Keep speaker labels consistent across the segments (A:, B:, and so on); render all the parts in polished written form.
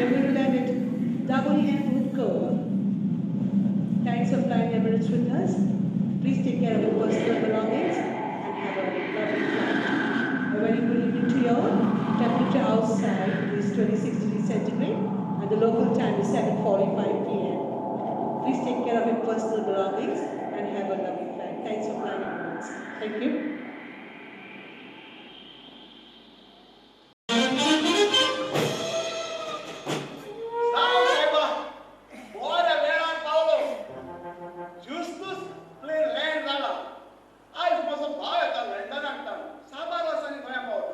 A: are going to land at Dabolim Airport, Goa. Thanks for flying Emirates with us. Please take care of your personal belongings and have a lovely flight. A very good evening to you all. Temperature outside is 26 degrees centigrade and the local time is 7:45 p.m. Please take care of your personal belongings and have a lovely flight. Thanks for flying Emirates. Thank you.
B: जावं सायबा, बऱ्या वेळार पावलो. ज्युस्तूच plan land जाला. आयज म्हजो भाव येता लंडनांतल्यान. साबार वर्सांनी गोंया पावलो.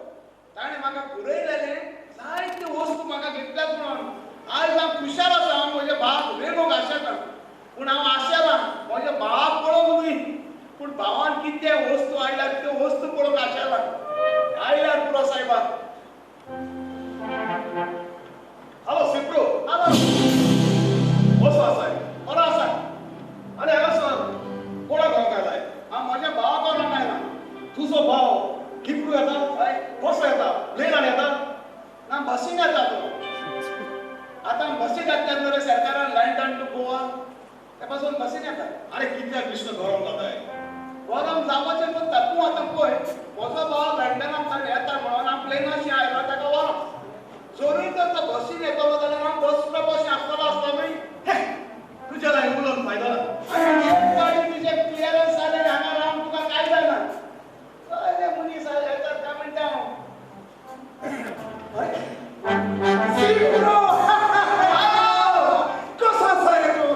B: ताणें म्हाका पुरयलेलें जायत्यो वस्तू म्हाका घेतल्यात म्हणून आयज हांव खुशाल आसा. हांव म्हज्या भावाक रेणूक आशेता, पूण हांव आशेलां म्हज्या भावाक पळोवंक न्हय, पूण भावान कितें वस्तू हाडल्यात त्यो वस्तू पळोवंक आशेलां. आयल्यार पुरो सायबा.
C: हॅलो सिप्रू.
B: हॅलो.
C: कसो आसाय?
B: बरो आसा.
C: आनी हांगासर कोणाक गावंक आयलाय?
B: हांव म्हज्या भावाक व्हरोंक आयला.
C: तुजो भाव किपरू येता?
B: हय.
C: कसो येता? प्लेनान येता?
B: ना, बसीन येता तो. आतां बसी घातल्यात न्हू रे सरकारान लंडन टू गोवा, ते पासून बसीन येता.
C: आरे कित्याक कृष्ण गरम जाताय?
B: गरम जावपाचें पडटा. तूं आतां पळय, म्हजो भाव लंडनांतल्यान येता म्हणून हांव प्लेनाशी आयलो ताका व्हरोंक. जरूय तर तो बसीन येतलो जाल्यार हांव बस बशी आसतलो आसता न्हय.
C: तुज्या लागीं उलोवन फायदो ना.
B: आनी एक गाडी तुजें क्लियरन्स जालें हांगा रावन तुका कांय जायना. कसले मनीस येतात काय म्हणटा हांव.
D: सिप्रो, कसो आसा रे तूं?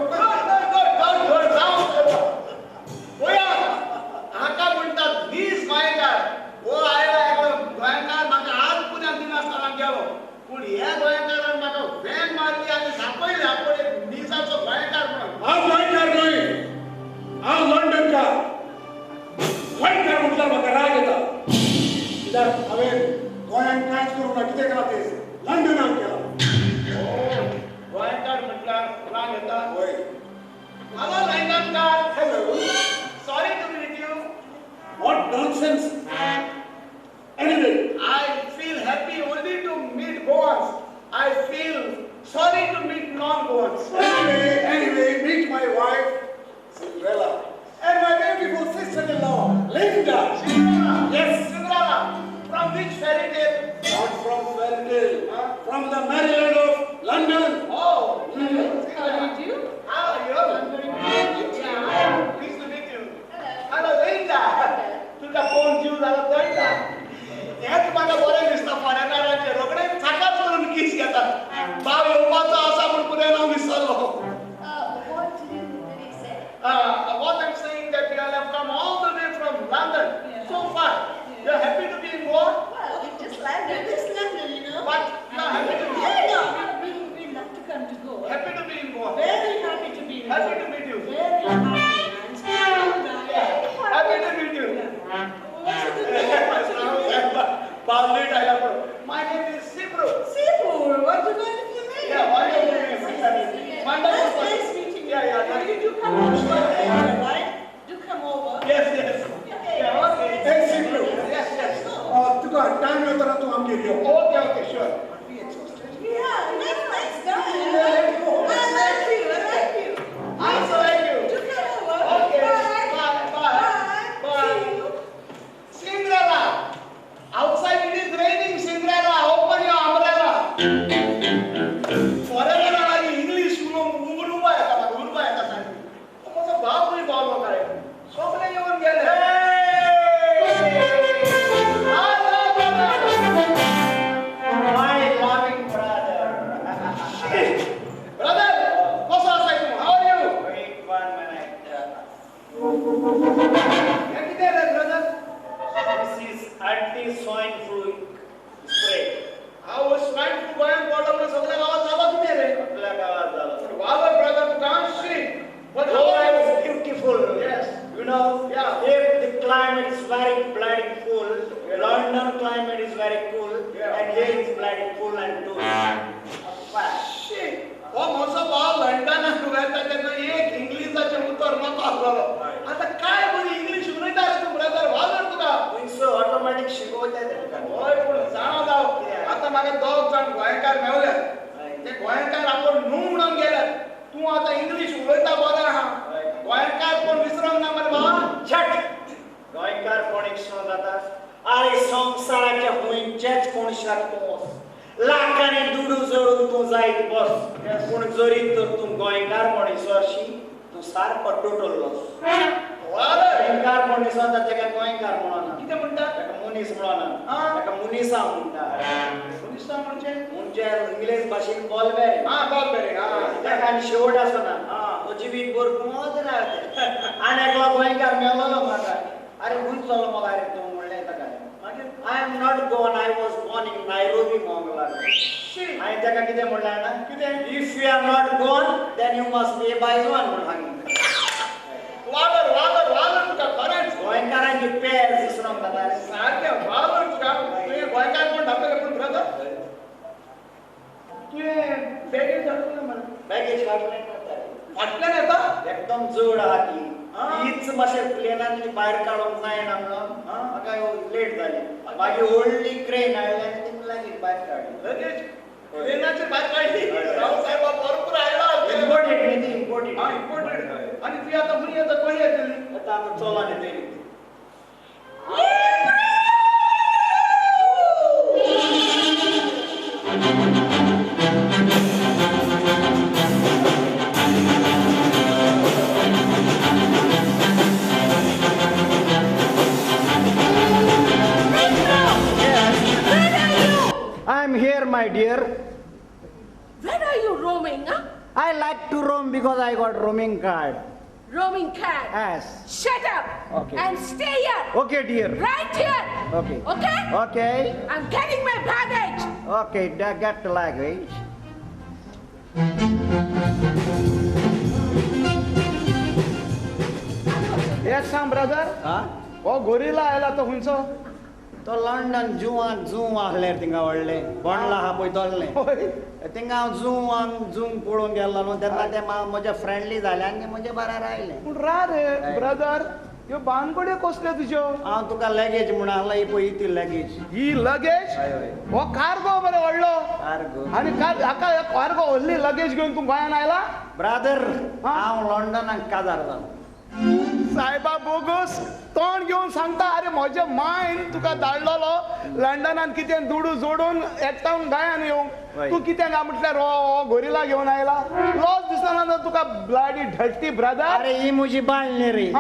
B: हाका म्हणटात वीस गोंयकार. हो आयला एकलो गोंयकार, म्हाका आज पुण्याक दिनासतना गेलो, पूण ह्या गोंयकारान म्हाका व्हॅन मारली आनी दाखयलें आपूण एक निजाचो गोंयकार म्हणून.
D: हांव गोंयकार न्हय, हांव लंडनकार. गोंयकार म्हटल्यार म्हाका राग येता, कित्याक हांवें गोंयांत कांयच करूंक ना. कितें केलां तें लंडनाक केलां.
B: गोंयकार म्हटल्यार राग येता.
D: हय.
B: Hello लंडनकार.
D: Hello.
B: Sorry to meet you.
D: What nonsense. Anyway,
B: I feel happy only to meet Goans. I feel sorry to meet non-Goans.
D: Anyway, meet my wife, Cinderella, and my beautiful sister-in-law, Linda.
B: Cinderella.
D: Yes.
B: Cinderella. From which fairy tale?
D: Not from fairy tale,
B: Huh?
D: from the Maryland of London.
B: Oh.
A: How do you do?
B: How are you?
A: I'm very good to meet you.
B: Pleased to meet you. Hello, Linda. तुका phone जीव जालो कळटा. हेंच म्हाका बरें दिसता, फॉरेनरांचें रोखडें साकात करून कीस घेतात. भाव येवपाचो आसा म्हूण पुराय हांव विसरलो.
E: What did he say?
B: What I'm saying that you all have come all the way from London,
A: Yeah.
B: so far.
A: Yeah.
B: You're happy to be in Goa?
E: Well, we've just landed.
A: We just landed, you know.
B: But you are happy to be
A: Yeah, no, we love to come to Goa.
B: Happy to be in Goa.
A: Very happy to be in
B: Happy
A: Goa.
B: to meet you.
A: Very happy. And
B: Yeah. Happy to meet you.
A: What's your good name? What's your good name?
B: Ballet आयला पण. My name is Sipru.
A: Sipu, what a wonderful name.
B: Yeah, wonderful name.
A: Yes.
B: Wonderful.
A: Nice, nice meeting you.
B: Yeah, nice.
A: You do come over later, right? Do come over.
B: Yes.
A: Okay.
B: Yeah, okay.
D: Hey, Sipru.
B: Yes.
D: तुका time मेळटना तूं आमगेर यो.
B: Okay, sure.
D: Are we exhausted?
A: Yeah, nice, nice guy.
D: Let's go.
A: I like you. I like you.
B: I also like you.
A: Do come over.
B: Okay.
A: Bye.
B: Bye, bye.
A: Bye.
B: Bye.
A: See you.
B: Cinderella. Outside it is raining, Cinderella. Open your umbrella. Foreigner लागीं English उलोवंक उर्बा येता म्हाका, उर्बा येता सारकी. म्हजो बापूय पावलो काय, सगळे येवन गेले. Hello, brother.
F: My loving brother.
B: Brother, कसो आसाय तूं? How are you?
F: Wait one minute.
B: हें कितें रे, brother?
F: This is anti-swine flu spray.
B: हांव स्वाइन फ्लू गोंयांत पडलो म्हणून सगळ्या गांवांत जालो कितें रे?
F: आपल्या गावात झालं.
B: वावर brother, तुका Shri. But how
F: Goa
B: are
F: is
B: you?
F: beautiful.
B: Yes.
F: You know,
B: Yeah.
F: if the climate is very bloody cool, London climate is very cool,
B: Yeah.
F: and here is bloody cool and too.
B: Shit. हो म्हजो भाव लंडनाक वता तेन्ना एक इंग्लिशाचें उतर नाका आसलेलो. आतां काय बरी इंग्लीश उलयता रे तूं ब्रदर, वावर तुका.
F: थंयसर ऑटोमॅटीक शिकोवता तेंकां.
B: हय, पूण जाणा जाव, आतां म्हाका दोग जाण गोंयकार मेवले. ते गोंयकार आपूण न्हू म्हणून गेल्यात. तूं आतां इंग्लीश उलयता बरें आहा. गोंयकार कोण विसरोंक ना मरे बाबा.
F: छट गोंयकार कोण एकसो जाता. अरे संवसाराच्या खंयच्याच कोनशाक तूं वच, लाखांनी दुडू जोडून तूं जायत बस, पूण जरी तर तूं गोंयकार म्हण इसरशी तूं सारको टोटल लॉस. गोंयकार म्हण इसरता तेका गोंयकार म्हणना.
B: कितें म्हणटा?
F: ताका मनीस म्हणना, ताका मुनिसा म्हणटा.
B: मुनिसा म्हणजे?
F: म्हणजे इंग्लीश भाशेन बॉल बेरिंग.
B: आं, बॉल बेरिंग.
F: ताका आनी शेवट आसना, तो जिवीत भर घुमत रावता. आनी एकलो गोंयकार मेळ्ळो म्हाका. अरे खंय चलो मगो अरे तूं म्हणलें ताका.
B: मागीर
F: I am not Goan, I was born in Nairobi म्हणूंक लागलो. हांवें ताका कितें म्हणलें जाणा?
B: कितें?
F: If you are not Goan then you must be a बायजवान म्हूण सांगलें.
B: वालोर वालोर वालोर तुका खरेंच.
F: गोंयकारांची पेज विसरोंक जाता रे.
B: सारकें वालोर तुका. तुवें गोंयकार कोण दाखयलें पूण ब्रदर तुवें बॅगेज हाडूंक ना मरे.
F: बॅगेज फाटल्यान येता.
B: फाटल्यान येता?
F: एकदम जड आहा ती. हीच मातशें प्लेनान भायर काडूंक जायना म्हणून म्हाका लेट जाली. मागीर व्हडली क्रेन हाडली आनी ती लागीं भायर काडली.
B: लगेज प्लेनाचेर भायर काडली. राव साहेबा भरपूर आयला.
F: इम्पोर्टेड न्ही ती, इम्पोर्टेड.
B: आं, इम्पोर्टेड. आनी तुवें आतां खंय येता, खंय येतली?
F: आतां आतां चोला न्ही तेणी. I'm here, my dear.
G: Where are you roaming, huh?
F: I like to roam because I got roaming card.
G: Roaming card?
F: Yes.
G: Shut up.
F: Okay.
G: And stay here.
F: Okay, dear.
G: Right here.
F: Okay.
G: Okay?
F: Okay.
G: I'm getting my baggage.
F: Okay, get the luggage.
B: Yes, Sam, brother.
F: Huh?
B: हो gorilla आयला तो खंयचो?
F: तो London जुवान जू आहले थिंगा व्हडलें बोंडला आहा पळय तसलें. थिंगा हांव जुवांक जूंक पळोवंक गेल्लो न्हू तेन्ना ते म्हजे फ्रेंडली जाले आनी म्हजे बराबर आयले.
B: पूण रा रे ब्रदर, ह्यो बानगड्यो कसल्यो तुज्यो?
F: हांव तुका लगेज म्हूण आहला, ही पळय ती लगेज.
B: ही लगेज? हो कार्गो मरे व्हडलो.
F: कार्गो.
B: आनी हाका कार्गो व्हडली लगेज घेवन तूं गोंयान आयला?
F: ब्रदर, हांव लंडनाक काजार जालो.
B: सायबा बोगस तोंड घेवन सांगता. अरे म्हज्या मायन तुका धाडलेलो लंडनान कितें दुडू जोडून एकठावन गोंयान येवंक. तूं कितें काय म्हटल्यार हो गोरिला घेवन आयला. लॉस दिसना ना तुका ब्लाडी धट्टी ब्रदर.
F: अरे ही म्हजी बायल न्ही रे,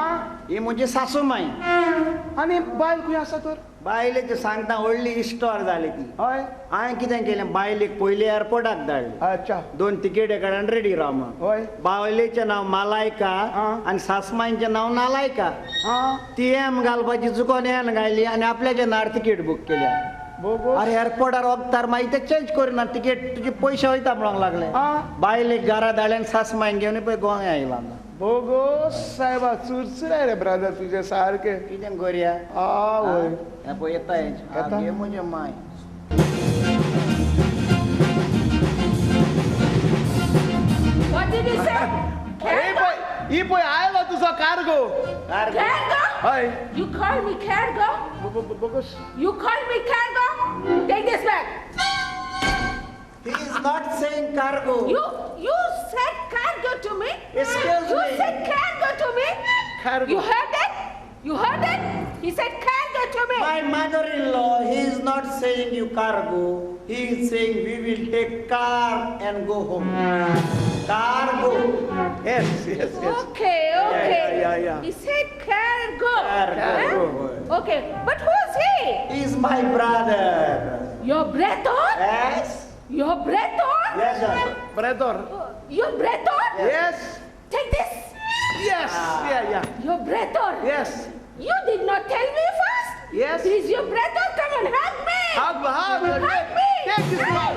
F: ही म्हजी सासू माय.
B: आनी बायल खंय आसा तर?
F: बायलेची सांगता व्हडली इस्टोर जाली ती.
B: हय.
F: हांवें कितें केलें, बायलेक पयलीं एअरपोर्टाक धाडली.
B: अच्छा.
F: 2 तिकेटे काडून रेडी राव म्हूण.
B: हय.
F: बावलेचें नांव मालायका आनी सासमांयचें नांव नालायका. ती एम घालपाची चुकोन एन घायली आनी आपल्याच्या नांवार तिकेट बूक केल्या. अरे एअरपोर्टार वखदार मागीर ते चेंज करिना तिकेट, तुजे पयशे वयता म्हणूंक लागले. बायलेक घरा धाडले आनी सासमांयक घेवन पळय गोंया आयला.
B: बोगोस सायबा चुरचुरे रे ब्रदर तुजे सारके.
F: कितें करया?
B: आवय
F: हें पळय येता हें म्हजें माय.
G: What did you say?
B: ही पळय आयलो तुजो कार्गो.
G: कार्गो?
B: हय.
G: You call me cargo?
B: बोगोस.
G: You call me cargo? Take this back.
F: He is not saying cargo.
G: You said cargo to me.
F: Excuse me.
G: You said cargo to me.
B: Cargo.
G: You heard that? You heard that? He said cargo to me.
F: My mother-in-law, he is not saying you cargo. He is saying we will take car and go home. Cargo.
B: Yes, yes, yes.
G: Okay, okay.
B: Yeah, yeah, yeah.
G: He said cargo.
F: Cargo.
G: Huh? Okay, but who's he?
F: He is my brother.
G: Your brother?
F: Yes.
G: Your brother?
F: Yes, sir.
B: Brother.
G: Your brother?
B: Yes.
G: Take this.
B: Yes. Yeah, yeah.
G: Your brother?
B: Yes.
G: You did not tell me first?
B: Yes.
G: He's your brother. Come on, hug me.
B: Hug, hug.
G: Hug me.
B: Take this one.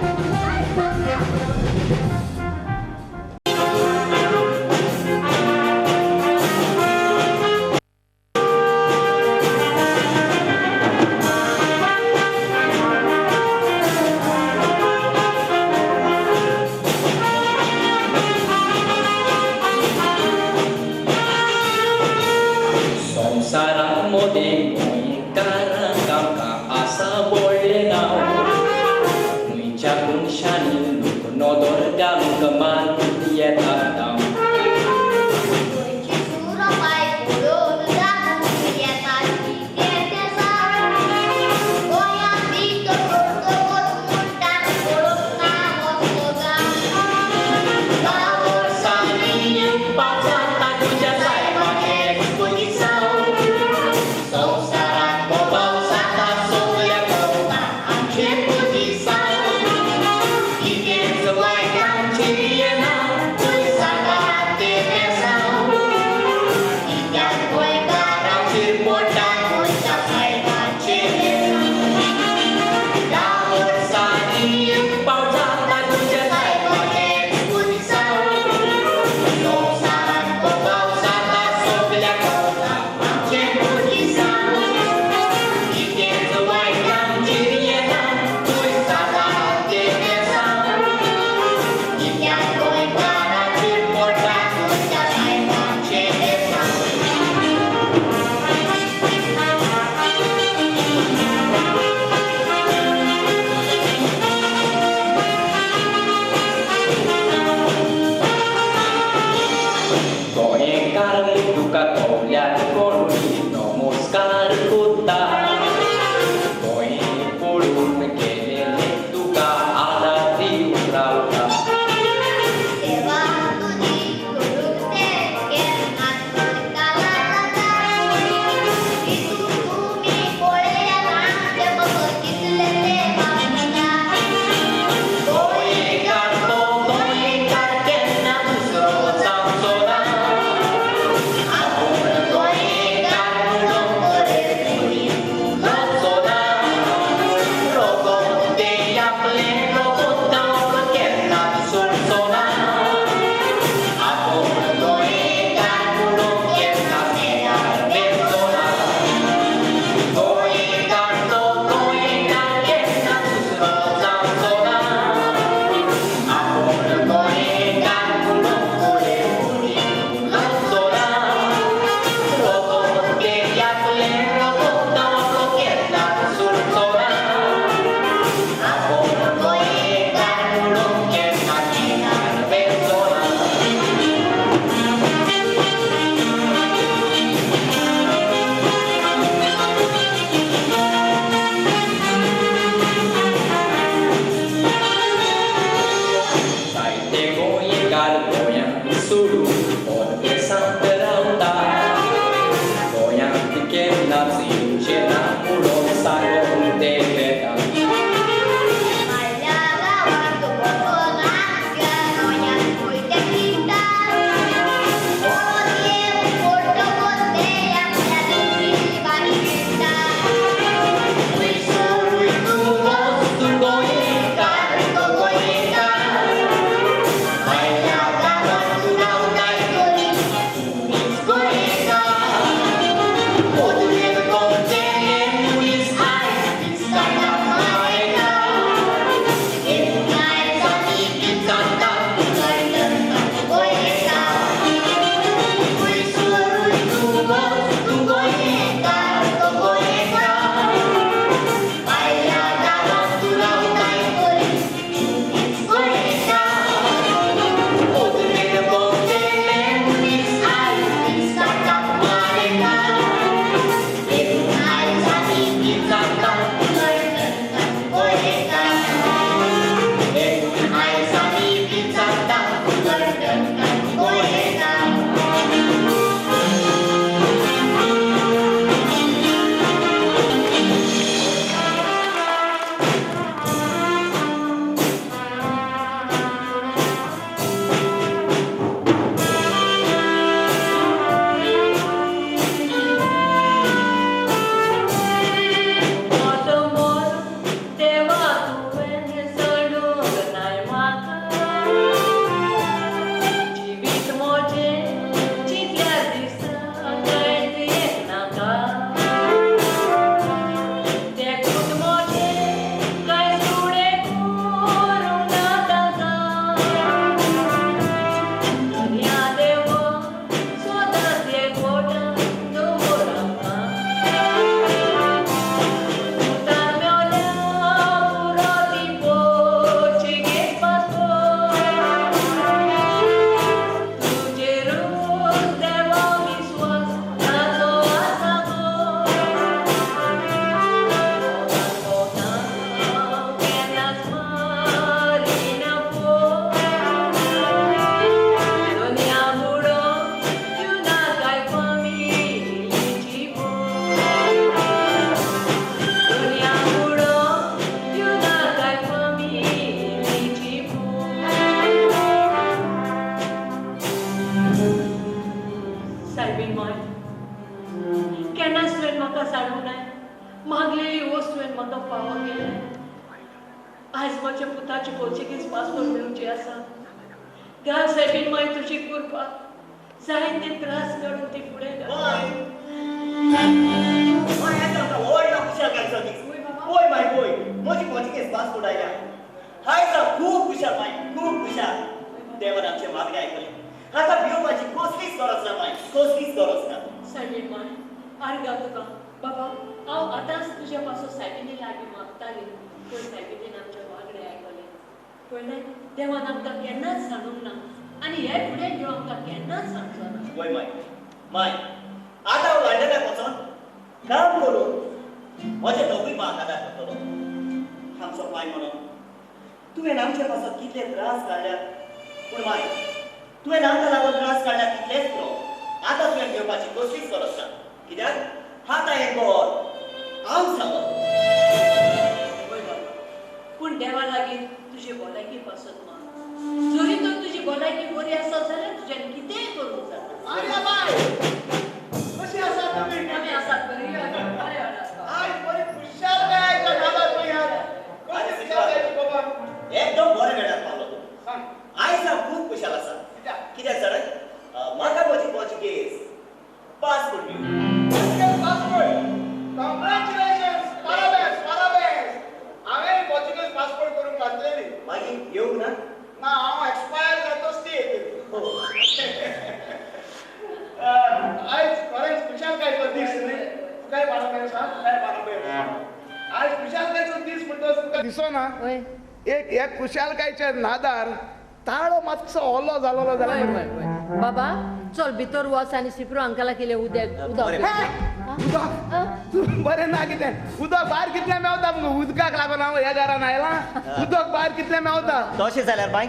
H: आसा व्हडलें नांव, खंयच्या मनशांनी लोक म्हाका फावो केलें. आयज म्हज्या पुताचे पोर्चुगीज पासपोर्ट मेळचे आसा. घाल सायबीन माय तुजी कृपा, जायते त्रास काडून ती फुडें घाल.
I: पळय माय पळय, म्हजी पोर्चुगीज पासपोर्ट आयल्या. आयज हांव खूब खुशाल माय, खूब खुशाल. देवान आमचें मागणें आयकलें. आतां भिवपाची कसलीच गरज ना माय, कसलीच गरज ना.
H: सायबीन माय आर्गां तुका बाबा. हांव आतांच तुज्या पासून सायबिनी लागीं मागताली, पूण सायबिनीन आमचें मागणें आयकलें. पळयलें, देवान आमकां केन्नाच सांगूंक ना आनी हे फुडें देव आमकां केन्नाच सांगचो ना.
I: वय माय, माय आतां हांव लंडनाक वचोन काम करून म्हज्या दोगूय मांक आदार करतलो. आमचो पाय म्हणून तुवें आमचे पासत कितले त्रास काडल्यात, पूण माय तुवें आमकां लागून त्रास काडल्यात तितलेच पुरो. आतां तुवें घेवपाची कसलीच गरज ना, कित्याक आतां हें घर हांव सांगत.
H: वय बाबा, पूण देवा लागीं तुजी भलायकी पासत माग. जरी तर तुजी भलायकी बरी आसत जाल्यार तुज्यान कितेंय करूंक जाता.
B: कशी आसा तुमी?
H: आमी आसात बरी.
B: आयज बरी खुशालकायेच्या नादार तुमी आहात. कशी खुशालकायेची खबर?
I: एकदम बऱ्या वेळार पावलो तूं. आयज हांव खूब खुशाल आसा. कित्याक जाणा, म्हाका म्हजी पोर्चुगीज पासपोर्ट मेळ्ळो.
B: पासपोर्ट? कॉंग्रॅच्युलेशन्स! पाराबेन्स, पाराबेन्स. हांवें पोर्चुगीज पासपोर्ट करूंक घातलेली.
I: मागीर येवंक ना?
B: ना, हांव एक्सपायर जातोच ती येतली. आयज खरेंच खुशालकायेचो दीस न्ही? तुकाय पाराबेन्स हा, तुकाय पाराबेन्स. आयज खुशालकायेचो दीस म्हणटकच तुका दिसना एक ह्या खुशालकायेच्या नादार ताळो मातसो ओलो जालोलो जाल्यार.
J: बाबा चल भितर वच आनी सिप्रू अंकलाक इल्लें उदक उदक.
B: उदक बरें ना कितें? उदक भायर कितलें मेवता मुगो? उदकाक लागून हांव ह्या घरान आयलां. उदक भायर कितलें मेवता?
I: तशें जाल्यार बाय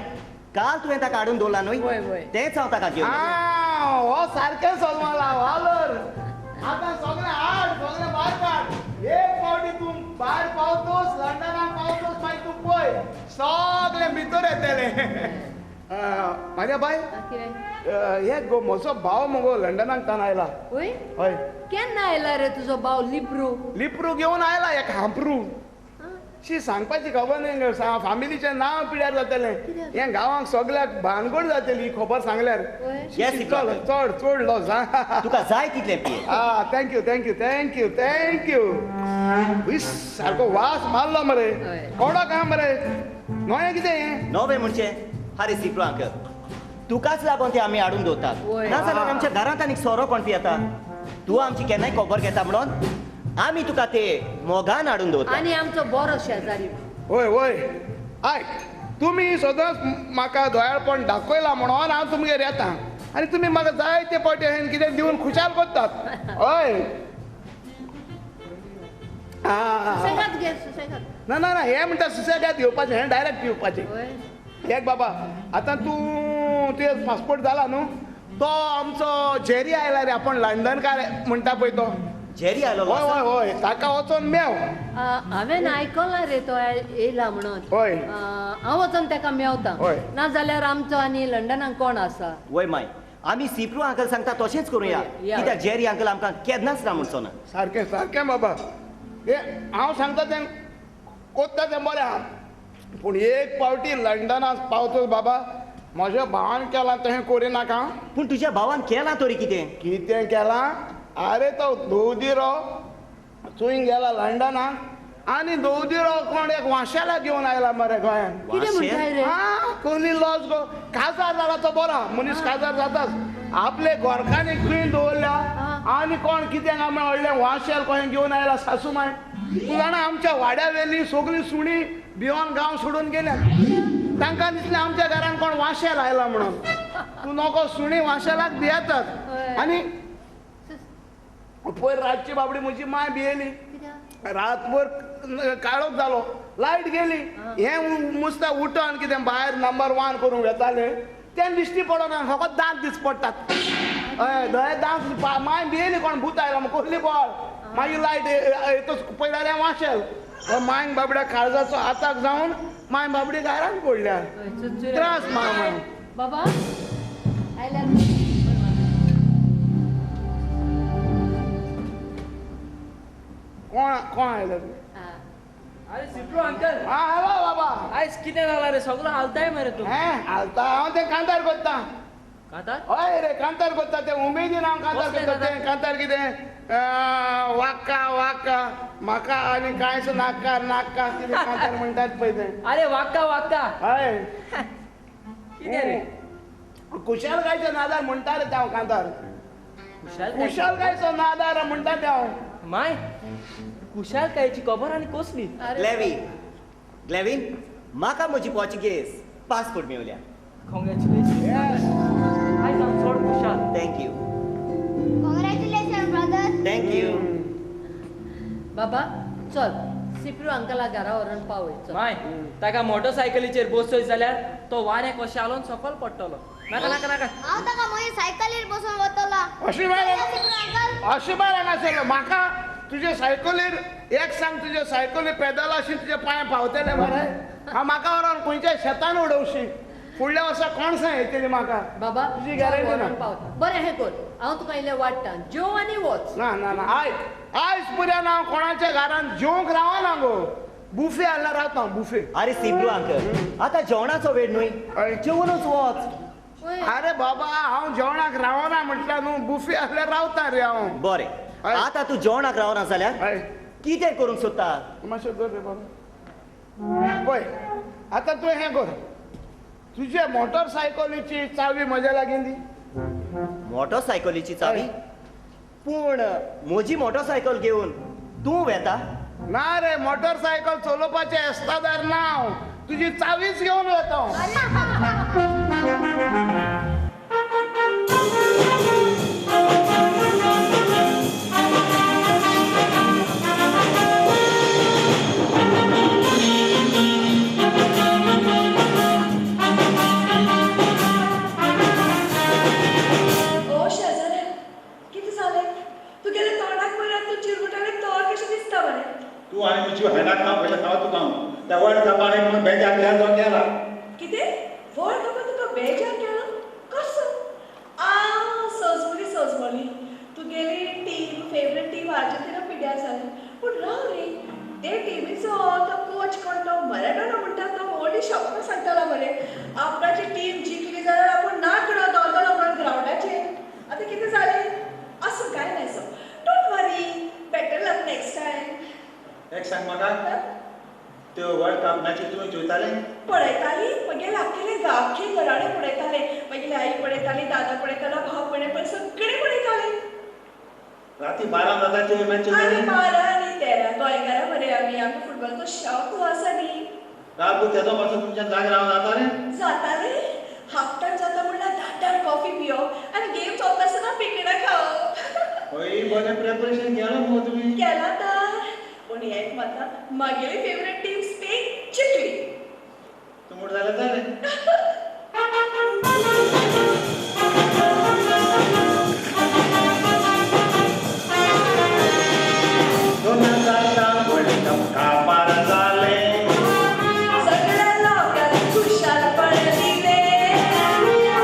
I: काल तुवें ताका हाडून दवरला न्हय, तेंच हांव ताका घेवन.
B: हो सारकें सोलमाला वालोर. आतां सगळें हाड, सगळें भायर काड. एक फावटी तूं भायर पावतोस, लंडनाक पावतोस, मागीर तूं पळय सगळें भितर येतलें. मारिया बाय, हे गो म्हजो भाव मगो लंडनाक तान आयला. हय.
J: केन्ना आयला रे तुजो भाव लिप्रू?
B: लिप्रू घेवन आयला एक हांपरू. शी सांगपाची खबर न्ही, फामिलीचें नांव पिड्यार जातलें, हें गांवांक सगळ्याक भानगड जातली ही खबर सांगल्यार. चल चड चड लॉस.
I: तुका जाय तितलें पी.
B: आ thank you thank you thank you thank you. सारको वास मारलो मरे, कोडो काय मरे. नवें कितें हें?
I: नवें म्हणजे अरे सिप्रू अंकल, तुकाच लागून ते आमी हाडून दवरतात, नाजाल्यार आमच्या घरांत आनीक सोरो कोण पियेता. तूं आमची केन्नाय खबर घेता म्हणून आमी तुका ते मोगान हाडून दवरता.
J: आनी आमचो बरो शेजारी.
B: वय वय, आयक, तुमी सदांच म्हाका दयाळपण दाखयलां म्हणून हांव तुमगेर येता आनी तुमी म्हाका जायते फावटी हांवें कितें दिवन खुशाल करतात. हय. ना ना ना, हें म्हणटा सुसेगाद घेवपाचें, हें डायरेक्ट पिवपाचें. एक बाबा, आतां तूं तुजें पासपोर्ट जाला न्हू, तो आमचो जेरी आयला रे, आपूण लंडनकार म्हणटा पळय तो
I: जेरी आयलो.
B: हय हय हय, ताका वचोन मेव.
J: हांवें आयकलां रे तो येयला म्हणून.
B: हय,
J: हांव वचोन ताका मेवता. ना जाल्यार आमचो आनी लंडनाक कोण आसा.
I: वय माय, आमी सिप्रू अंकल सांगता तशेंच करुया, कित्याक जेरी अंकल आमकां केन्नाच ना म्हणचो ना.
B: सारकें सारकें बाबा, हे हांव सांगता तें कोत्ता तें बरें आहा, पूण एक फावटी लंडनाक पावतो बाबा, म्हज्या भावान केलां तशें करिनाका.
I: पूण तुज्या भावान केलां तरी कितें?
B: कितें केलां? अरे तो धोवदिरो थंय गेला लंडनाक आनी धोवदिरो कोण एक वांशेला घेवन आयला मरे गोंयांत. आं, कसली लॉस गो. काजार जाला तो बरो, मनीस काजार जाताच. आपले घरकान्नी खंय दवरल्या आनी कोण कितें काय म्हण व्हडलें वांशेल कशें घेवन आयला सासू माय. तूं जाणा आमच्या वाड्या वेली सगळीं सुणी भिवन गांव सोडून गेल्या. तांकां दिसलें आमच्या घरान कोण वांशेल आयला म्हणून. तूं नको, सुणी वांशेलाक भियेतात. आनी पयर रातची बाबडी म्हजी माय भियेली, रातभर काळोख जालो, लायट गेली. हें मुस्ता उठोन कितें भायर नंबर 1 करूंक वेतालें, तें दिश्टी पडना, फकत दांत दीस पडटात. हय, धंय दांत. माय भियेली कोण भूत आयला म्हूण, कसली बोवाळ. मागीर लायट येतच पयल्यार जाल्यार वांशेल. मायन बाबड्या काळजाचो आताक जावन माय बाबडी घरान पडल्या. त्रास मा
J: बाबा.
B: कोण कोण आयलो?
K: अरे सिप्रो अंकल.
B: हा हॅलो बाबा.
K: आयज कितें जालां रे, सगळो हालताय मरे तूं.
B: हें हालता हांव तें कांतार कोत्ता.
K: कांतार?
B: हय रे कांतार कोत्ता तें उमेदीन हांव कांतार कोत्ता. तें कांतार कितें वाक्का वाक्का म्हाका आनी कांयच नाका नाका कितें कांतार म्हणटात पळय तें.
K: अरे वाक्का वाक्का.
B: हय
K: कितें रे
B: कुशालकायचो नादार म्हणटा रे तें हांव कांतार. कुशालकायचो नादार म्हणटा तें हांव.
K: माय कुशालकायची खबर आनी कसली?
I: ग्लॅवी ग्लॅवीन म्हाका म्हजी पोर्चुगेज पासपोर्ट मेवल्या.
K: कॉंग्रॅच्युलेशन. आयज हांव चड खुशाल.
I: Thank you.
E: Congratulation brother.
I: Thank you.
J: बाबा चल सिप्रू अंकला घरा व्हरून पावय.
K: माय ताका मोटरसायकलीचेर बसय जाल्यार तो वाऱ्याक कशें हालोवन सकल पडटलो. नाका नाका नाका.
E: हांव ताका म्हजे सायकलीर बसून वतलो.
B: अशी अशी बार हांगासरलो म्हाका तुजे सायकलीर एक सांग, तुजे सायकली पेदलाशी तुजे पांय पावतले मरे. हांव म्हाका व्हरोन खंयच्या शेतान उडोवशी. फुडल्या वर्सा कोणसां येतली म्हाका
J: बाबा
B: तुजी गॅरंटी ना.
J: बरें हें कर, हांव तुका इल्लें वाडटा, जेव आनी वच.
B: ना ना ना आयज आयज पुऱ्यान हांव कोणाच्या घरान जेवंक रावना गो. बुफे हाडल्यार रावता हांव बुफे.
I: अरे सिप्रू अंकल आतां जेवणाचो वेळ न्हय, जेवनूच वच.
B: अरे बाबा हांव जेवणाक रावना म्हटल्यार न्हू, बुफे हाडल्यार रावता रे हांव.
I: बरें आतां तूं जेवणाक रावना जाल्यार कितें करूंक सोदता?
B: मातशें दवर रे बाबा. पळय आतां तूं हें कर, तुजे मोटरसायकलीची चावी म्हज्या लागीं दी.
I: मोटरसायकलीची चावी? पूण म्हजी मोटरसायकल घेवन तूं वेता?
B: ना रे मोटरसायकल चलोवपाचें एस्तादार ना हांव, तुजी चावीच घेवन वेता हांव.
C: तूं आनी तुजी हेनाक हांव पयलें खाव तुका हांव त्या वर्ल्ड कपान म्हणून बेजार केला जावन गेला.
A: कितें वर्ल्ड कपान तुका बेजार केलो? कसो? आ सजमली सजमली तुगेली टीम फेवरेट टीम आर्जेंटिना पिड्यार जाली. पूण राव रे ते टिमीचो तो कोच कोण तो मराडोना म्हणटा तो व्हडली शपथ सांगतालो मरे आपणाची टीम जिखली जाल्यार आपूण नाक दवरतलो म्हणून ग्रावंडाचेर. आतां कितें जालें? आसूं कांय ना so don't worry, better luck next time.
C: एक सांग म्हाका त्यो वर्ल्ड कप मॅची तुवें चोयताले?
A: पळयताली. म्हगेले आख्खेले आख्खे घराणे पळयताले. म्हगेली आई पळयताली, दादा पळयतालो, भाव पळयताले, सगळे पळयताले.
C: राती 12 जाता त्यो मॅच
A: आनी 12 आनी 13 गोंयकारां मरे आमी, आमकां फुटबॉलाचो शौक आसा न्ही.
C: रातभर तेजो पासून तुमच्यान जाग रावन जाता रे?
A: जाताले. हाफ टायम जाता म्हणल्यार दाटार कॉफी पिवप आनी गेम सोंपता आसतना पिकणां खावप.
C: हय बरें प्रेपरेशन केलां मुगो तुमी?
A: केलां तर. पूण एक मात म्हगेली फेवरेट टीम स्पेन जिखली.
C: तूं म्हूण जाल्यार जालें. दोन जाता वर्ल्ड कप कापार जालें,
A: सगळ्या लोकांक खुशालपण दिलें,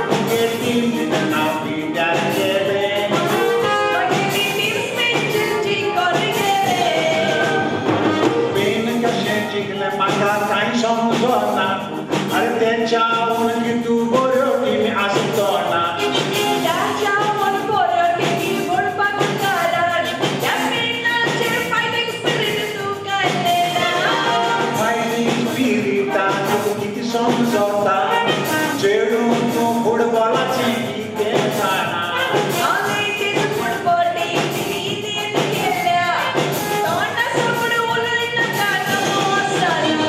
C: तुगे टीमीन नांव पिड्यार केलें,
A: म्हगेली टीम स्पेन जिखून गेलें.
C: स्पेन कशें जिखलें म्हाका कांय समजना, आरे तेच्या उणकी तूं बऱ्यो टिमी आसतो ना.
A: त्याच्या म्हूण बऱ्यो टिमी म्हणपाक कारण त्या स्पेनाचेर फायटींग स्पिरीट तुका येना.
C: फायटींग स्पिरिटा तुका कितें समजता, चेडूं तूं फुटबॉलाचें कितें जाणा.
A: हांवें फुटबॉल टीम दिल्लीन खेळ्ळ्या, तोंडा सोड उलयनाका मोस जाला.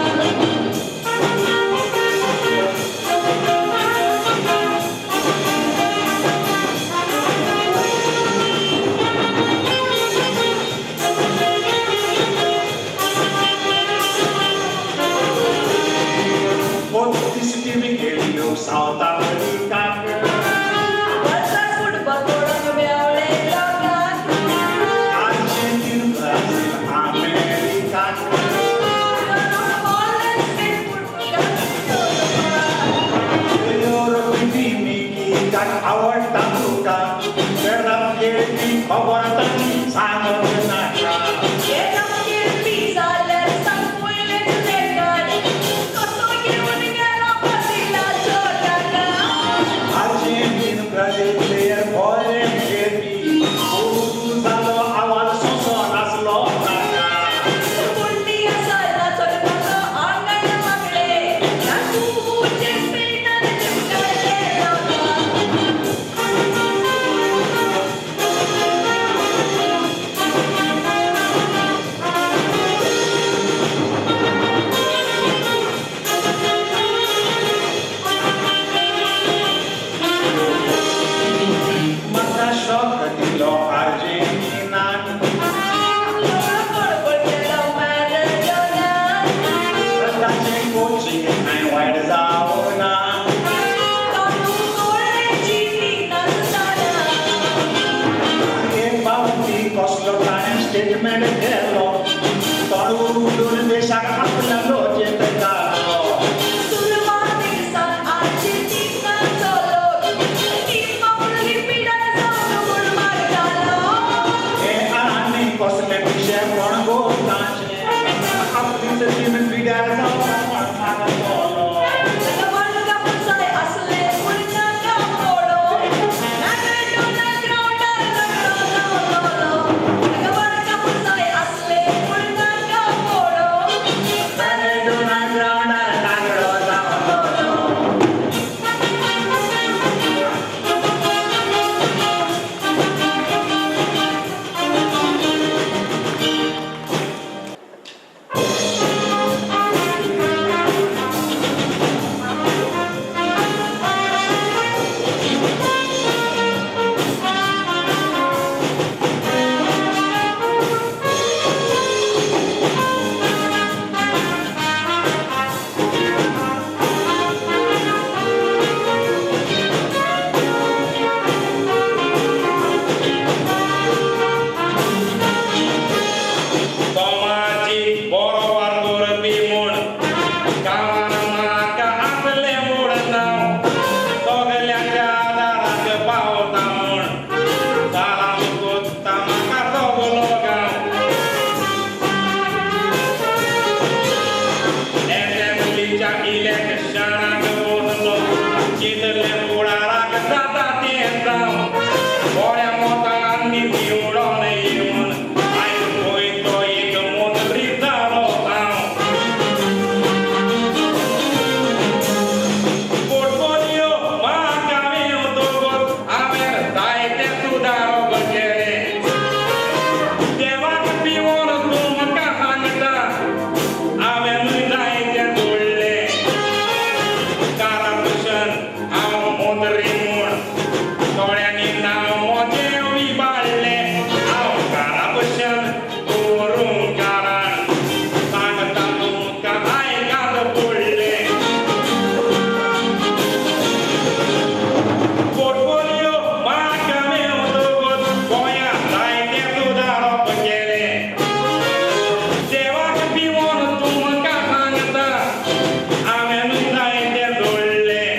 C: देशाक आपल्या लोचेत घालो.
L: सुरवातीक सावन आर्जेंटिनाचो लोक निम्मा भुरगीं पिड्यार जावन म्हूण मारतालो.
C: हे आनी कसलें पिशेपण गो ताचें, आपलीच जीण पिड्यार जावन म्हूण मारतलो. मॅराडोना ग्रावंडार नागडो जावन लोलो.
M: तोमाची बरो वावर बी म्हूण गांवान म्हाका आपलें म्हूण नांव, सगल्यांच्या दाराक पावता म्हूण सलाम कोत्ता म्हाका सगलो गांव. एसेंब्लीच्या इलेक्शनाक बसलो, चिंतलें फुडाराक जाता तें जावं, बऱ्या मतान निवडून येवन आयज गोंयचो एक मंत्री जालो हांव. पोर्टफोलियो म्हाका मेवतकच हांवें जायते सुदारप केले. देवाक पिवन तुमकां सांगता हांवें जायतें जोडलें. करप्शन हांव मंत्री म्हूण थोड्यांनी नांव म्हजें विबाडलें. हांव करप्शन करूंक कारण सांगता तुमकां आयकात पडलें. पोर्टफोलियो म्हाका मेवतकच गोंयांत जायतें सुदारप केलें. देवाक पिवन तुमकां सांगता हांवें जायतें जोडलें.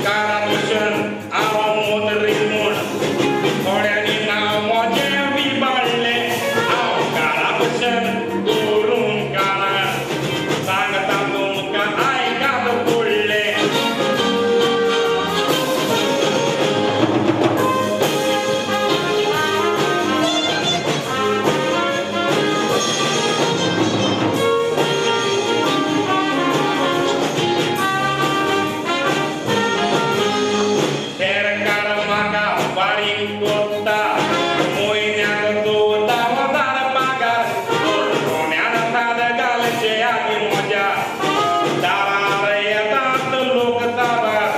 M: करप्शन हांव मंत्री म्हूण थोड्यांनी नांव म्हजें विबाडलें. हांव करप्शन करूंक कारण सांगता तुमकां आयकात पडलें. सरकार म्हाका फारीक कोत्ता म्हयन्याक 14,000 पगार, पूण कोण्यान साद घालचे आदीं म्हज्या दारार येतात लोक साबार.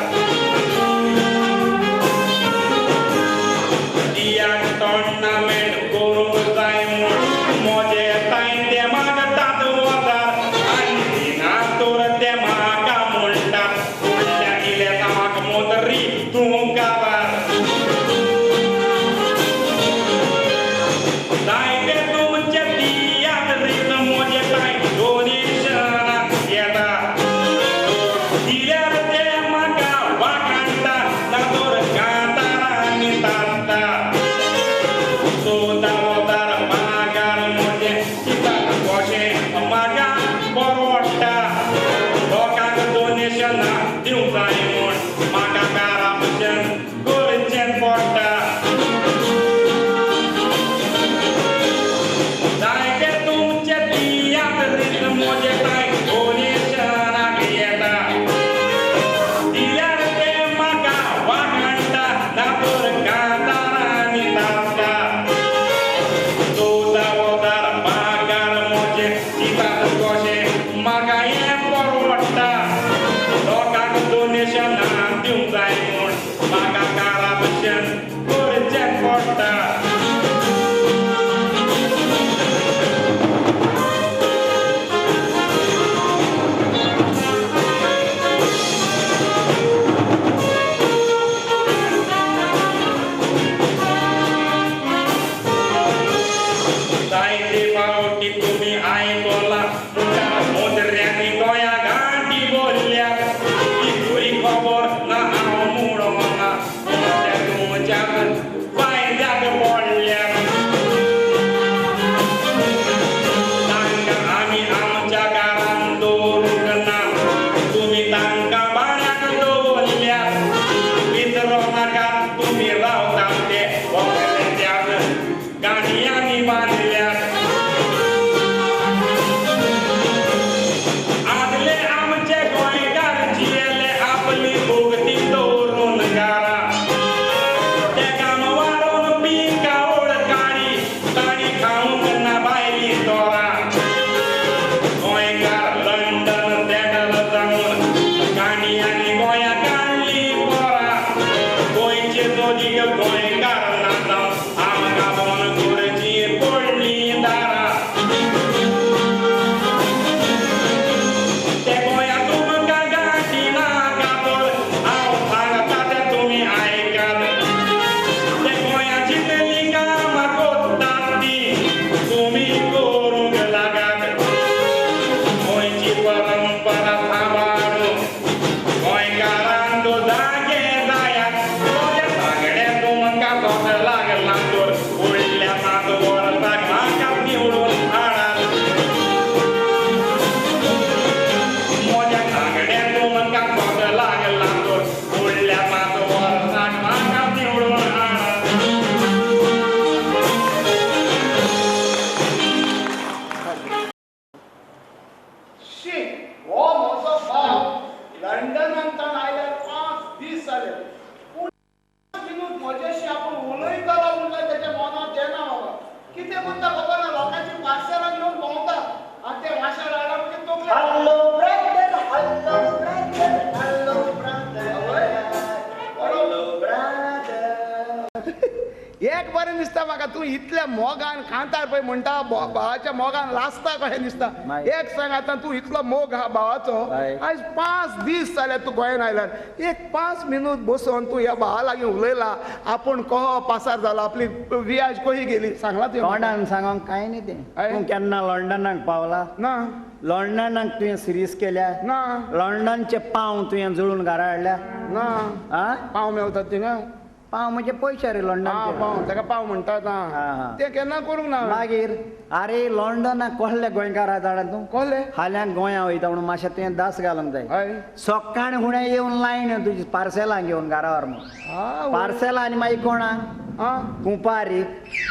M: दियाक टोर्नामेंट करूंक जाय म्हूण म्हजे तांय ते मागतात वजार, आनी दिना तर ते म्हाका म्हणटात फुडल्या इलेसांवाक मंत्री तूं काबार. जायते तुमचे तियात्रीत म्हजे कांय डोनेशनाक येता, दिल्यार ते म्हाका वाखाणटा ना तर कांतारांनी तात्ता. 14,000 पगार म्हजें चिंतात कशें म्हाका परवडटा, लोकांक डोनेशनां दिवंक जाय म्हूण म्हाका करप्शन करचें पडटा. जायते तुमचे तियात्रीत म्हजे कांय डोनेशनाक येता, दिल्यार ते म्हाका वाखाणटा ना तर कांतारांनी तात्ता. 14,000 पगार म्हजें चिंतात कशें म्हाका हें परवडटा, लोकांक डोनेशनां दिवंक जाय म्हूण म्हाका करप्शन करचें पडटा. जायते फावटी तुमी आयकलां
B: तूं इतल्या मोगान कांतार पळय म्हणटा, भावाच्या मोगान लासता कशें दिसता. एक सांग आतां, तूं इतलो मोग आहा भावाचो, आयज 5 दीस जाले तूं गोंयान आयल्यार, एक 5 मिनूत बसून तूं ह्या भावा लागीं उलयला, आपूण कहो पासार जाला, आपली वियाज कशी गेली सांगला तुवें?
F: तोंडान सांगोंक कांय न्ही तें. तूं केन्ना लंडनाक पावला
B: ना?
F: लंडनाक तुवें सिरीज केल्या
B: ना?
F: लंडनचे पाव तुवें जळून घरा हाडल्या
B: ना? पाव मेवतात थिंगा?
F: पाव म्हणजे पयशे रे लंडन.
B: पाव ताका पाव म्हणटात. तें केन्ना करूंक ना.
F: मागीर आरे लंडनाक कसले गोंयकार जाणा तूं?
B: कसले?
F: फाल्यां गोंया वयता म्हणून मातशें तुवें दास घालूंक जाय. सकाळ फुडें येवन लायन तुजी पार्सेलां घेवन घरा व्हर म्हूण. पार्सेलां आनी मागीर कोणाक? कुंपारी,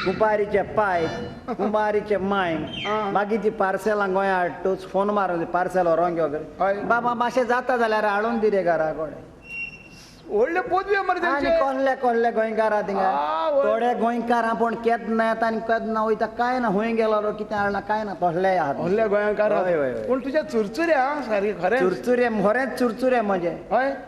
F: कुंपारीचे पाय, कुंपारीचे माय. मागीर ती पार्सेलां गोंया हाडटूच फोन मारून पार्सेल व्हरोंक यो. बाबा मातशें जाता जाल्यार हाडून दी रे घरा कडेन.
B: व्हडले पदवी मरे
F: तेंचे. कसले कसले गोंयकार थिंगा. थोडे गोंयकार पूण केन्ना येता आनी केन्ना वयता कांय ना, खंय गेलो कितें हाडला कांय ना, तसले आहात
B: व्हडले गोंयकार. पूण तुजे चुरचुरे आं सारके खरें
F: चुरचुरे, खरेंच चुरचुरे म्हजे.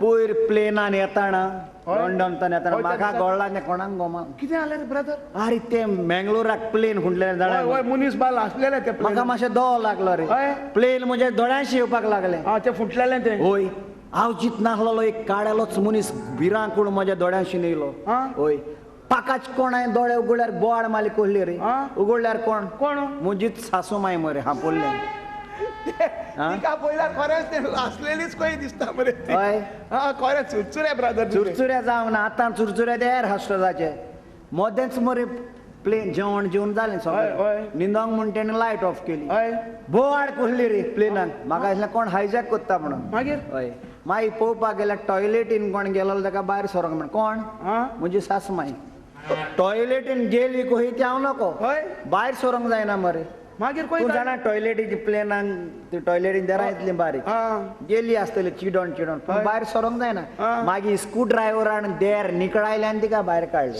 F: पयर प्लेनान येताना लंडन येताना म्हाका गोळ्ळा तें कोणाक गोमा
B: कितें जालें रे ब्रदर?
F: आरे तें मेंगलोराक प्लेन हुंडलें जाणा.
B: हय मनीस बाल आसलेलें तें.
F: म्हाका मातशें दो लागलो रे. प्लेन म्हज्या दोळ्यांशी येवपाक लागलें.
B: तें फुटलेलें तें.
F: हय हांव चिंतनासलेलो एक काळेलोच मनीस भिरांकूळ म्हज्या दोळ्यांशी येयलो. हय पाकाच कोण हांवें दोळे उगडल्यार बोवाळ माली कसली रे. उगडल्यार कोण?
B: कोण?
F: म्हजीच सासू माय मरे हांपुल्लें.
B: तिका पळयल्यार खरेंच तें लासलेलीच कशी दिसता मरे.
F: हय
B: खरें चुरचुरे ब्रदर.
F: चुरचुरे जावंक ना आतां, चुरचुरे ते एअर हॉस्टेलाचे मदेंच मरे प्लेन जेवण जेवन जालें सगळें, न्हिदोंक म्हूण तेणें लायट ऑफ केली. बोवाळ कसली रे प्लेनान. म्हाका दिसलें कोण हायजॅक करता म्हणून.
B: मागीर
F: हय मागीर पळोवपाक गेल्यार टॉयलेटीन कोण गेलो ताका भायर सरोंक म्हण. कोण? म्हजी सासमाय. टॉयलेटीन गेली कशी ती हांव नको, भायर सरोंक जायना मरे.
B: मागीर
F: तूं जाणा टॉयलेटीची प्लेनान ती टॉयलेटीन देरां इतली बारीक गेली आसतली चिडोन चिडोन, पूण भायर सरोंक जायना. मागीर स्क्रू ड्रायव्हरान देर निकळायले आनी तिका भायर काडली.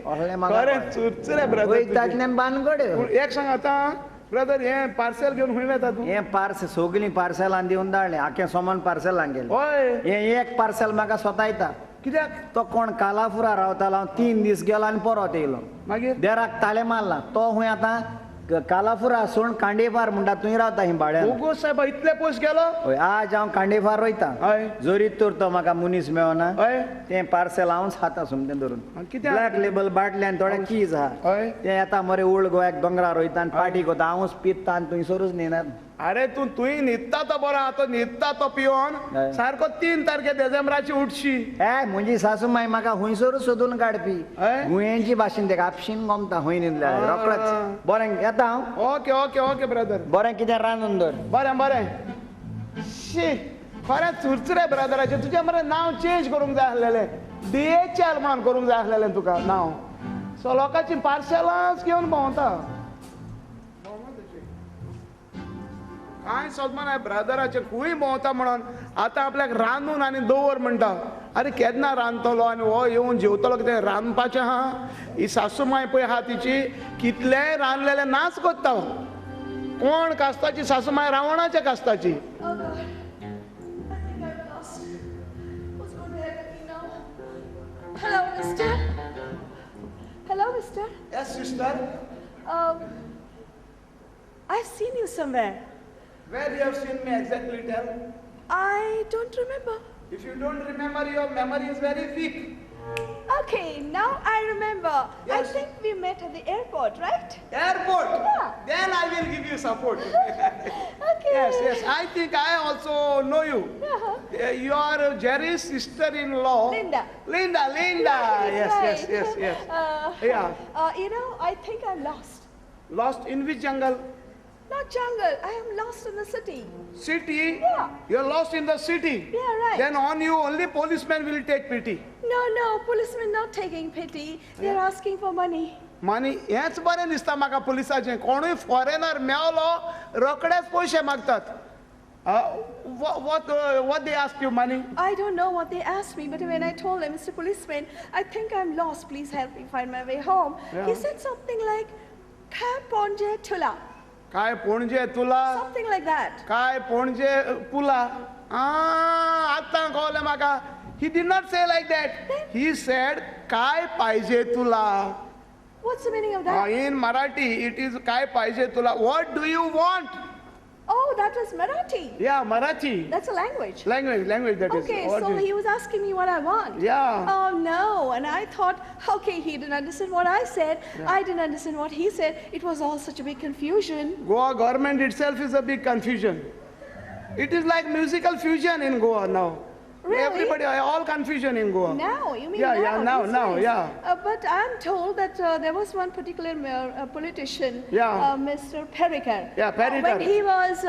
F: असलें म्हाका वयतातल्यान बानगड.
B: एक सांग आतां ब्रदर, हें पार्सेल घेवन खंय वता तूं?
F: हें पार्सेल सगळीं पार्सेलां दिवन धाडलें, आख्खें सामान पार्सेलां गेलें.
B: हय
F: हें एक पार्सेल म्हाका स्वतायता.
B: कित्याक?
F: तो कोण कालापुरा रावतालो, हांव 3 दीस गेलो आनी परत येयलो.
B: मागीर
F: देराक ताले मारला तो खंय आतां कालापुरा सोड कांडेपार म्हणटा थंय रावता ही भाड्यान.
B: ओगो सायबा इतले पयस गेलो?
F: हय आज हांव कांडेपार वयता. जरी तर तो म्हाका मनीस मेळना तें पार्सेल हांवच खाता सोमतें धरून. ब्लॅक लेबल बाटले आनी थोडे कीज आहा तें येता मरे ओल्ड गोव्याक दोंगरार वयता आनी पार्टी करता, हांवूच पिता आनी थंयसरूच न्हिदता.
B: अरे तूं तुंय न्हिदता तो बरो, आतां न्हिदता तो पिवन सारको 3 तारखे डिसेंबराची उठशी.
F: हे म्हजी सासू माय म्हाका हुंयसरूच सोदून काडपी, गुयेंची भाशेन तेका आपशीन गमता हुंय न्हिदल्यार रोखडोच. बरें येता हांव.
B: Okay okay okay brother.
F: बरें कितें रांदून दवर.
B: बरें बरें. शी खरें चुरचुरे ब्रदराचें. तुजें मरे नांव चेंज करूंक जाय आसलेलें, DHL म्हणून करूंक जाय आसलेलें तुका नांव. सो लोकांची पार्सेलांच घेवन भोंवता. कांय सोदमा ब्रदराचें खूंय भोंवता म्हणून आतां आपल्याक रांदून आनी दवर म्हणटा. आरे केन्ना रांदतलो आनी हो येवन जेवतलो कितें रांदपाचें आहा? ही सासू माय पळय आहा तिची कितलेंय रांदलेलें नाच कोत्ता. कोण कास्ताची सासू माय? रावणाच्या कास्ताची.
G: Hello, mister. Hello, mister.
B: Yes, sister.
G: I've seen you somewhere.
B: Where you have seen me exactly, tell?
G: I don't remember.
B: If you don't remember, your memory is very weak.
G: Okay, now I remember.
B: Yes.
G: I think we met at the airport, right?
B: Airport?
G: Yeah.
B: Then I will give you support.
G: Okay.
B: Yes, yes. I think I also know you.
G: Uh-huh.
B: You are Jerry's sister-in-law.
G: Linda.
B: Linda, Linda.
G: Right,
B: yes,
G: right.
B: Yes, yes, yes. Yeah.
G: You know, I think I'm lost.
B: Lost in which jungle?
G: Not jungle. I am lost in the city.
B: City?
G: Yeah.
B: You're lost in the city?
G: Yeah, right.
B: Then on you only policemen will take pity.
G: No, no, policemen not taking pity. They're asking for money.
B: Money? हेंच बरें दिसता म्हाका पुलिसाचें. कोणूय foreigner मेवलो रोखडेच पयशे मागतात. What they ask you money?
G: I don't know what they asked me, but when I told them, Mr. Policeman, I think I'm lost. Please help me find my way home.
B: Yeah.
G: He said something like, "Kai Ponje Tula."
B: काय Panaji Tula?
G: Something like that.
B: काय Panaji Pula? Ah, आतां कळ्ळें म्हाका. He did not say like that. He said, काय पाहिजे तुला?
G: What's the meaning of that?
B: In Marathi it is काय पाहिजे तुला, what do you want.
G: Oh, that was Marathi.
B: Yeah, Marathi.
G: That's a language.
B: Language, language that is.
G: Okay,
B: What
G: so
B: is-
G: he was asking me what I want.
B: Yeah.
G: Oh no, and I thought, okay, he didn't understand what I said.
B: Yeah.
G: I didn't understand what he said. It was all such a big confusion.
B: Goa government itself is a big confusion. It is like musical fusion in Goa now.
G: Really?
B: Everybody, all confusion in Goa.
G: Now, you mean
B: Yeah,
G: now?
B: yeah, now,
G: these
B: now,
G: days.
B: yeah.
G: But I'm told that there was one particular politician,
B: Yeah.
G: Mr. Parrikar.
B: Yeah, Parrikar.
G: When he was,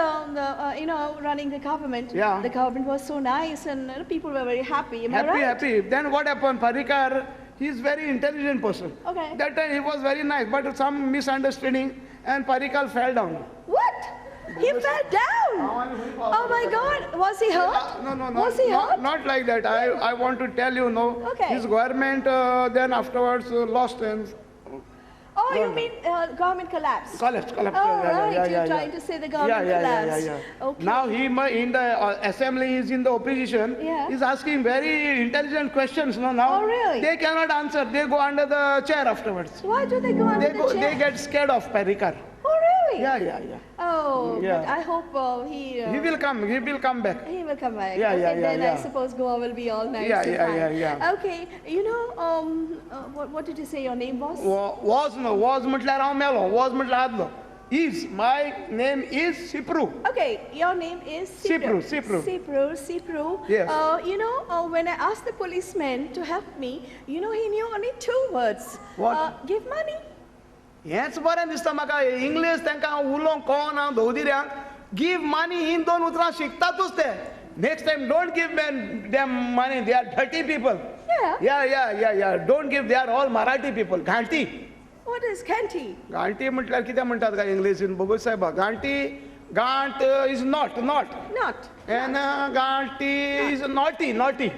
G: running the government,
B: Yeah.
G: the government was so nice and people were very happy. Am I
B: Happy,
G: right?
B: happy. Then what happened? Parrikar, he is very intelligent person.
G: Okay.
B: That time he was very nice, but some misunderstanding and Parrikar fell down.
G: What? He fell down! Oh my God! Was he hurt?
B: No, no, no.
G: Was he hurt?
B: Not like that. I want to tell you, no.
G: Okay.
B: His government then afterwards lost and
G: Oh, you
B: No.
G: mean government collapsed?
B: Collapsed, collapsed.
G: Oh,
B: Yeah, yeah,
G: right.
B: yeah,
G: You're
B: yeah,
G: trying
B: yeah.
G: to say the government
B: Yeah, yeah, yeah,
G: collapsed.
B: yeah, yeah.
G: Okay.
B: Now he in the assembly is in the opposition.
G: Yeah.
B: He's asking very intelligent questions. No, now.
G: Oh, really?
B: They cannot answer. They go under the chair afterwards.
G: Why do they go under
B: They
G: the
B: go.
G: chair?
B: They get scared of Parrikar.
G: Oh, really?
B: Yeah, yeah, yeah.
G: Oh,
B: Yeah.
G: but I hope he.
B: He will come. He will come back.
G: He will come back.
B: Yeah,
G: okay,
B: yeah, yeah,
G: then I
B: yeah.
G: suppose Goa will be all nice.
B: Yeah,
G: and
B: yeah,
G: fine.
B: yeah, yeah.
G: Okay, you know, what did you say your name was?
B: Was no was म्हटल्यार हांव मेलो, was म्हटल्यार आदलो. Is my name is Sipru.
G: Okay, your name is Sipru.
B: Sipru, Sipru.
G: Sipru, Sipru.
B: Yes.
G: When I asked the policeman to help me, you know, he knew only 2 words.
B: What?
G: Give money.
B: हेंच बरें दिसता म्हाका English तांकां हांव उलोवंक कळना धोवदिऱ्यांक. Give money ही 2 उतरां शिकतातूच ते. Next time don't give them money, they are dirty people.
G: Yeah.
B: Yeah, yeah, yeah, yeah. Don't give, they are all Marathi people. घांटी.
G: What is घांटी?
B: घांटी म्हटल्यार कितें म्हणटात काय इंग्लिशीन बघू साहेबा. घांटी, गांठ is not, not.
G: Not.
B: And घांटी is naughty, naughty.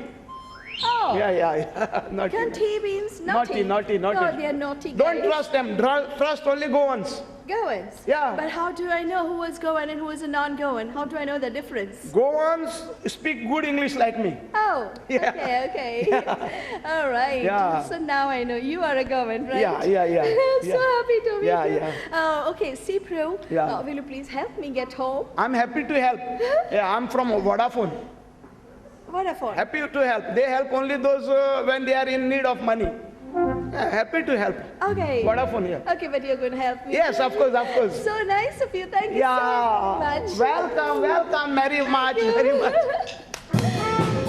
G: Oh.
B: Yeah, yeah, yeah. Naughty.
G: Ghanti means naughty.
B: Naughty, naughty, naughty.
G: Oh, they are naughty
B: Don't
G: guys.
B: trust them. Trust only Goans.
G: Goans?
B: Yeah.
G: But how do I know who is Goan and who is a non-Goan? How do I know the difference?
B: Goans speak good English like me.
G: Oh,
B: Yeah.
G: okay, okay.
B: Yeah.
G: All right.
B: Yeah.
G: So now I know you are a Goan, right?
B: Yeah, yeah, yeah.
G: I'm so
B: Yeah.
G: happy to meet
B: Yeah,
G: you.
B: yeah.
G: Okay, Sipru,
B: Yeah.
G: will you please help me get home?
B: I'm happy to help. Yeah, I'm from Vodafone.
G: Vodafone.
B: Happy to help. They help only those when they are in need of money. Happy to help.
G: Okay.
B: Vodafone, yeah.
G: Okay, but you're going to help me.
B: Yes, of course, of course.
G: So nice of you. Thank you
B: Yeah.
G: so much.
B: Welcome, welcome, very much,
G: Thank you.
B: very much.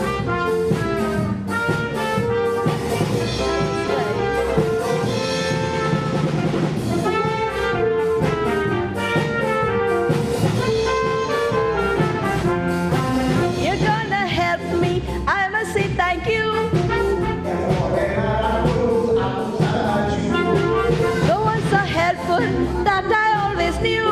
G: You're going to help me. I must say thank you. Goans are helpful, that I always knew.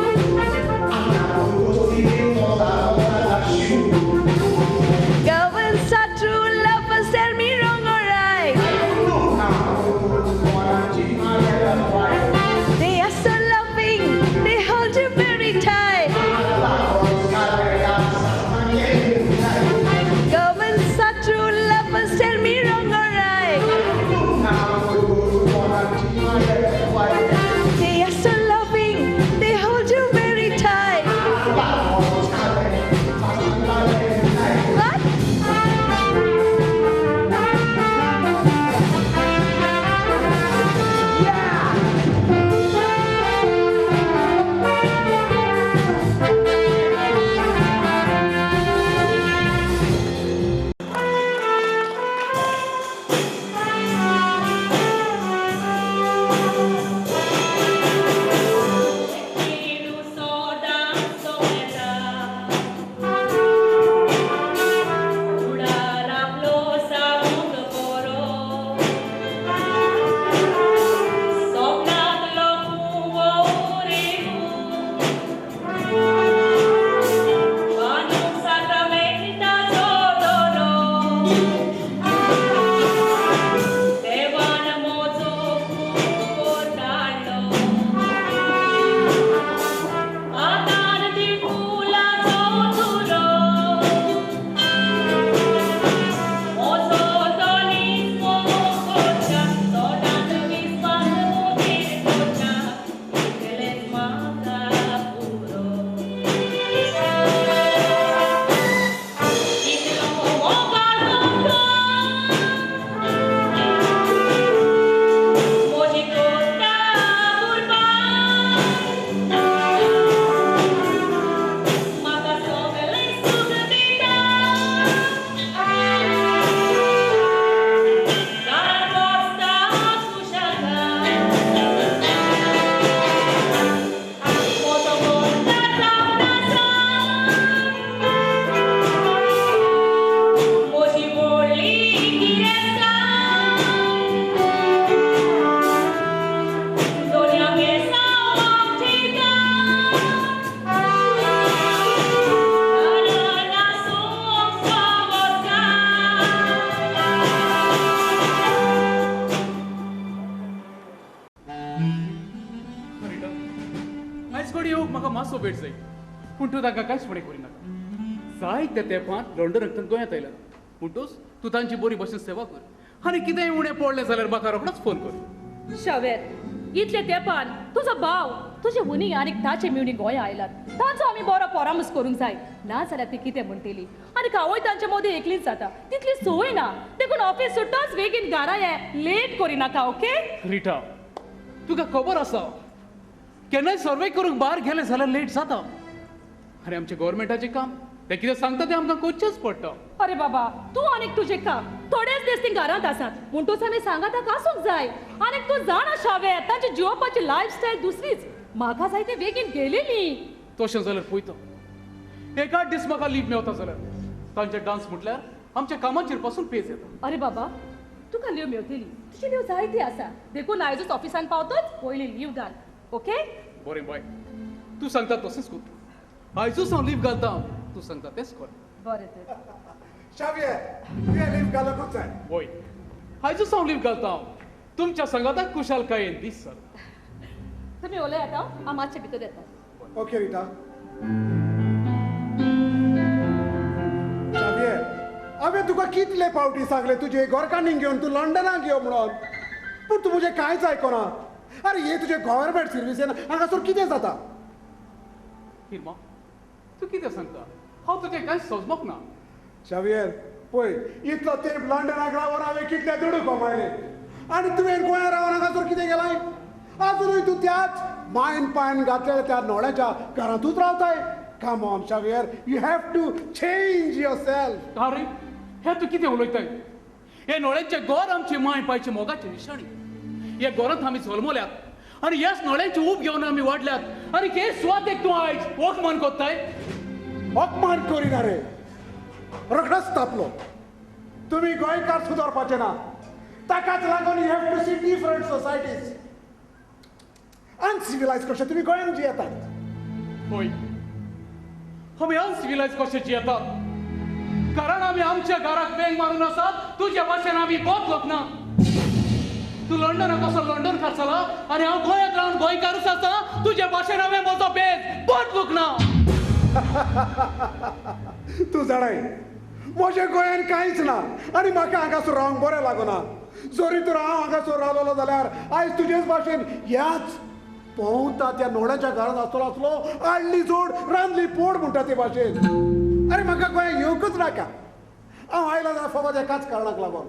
N: तूं तांकां कांयच फुडें करिनाका. जायत्या तेंपान लंडनांतल्यान गोंयांत आयला म्हणटूच तूं तांची बरी भशेन सेवा कर आनी कितेंय उणें पडलें जाल्यार म्हाका रोखडोच फोन कर.
O: शावेर, इतले तेंपान तुजो भाव तुजे हुनी आनी ताचे मेवणी गोंया आयलात, तांचो आमी बरो परामर्श करूंक जाय. ना जाल्यार ती कितें म्हणटली आनी आवय तांचे मदीं एकलीच जाता, तितली संवय ना. देखून ऑफीस सुट्टाच बेगीन घरा ये, लेट करिनाका. ओके
N: रिटा, तुका खबर आसा केन्नाय सर्वे करूंक भायर गेलें जाल्यार लेट जाता. आनी आमचें गव्हर्मेंटाचें काम तें कितें सांगता तें आमकां करचेंच पडटा.
O: अरे बाबा, तूं आनीक तुजें काम, थोडेच दीस ती घरांत आसात म्हणटूच आमी सांगाताक आसूंक जाय. आनीक तूं जाणा शावेर, तांची जिवपाची लायफस्टायल दुसरीच. म्हाका जाय ते बेगीन गेलेली.
N: तशें जाल्यार पळयता एक आठ दीस म्हाका लीव मेवता जाल्यार तांचे डान्स म्हटल्यार आमच्या कामाचेर पासून पेज येता.
O: अरे बाबा, तुका लीव मेवतली, तुजी लीव जायती आसा, देखून आयजूच ऑफिसान पावतच पयली लीव घाल. ओके?
N: बरें बाय, तूं सांगता तशेंच करता. आयजूच हांव लीव घालता, तूं सांगता तेंच कर.
O: बरें तर
D: शावियर, तुवें लीव घालूंकूच जाय.
N: वय, आयजूच हांव लीव घालता. तुमच्या सांगाताक खुशालकायेन दीस सर.
O: तुमी उलयात, हांव मातशें भितर येता.
D: ओके रिटा. शावियर, हांवें तुका कितले फावटी सांगलें तुजे घरकान्नीक घेवन तूं लंडनाक यो म्हणून, पूण तूं म्हजें कांयच आयकना. अरे हे तुजे गव्हर्मेंट सर्विसेन हांगासर कितें जाता?
N: हिरमा, तूं कितें सांगता? हांव तुजें कांयच समजूंक ना.
D: शावियर, पळय इतलो तेंप लंडनाक रावन हांवें कितले दुडू कमायले आनी तुवें गोंयांत रावन हांगासर कितें केलां? आजुनूय तूं त्याच मायन पायन घातलेल्या त्या नोळ्याच्या घरांतूच रावताय. Come on Xavier, you have to change yourself.
N: अरे हें तूं कितें उलयताय? हे नोळ्यांचें घर आमची माय पायचे मोगाचे निशाणी. हे घरांत आमी जल्मल्यात आनी ह्याच नोळ्यांची ऊब घेवन आमी वाडल्यात. आनी हे सुवातेक तूं आयज अपमान कोत्ताय?
D: अपमान करिना रे, रोखडोच तापलो. तुमी गोंयकार सुदारपाचे ना, ताकाच लागून you have to see different societies. Uncivilized कशे तुमी गोंयांत जियेतात.
N: हय, आमी अनसिविलायज कशे जियेतात कारण आमी आमच्या घराक वेंग मारून आसात. तुज्या भाशेन आमी बदलत ना. तूं लंडनाक कसो लंडनकार जाला आनी हांव गोंयांत रावन गोंयकारूच आसा. तुज्या भाशेन हांवें म्हजो भेस बदलूंक ना.
D: तूं जाणाय म्हज्या गोंयांत कांयच ना आनी म्हाका हांगासर रावंक बरें लागना. जरी तर हांव हांगासर रावलोलो जाल्यार आयज तुजेच भाशेन ह्याच पोंवता त्या नोड्याच्या घरांत आसतलो आसलो. आडली जोड रांदली पोड म्हणटा ते भाशेन. अरे म्हाका गोंयांत येवंकच नाका. हांव आयलो जाल्यार फकत एकाच कारणाक लागून,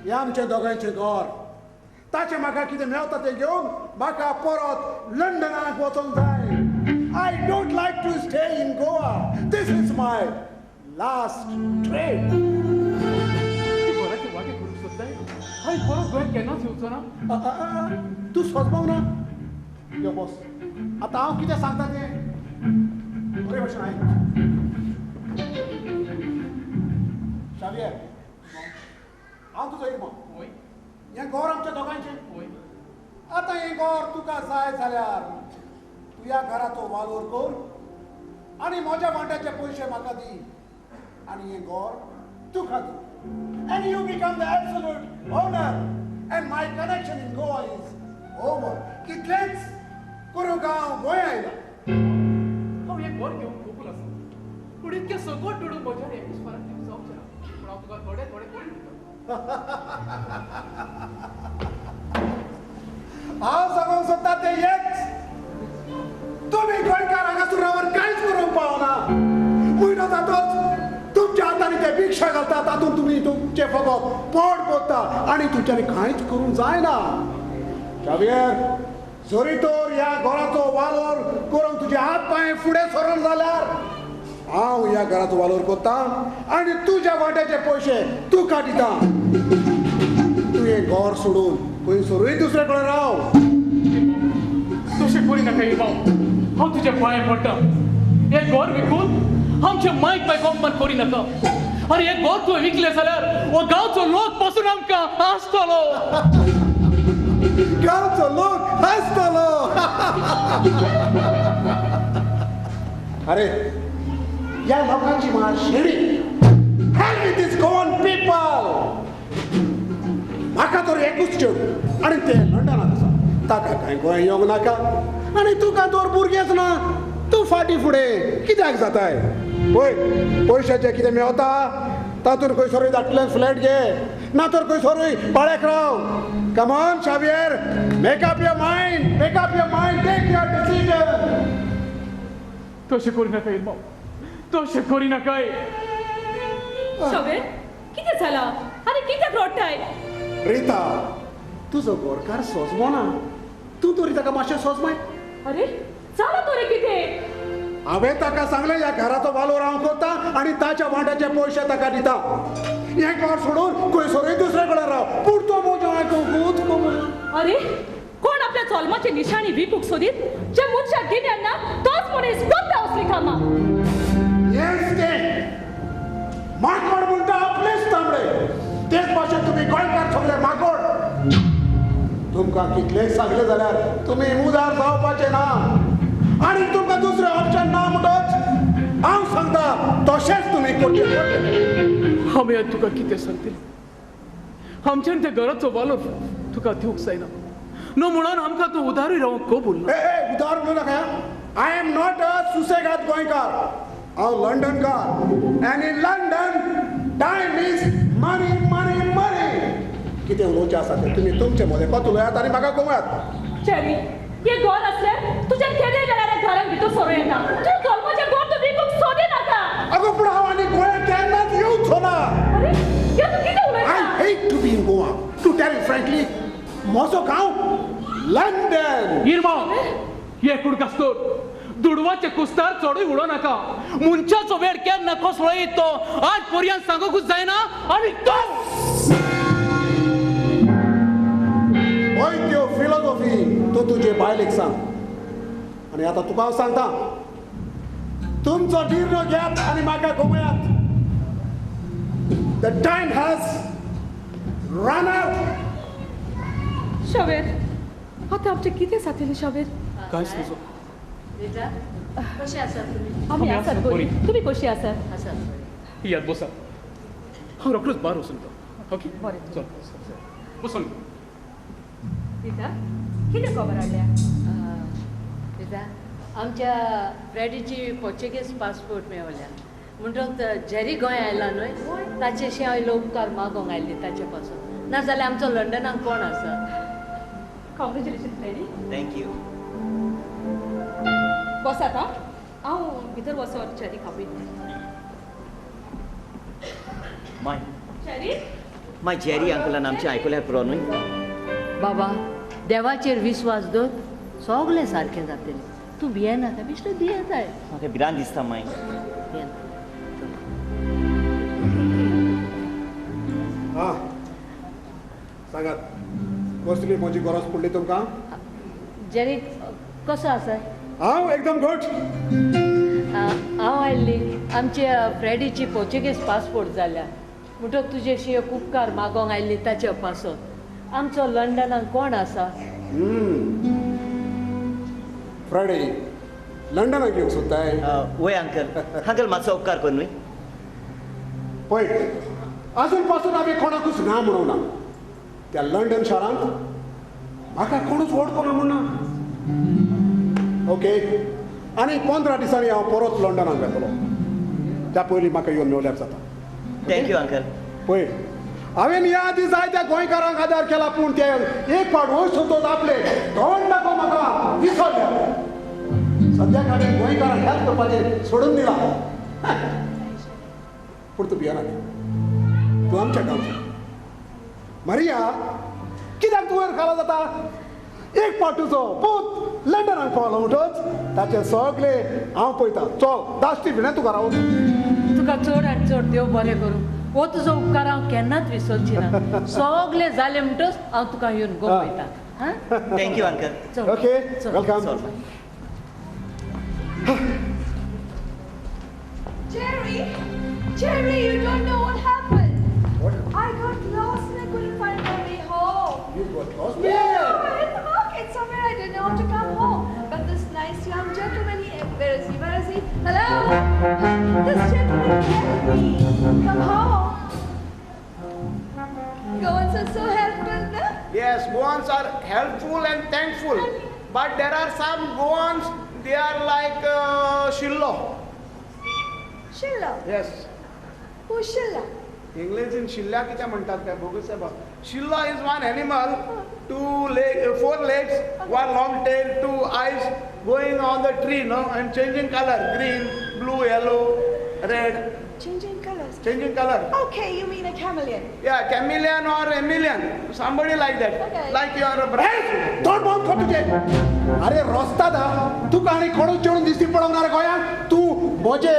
D: हें आमचें दोगांयचें घर, ताचें म्हाका कितें मेवता तें घेवन म्हाका परत लंडनाक वचोंक जाय. I don't like to stay in Goa. This is my last trip.
N: तूं घराचे वाटे करूंक सोदताय आनी परत गोंयांत केन्नाच येवचो ना?
D: तूं सोदपाक ना? यो बस, आतां हांव कितें सांगता तें बरे भशेन आयक. शावियर, हांव तुजो इरमो. हें घर आमच्या दोगांयचें. आतां हें घर तुका जाय जाल्यार तुज्या घराचो वालोर कर आनी म्हज्या वांट्याचे पयशे म्हाका दी आनी हें घर तुका दी. And you become the absolute owner and my connection in Goa is over. इतलेंच करूंक हांव गोंया आयला.
N: हांव हें घर घेवंक कबूल आसा, पूण इतकें सगळं दुडू म्हज्यान एकूच फाराक दिवंक जावचें ना. पूण हांव तुका थोडे थोडे करून दिता.
D: हांव सांगूंक सोदता तें हेंच, तुमी गोंयकार हांगासर रावन कांयच करूंक पावना. म्हयनो जातच तुमच्या हातांनी ते भिक्षा घालता, तातूंत तुमी तुमचें फकत पोट भरता आनी तुमच्यांनी कांयच करूंक जायना. शावियर, जरी तर ह्या घराचो वालोर करूंक तुजे हात पांय फुडें सरून जाल्यार हांव ह्या घराचो वालोर करता आनी तुज्या वांट्याचे पयशे तुका दिता. तूं हें घर सोडून खंय सरूय दुसरे कडेन राव.
N: तशें करिनाका इरमांव, हांव तुज्या पांय पडटा. हें घर विकून आमच्या मायक पायक अपमान करिनाका. आनी हें घर तुवें विकलें जाल्यार हो गांवचो लोक पसून आमकां हांसतलो.
D: गांवचो लोक हांसतलो. अरे ह्या लोकांची मार शेळी. Hell with this Goan people. म्हाका तर एकूच चेडूं आनी तें लंडनाक आसा, ताका कांय गोंय येवंक नाका. आनी तुका तर भुरगेंच ना, तूं फाटीं फुडें कित्याक जाताय? पळय पयशाचें कितें मेवता तातूंत खंयसरूय धाकटल्यान फ्लॅट घे, ना तर खंयसरूय भाड्याक राव. Come on Xavier, make up your mind, make up your mind, take your decision.
N: तशें करी नाका इरमांव, तशें करी नाकाय.
O: शावेर कितें जालां आनी कित्याक रडटाय?
D: रिता, तुजो गोरकार सोजमो ना, तूं तरी ताका मातशें सोजमाय.
O: अरे जालां तरी कितें?
D: हांवें ताका सांगलें ह्या घराचो वालोर हांव करता आनी ताच्या वांट्याचे पयशे ताका दिता. हें घर सोडून खंयसरूय दुसरे कडेन राव, पूण तो म्हजें आयकूंकूच कबूल.
O: अरे कोण आपल्या जल्माची निशाणी विकूंक सोदीत? जे मनशाक गिन्यान ना तोच मनीस करता असलीं कामां.
D: हेंच तें माकोड म्हणटा आपलेच तांबडे, तेच भाशेन तुमी गोंयकार सगळे माकोड. तुमकां कितलेंय सांगलें जाल्यार तुमी उदार जावपाचें ना आनी तुमकां दुसरें ऑप्शन ना म्हणटच हांव सांगता तशेंच तुमी करचें पडटलें.
N: आमी आतां तुका कितें सांगतली? आमच्यान त्या घराचो वालोर तुका दिवंक जायना न्हू म्हणून आमकां तूं उदारूय रावंक कबूल ना.
D: ए उदार म्हणू नाका. I am not a सुसेगाद गोंयकार, हांव लंडनकार आनी in London time is money money money. कितें उलोवचें आसा तें तुमी तुमचे मदें कोत उलयात आनी म्हाका गमयात.
O: चेरी, हें घर आसल्यार तुज्यान केदेय वेळार घरांत भितर सरूं येता. तूं जल्माचें घर तूं विकूंक सोदी नाका.
D: अगो पूण हांव आनी गोंयांत केन्नाच येवचो ना.
O: अरे हें तूं कितें उलयता?
D: I hate to be in Goa. To tell you frankly, म्हजो गांव लंडन.
N: इरमांव, हे कुडकास्तोर दुडवाचे कुस्तार चडूय उडो नाका. मनशाचो वेळ केन्ना कसलो येत तो आज पर्यंत सांगूंकूच जायना. आनी तो
D: हय त्यो फिलॉसॉफी तूं तुजे बायलेक सांग. आनी आतां तुका हांव सांगता, तुमचो निर्णय घेयात आनी म्हाका गमयात. The time has run out.
O: Xavier, आतां आमचें कितें जातलें शावेर?
N: कांयच नजो.
H: रिता, कशें आसात तुमी?
O: आमी आसात बरी. तुमी कशी आसात?
H: आसात.
N: याद बसा, हांव रोखडोच बार वचून येता. ओके,
O: बरें,
N: चल बसून.
O: रिता, कितें खबर हाडल्या?
J: रिता, आमच्या फ्रेडीची पोर्चुगीज पासपोर्ट मेवल्या म्हणटकच जेरी गोंय आयला न्हय ताचेशी हांव उपकार मागोंक आयली ताचे पासून. नाजाल्यार आमचो लंडनाक कोण आसा?
O: Congratulation Freddy.
I: Thank you.
O: बसात हां, हांव भितर वचोन चेरी खापयता.
I: माय
O: चेरी,
I: माय जेरी अंकलान आमचें आयकल्यार पुरो न्हय?
J: बाबा, देवाचेर विस्वास दवर, सगळें सारकें जातलें. तूं भियेनाका, बेश्टो भियेताय.
I: म्हाका भिरांत दिसता माय.
D: आं सांगात, कसली म्हजी गरज पडली तुमकां?
J: जेरी कसो आसा?
D: हांव एकदम घट.
J: हांव आयल्ली आमच्या फ्रेडीची पोर्चुगीज पासपोर्ट जाल्या म्हणटकच तुजेशी एक उपकार मागोंक आयल्ली ताचे पासून. आमचो लंडनाक कोण आसा?
D: फ्रेडी लंडनाक येवंक सोदताय?
I: वय अंकल, अंकल मातसो उपकार कर न्हय.
D: पळय, आजून पासून आमी कोणाकूच ना म्हणूंक ना. त्या लंडन शारांत म्हाका कोणूच वळखना म्हणना. ओके, आनी 15 दिसांनी हांव परत लंडनाक वेतलो. त्या पयलीं म्हाका येवन मेवल्यार जाता.
I: Thank you uncle.
D: पळय, हांवें ह्या आदीं जायत्या गोंयकारांक आदार केला, पूण ते एक फावट वयर सोदत आपले तोंड दाखोव म्हाका विसरले. सद्याक हांवें गोंयकारांक हेल्प करपाचें सोडून दिलां. पूण तूं भियेनाका, तूं आमच्या गांवचें. मारिया, कित्याक तूं वयर खाला जाता? एक फावट तुजो पूत लंडनाक पावलो म्हणटच ताचें सगळें हांव पळयतां. चल दाश्टी भिणें तुका राव.
J: तुका चड आनी चड देव बरें करूं. हो तुजो उपकार हांव केन्नाच विसरची ना. सगळें जालें म्हणटच हांव तुका येवन गमयता.
I: Thank you uncle.
D: Okay, welcome.
G: Jerry, Jerry, you don't know what happened.
D: What?
G: I got lost and I couldn't find my way home.
D: You got lost?
G: Yeah, in the market somewhere. I didn't know how to come home. But this nice young gentleman, he, where is he? Where is he? Hello? This gentleman helped me come home. Goans are so helpful, no?
B: Yes, Goans are helpful and thankful. But there are some Goans, They are like Shillo.
G: Shillo?
B: Yes.
G: Who's Shilla?
B: English in Shilla कितें म्हणटात काय बघू साहेब. Shilla is one animal, 4 legs, 1 long tail, 2 eyes, going on the tree, no, and changing color, green, blue, yellow, red.
G: Changing colors.
B: Changing color.
G: Okay, you mean a chameleon.
B: Yeah, chameleon or emilion, somebody like that.
G: Okay.
B: Like your brother.
D: तोंड बंद कर तुझे. अरे रस्ता दा, तुका आनी कोणूच चेडून दिसती पडोवंक ना रे गोंयांत. तूं म्हजे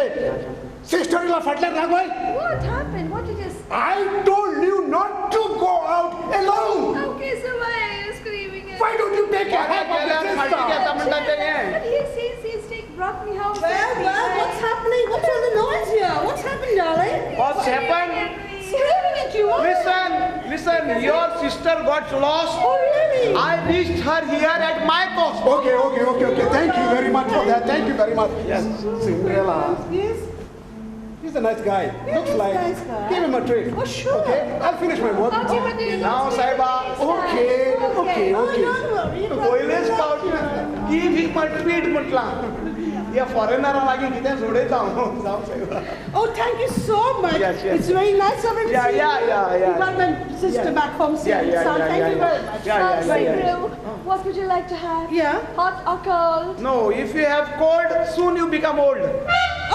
D: सिस्टरीला फाटल्यान लागलोय.
G: What happened? What did you say?
D: I told you not to go out alone.
G: Okay, so why are you screaming at me?
D: Why don't you take a help of your sister?
G: But he says he's brought me home.
A: Well, well, what's happening? What's all the noise here? What's happened, darling?
B: What's happened?
A: Screaming at you.
B: Listen, listen. Your sister got lost.
A: Oh, really?
B: I reached her here at my cost.
D: Okay, okay, okay, okay. Thank you very much for that. Thank you very much.
B: Yes.
D: Cinderella.
A: Yes.
D: He's a nice guy.
A: Yeah,
D: Looks
A: he's
D: like.
A: A nice guy.
D: Give him a treat.
A: Oh, sure.
D: Okay, I'll finish my work.
G: Okay, but you
B: Now, Saiba.
D: Okay, okay, okay.
A: Oh, don't worry.
B: पयलेच पावटी give him a treat म्हटला. या फॉरेनरा लागीं कितें सोडयता हांव. जावं सायबा.
A: Oh, thank you so much.
B: Yes, yes.
A: It's very nice of him to
B: Yeah,
A: see
B: yeah,
A: you.
B: yeah, yeah.
A: You got my sister
B: Yeah.
A: back home safe
B: Yeah,
A: and
B: yeah,
A: sound.
B: yeah,
A: Thank
B: yeah,
A: you
B: yeah.
A: very much.
B: Yeah, yeah, yeah, yeah.
G: What would you like to have?
A: Yeah.
G: Hot or cold?
B: No, if you have cold, soon you become old.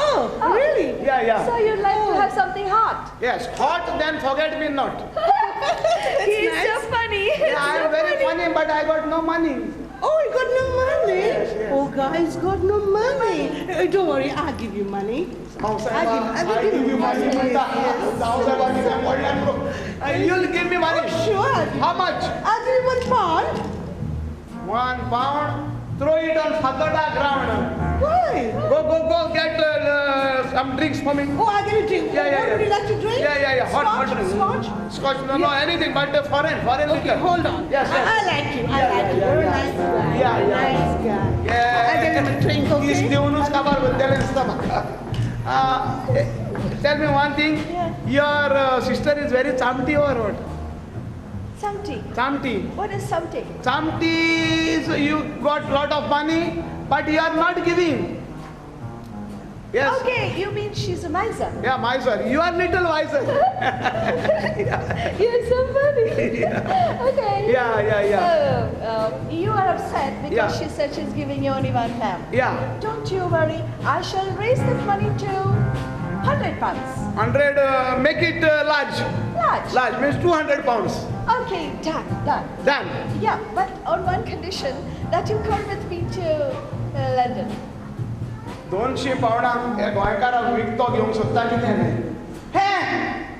A: Oh, really?
B: Yeah, yeah.
G: So you'd like to have something hot?
B: Yes, hot, then forget me not.
G: He's
A: nice.
G: so funny.
B: Yeah, I am very funny, but I got no money.
A: Oh, you got no money?
B: Yes, yes.
A: Oh, guys, got no money. Don't worry, I'll give you money.
B: I give you money. You'll give me money.
A: Oh, sure.
B: How much?
A: I'll give you £1.
B: £1? Throw it on Fatorda ground.
A: Why?
B: Go, go, go, get some drinks for me.
A: Oh, I'll get a drink.
B: Yeah, yeah,
A: What
B: yeah.
A: would you like to drink?
B: Yeah, yeah, yeah. Hot,
A: Scotch,
B: hot drink.
A: Scotch?
B: Scotch, no, no, anything but the foreign
A: Okay,
B: liquor.
A: hold on.
B: Yes, yes.
A: I like you. I
B: Yeah,
A: like you.
B: yeah,
A: You're a
B: yeah.
A: nice guy.
B: Yeah, yeah.
A: Nice guy.
B: Yeah.
A: I'll get him a drink, okay?
B: Kiss दिवनूच काबार करतले दिसता म्हाका. Tell me one thing.
G: Yeah.
B: Your sister is very chamti or what?
G: Samti.
B: Chamti.
G: What is samti?
B: Chamti is you got lot of money, but you are not giving. Yes.
G: Okay, you mean she's a miser.
B: Yeah, miser. You are little wiser.
G: Yeah. You're so funny.
B: Yeah.
G: Okay.
B: Yeah, yeah, yeah.
G: You are upset because
B: Yeah.
G: she said she's giving you only £1.
B: Yeah.
G: Don't you worry. I shall raise that money to £100.
B: 100, make it large.
G: Large?
B: Large means 200 pounds.
G: Okay, done, done.
B: Done.
G: Yeah, but on one condition, that you come with me to London.
B: 200 पावंडांक हे गोंयकाराक विकतो घेवंक सोदता कितें न्हय. Hey,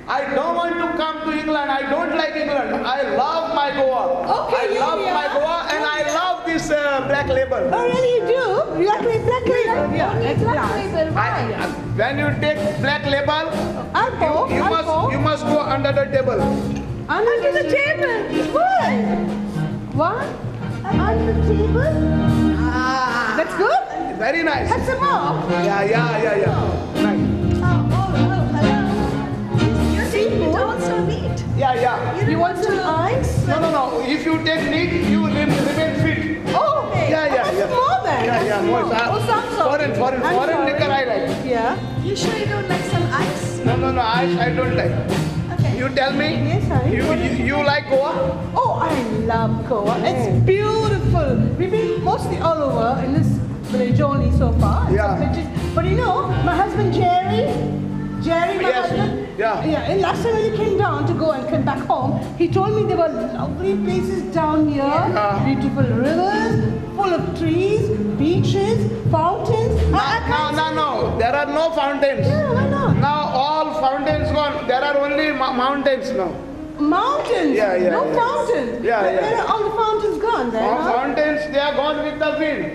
B: I don't want to come to England. I don't like England. I love my Goa.
A: Okay,
B: I love
A: yeah.
B: my Goa and I love this black label.
A: Oh, really? You do? You like black label? Yeah,
G: Only
A: it's
G: black
A: nice.
G: label. Why?
B: When you take black label,
A: I'll go.
B: you must go under the table.
A: Under
G: the table.
A: Why? What? Under the table? Ah. That's good.
B: Very nice.
A: Have some more.
B: Yeah, yeah, yeah, yeah. Nice.
G: Oh, hello. You see, you don't so neat.
B: Yeah, yeah.
A: You want some ice?
B: No, no, no. If you take neat, you remain fit.
A: Oh, okay.
B: Yeah, yeah,
A: That's
B: yeah.
A: more then.
B: Yeah,
A: That's
B: yeah, more.
A: more. Oh, some
B: Foreign, foreign,
A: I'm
B: foreign
A: sorry.
B: liquor I like.
A: Yeah.
G: You sure you don't like some ice?
B: No, no, no. Ice I don't like.
G: Okay.
B: You tell me.
A: Yes, I.
B: You like Goa?
A: Oh, I love Goa. It's beautiful. We've been mostly all over in this village only so far.
B: Yeah.
A: Villages. But you know, my husband Jerry, my
B: Yes.
A: husband.
B: Yeah.
A: Yeah. And last time when he came down to go and come back home, he told me there were lovely places down here,
B: Yeah.
A: beautiful rivers, full of trees, beaches, fountains.
B: No,
A: I
B: no,
A: can't
B: no, no. There are no fountains.
A: Yeah, why not?
B: Now all fountains gone. There are only mountains now.
A: Mountains?
B: Yeah, yeah.
A: No
B: yeah.
A: fountains?
B: Yeah, yeah.
A: Where are all the fountains gone then?
B: All
A: huh?
B: fountains, they are gone with the wind.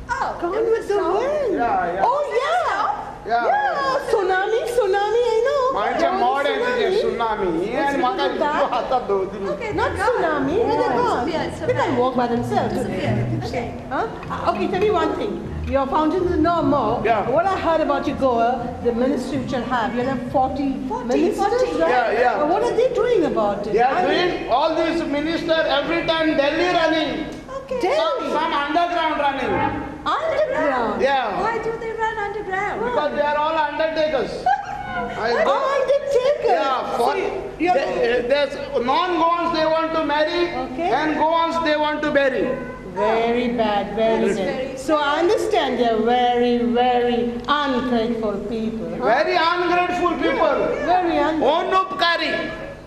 G: Oh,
A: Gone with the wind.
B: Yeah, yeah.
A: Oh, yeah.
B: Yeah.
A: Yeah, tsunami, tsunami, I know.
B: माणसे
A: There
B: mode
A: was
B: आहे tsunami. And म्हाका हातात दवरली.
G: Okay,
A: Not tsunami, where they gone?
G: Yeah,
A: They can walk by themselves.
G: Disappear. Okay.
A: Huh? Okay, tell me one thing. Your fountains are no more.
B: Yeah.
A: What I heard about your Goa, the ministry which you'll have, you'll have 40 ministers,
G: 40.
A: right?
B: Yeah, yeah.
A: What are they doing about it?
B: They are doing all these minister every time Delhi running.
G: Okay.
A: Delhi?
B: Some underground running.
A: Underground?
B: Yeah.
G: Why do they run underground?
B: Because they are all undertakers.
A: Undertakers?
B: Yeah, for, there's non-Goans they want to marry,
A: okay,
B: and Goans they want to bury.
A: Very bad, very bad. So I understand they're very, very ungrateful people. Huh?
B: Very ungrateful people.
A: Yeah, very ungrateful.
B: Onupkari.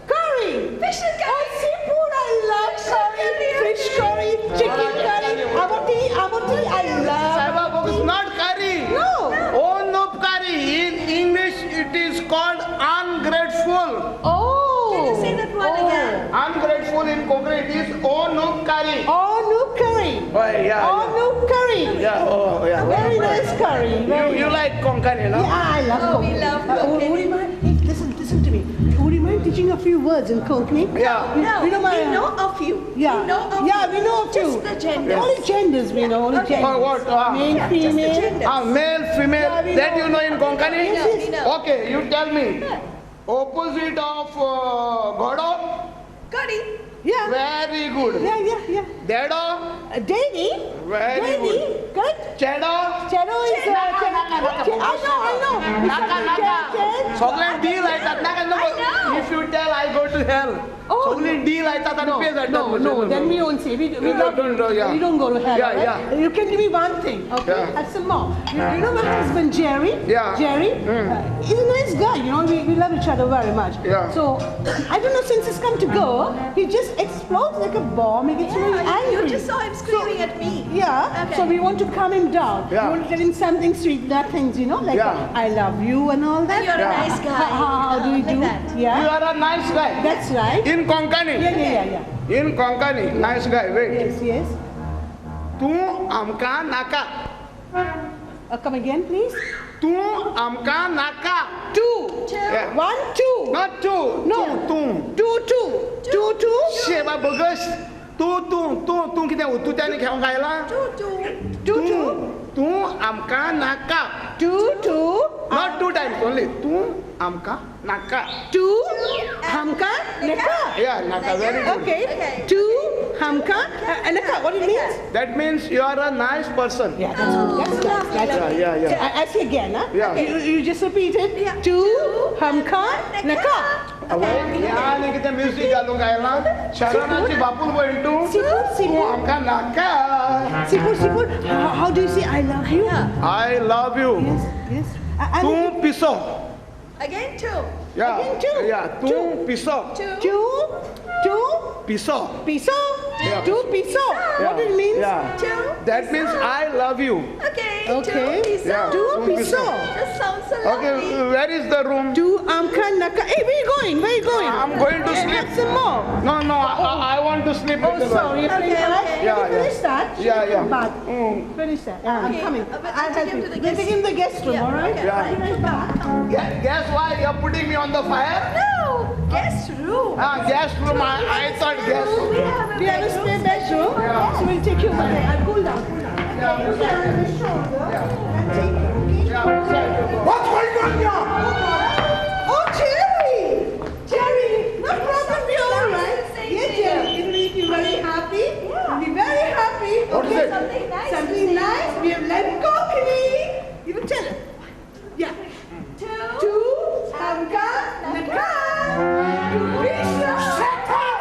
A: Curry.
G: Fish and curry.
A: Oh, seafood, I love curry. Fish curry, chicken curry, amoti, amoti, I love.
B: Saiba, it's not curry.
A: No.
B: Onupkari. In English, it is called ungrateful.
A: Oh.
G: Can you say that word again?
B: Ungrateful in Konkani, it is onupkari.
A: Onupkari.
B: Oh, yeah.
A: Onupkari.
B: Yeah, oh, yeah.
A: Very nice curry. Very
B: you like Konkani, no?
A: Yeah, I love Konkani.
G: We love Konkani.
A: Would you mind? Hey, listen to me. Would you mind teaching a few words in Konkani?
B: Yeah.
G: No,
A: we know,
G: we know a few.
A: Yeah.
G: We know a few.
A: Yeah, we know a few.
G: Just the genders.
A: Only genders we know. Only genders.
B: Oh, what?
A: Male, female.
B: Ah, male, female.
A: Yeah,
B: that you know in Konkani?
A: Yes, yes.
B: Okay, you tell me. Opposite of Godo?
G: Godi.
A: Yeah.
B: Very good.
A: Yeah, yeah, yeah.
B: Dedo?
A: Daddy.
B: Very
A: Daddy.
B: good.
A: Good.
B: Chedo?
A: Chedo is... I know, I know.
B: Naka, naka. Soglen D लायतात नाका नको. If you tell, I go to hell.
A: Oh.
B: Soglen D लायतात आणि pay जातात.
A: No, no, then we won't say. We
B: don't, yeah.
A: We don't go to hell.
B: Yeah,
A: right?
B: yeah.
A: You can give me one thing, okay?
B: Yeah.
A: Have some more. You know my husband, Jerry?
B: Yeah.
A: Jerry? He's a nice guy, you know. We love each other very much.
B: Yeah.
A: So, I don't know, since he's come to go, he just explodes like a bomb. He gets really angry.
G: You just saw him screaming at me.
A: Yeah.
G: Okay.
A: So we want to calm him down.
B: Yeah.
A: We want to tell him something sweet, nothing, you know, like
B: yeah.
A: I love you and all that.
G: You're a nice guy.
A: How do you
G: like
A: do?
G: That.
A: Yeah.
B: You are a nice guy.
A: That's right.
B: In Konkani.
A: Yeah, yeah, yeah, yeah.
B: In Konkani, nice guy. Wait.
A: Yes, yes.
B: Tu amka naka.
A: Come again, please.
B: Tu amka naka.
A: Two.
B: Yeah.
A: 1, 2.
B: Not two.
A: No.
B: Two.
A: 2, 2. 2, 2.
B: Sheba bogus. 2, 2, 2, 2 कितें उतुत्यानी घेवंक आयला?
G: 2, 2.
A: 2, 2.
B: तू आमकां नाका.
A: 2, 2.
B: Not 2 times only. तू आमकां नाका.
A: 2 हमका naka.
B: Yeah, naka. Very good.
A: Okay. 2 हमका naka. What it means?
B: That means you are a nice person.
A: Yeah, that's good. That's nice. That's
B: yeah, yeah, yeah.
A: I ask you again, huh?
B: Yeah.
A: You just repeat it.
G: Yeah.
A: 2 हमका naka.
B: आनी कितें music घालूंक आयला? शरणाची बापूल भयण तूं.
A: Sipur.
B: आमकां नाका.
A: Sipur, Sipur. How do you say I love you?
B: I love you.
A: Yes, yes.
B: तूं पिसो.
G: Again 2.
B: Yeah.
A: Again 2.
B: Yeah. 2 piso.
G: 2.
A: 2. 2.
B: Piso.
A: Piso.
B: Yeah.
A: 2 piso.
B: Yeah.
A: What it means?
B: Yeah.
G: 2.
B: That means I love you.
G: Okay.
A: Okay.
G: 2 piso.
B: Yeah.
A: 2 piso.
G: That sounds so lovely.
B: Okay. Where is the room?
A: 2 amka naka. Hey, where you going? Where you going?
B: I'm going to sleep.
A: Have some more.
B: No, no. I want to sleep.
A: Oh, sorry.
G: Okay, okay.
B: Yeah, yeah.
A: Finish that.
B: Yeah, yeah.
A: Bath. Finish that. I'm coming. I'll help you.
G: We'll
A: We'll take him to the guest room,
G: Yeah,
A: all right?
G: okay.
B: Yeah. Guess why you're putting me on the fire?
G: No, guest room.
B: Ah, guest room. I thought guest room.
A: We have a spare bedroom.
B: Yeah.
A: So we'll take you over there. I'll cool down. Cool down.
B: Yeah.
A: Okay. Put that on the shoulder and take you, okay?
B: Yeah.
D: What's going on here?
A: Oh, Jerry! Jerry, no problem. We're all right. Yeah, Jerry. It'll make you very happy. Yeah. Be very happy.
B: What is
A: okay?
B: it?
G: Something nice.
A: Something nice. We have learned Konkani. You will tell him. Yeah.
G: 2.
A: 2 amka naka. 2 piso.
D: Shut up!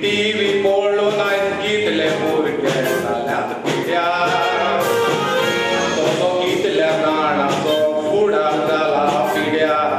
M: TV पळोवन आयज कितले भुरगे जाल्यात पिड्यार तसो कितल्या जाणांचो फुडार जाला पिड्यार.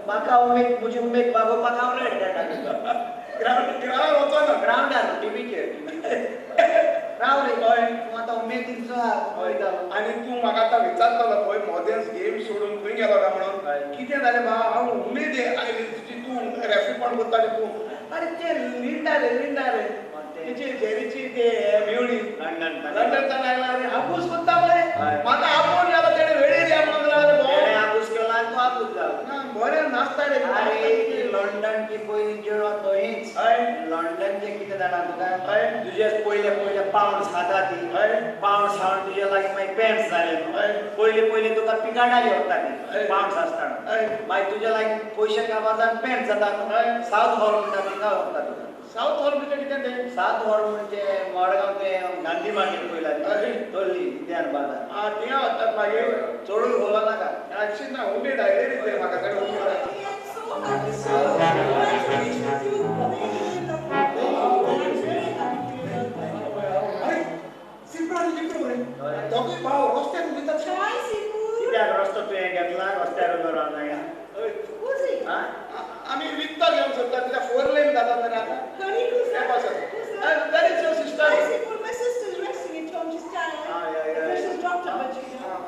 F: म्हाका उमेद बागोवपाक हांव रेड कार्ड दाखयता. ग्रावंडार टिवीचेर. राव रे, तूं आतां उमेदीन
B: आनी तूं म्हाका आतां विचारतलो पळय मदेंच गेम सोडून खंय गेलो काय म्हणून. कितें जालें बा, हांव उमेद आयली तुजी, तूं रेफ्रीपण करताली तूं. आरे तें लिंडा रे, लिंडा रे, तेची जेरीची ते मेवणी लंडनच्यान आयला. आरे आपूस करता मरे, म्हाका आपोवन गेलो तेणें वेळेर या म्हणून रावले.
F: आपूस केलो आनी तूं आपूस जालो
B: ना, बरें नाचता रे.
F: आरे लंडन की पयलीं चेडवां थंयच. लंडनचें कितें जाणा तुका, तुजे पयले पयले पावंड खाता ती पावंड खावन तुजे लागीं मागीर पॅन्ट्स जाले. पयले पयले तुका पिकांडाली वता ती पावंड्स आसतना, मागीर तुजे लागीं पयशे काबार जावन पॅन्ट जाता. सावथ हॉल म्हणटा थिंगा व्हरता तुका.
B: सावथ हॉल म्हणजे कितें तें?
F: सावथ हॉल म्हणजे मडगांव तें गांधी मार्केट पयला तल्ली इंडियन बाजार,
B: थिंगा वतात मागीर.
F: चडूय उलोवं नाका.
B: अशी ना उमेद आयली रे म्हाका चड उमेद.
F: कित्याक रस्तो तुवें घेतला, रस्त्यार उबो रावना.
B: आमी विकता घेवंक सोदता, कित्याक 4 लेन जाता मरे आतां. Where is your sister?
A: My sister is resting at home. She's tired. The pressure's dropped a bit, you know.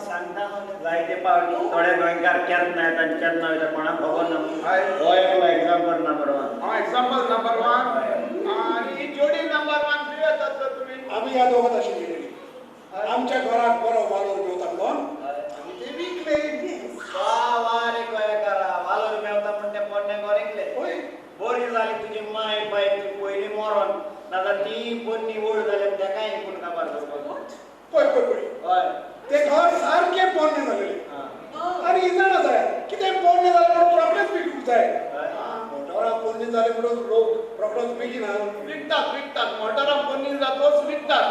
F: सांगता जायते पावटी थोडे गोंयकार केन्ना येता आनी केन्ना वयता कोणाक खबर ना. हो एकलो एग्जाम्पल नंबर 1.
B: हांव एग्जाम्पल नंबर 1 आनी ही जोडी नंबर 1 खंय येतात तर तुमी?
D: आमी ह्या दोगां आशिल्ली आमच्या घराक बरो वालोर मेवता म्हणून आमी ते विकले.
F: वा वा रे गोंयकारा, वालोर मेवता म्हण तें पोन्नें घर विकलें. बरी जाली तुजी माय बाय ती पयलीं मरोन, नाजाल्यार ती पोन्नी ओल्ड जाल्यार तेकाय विकून काबार करपाक.
D: पळय पळय पळय,
F: हय
D: तें घर सारकें पोन्नें जालेलें. आनी जाणा जाय कितें पोन्नें जालें म्हणून रोखडेंच विकूंक जाय. मोटरां पोन्नें जालें म्हणून लोक रोखडोच विकिना,
B: विकतात विकतात. मोटरां पोन्नी जातोच विकतात.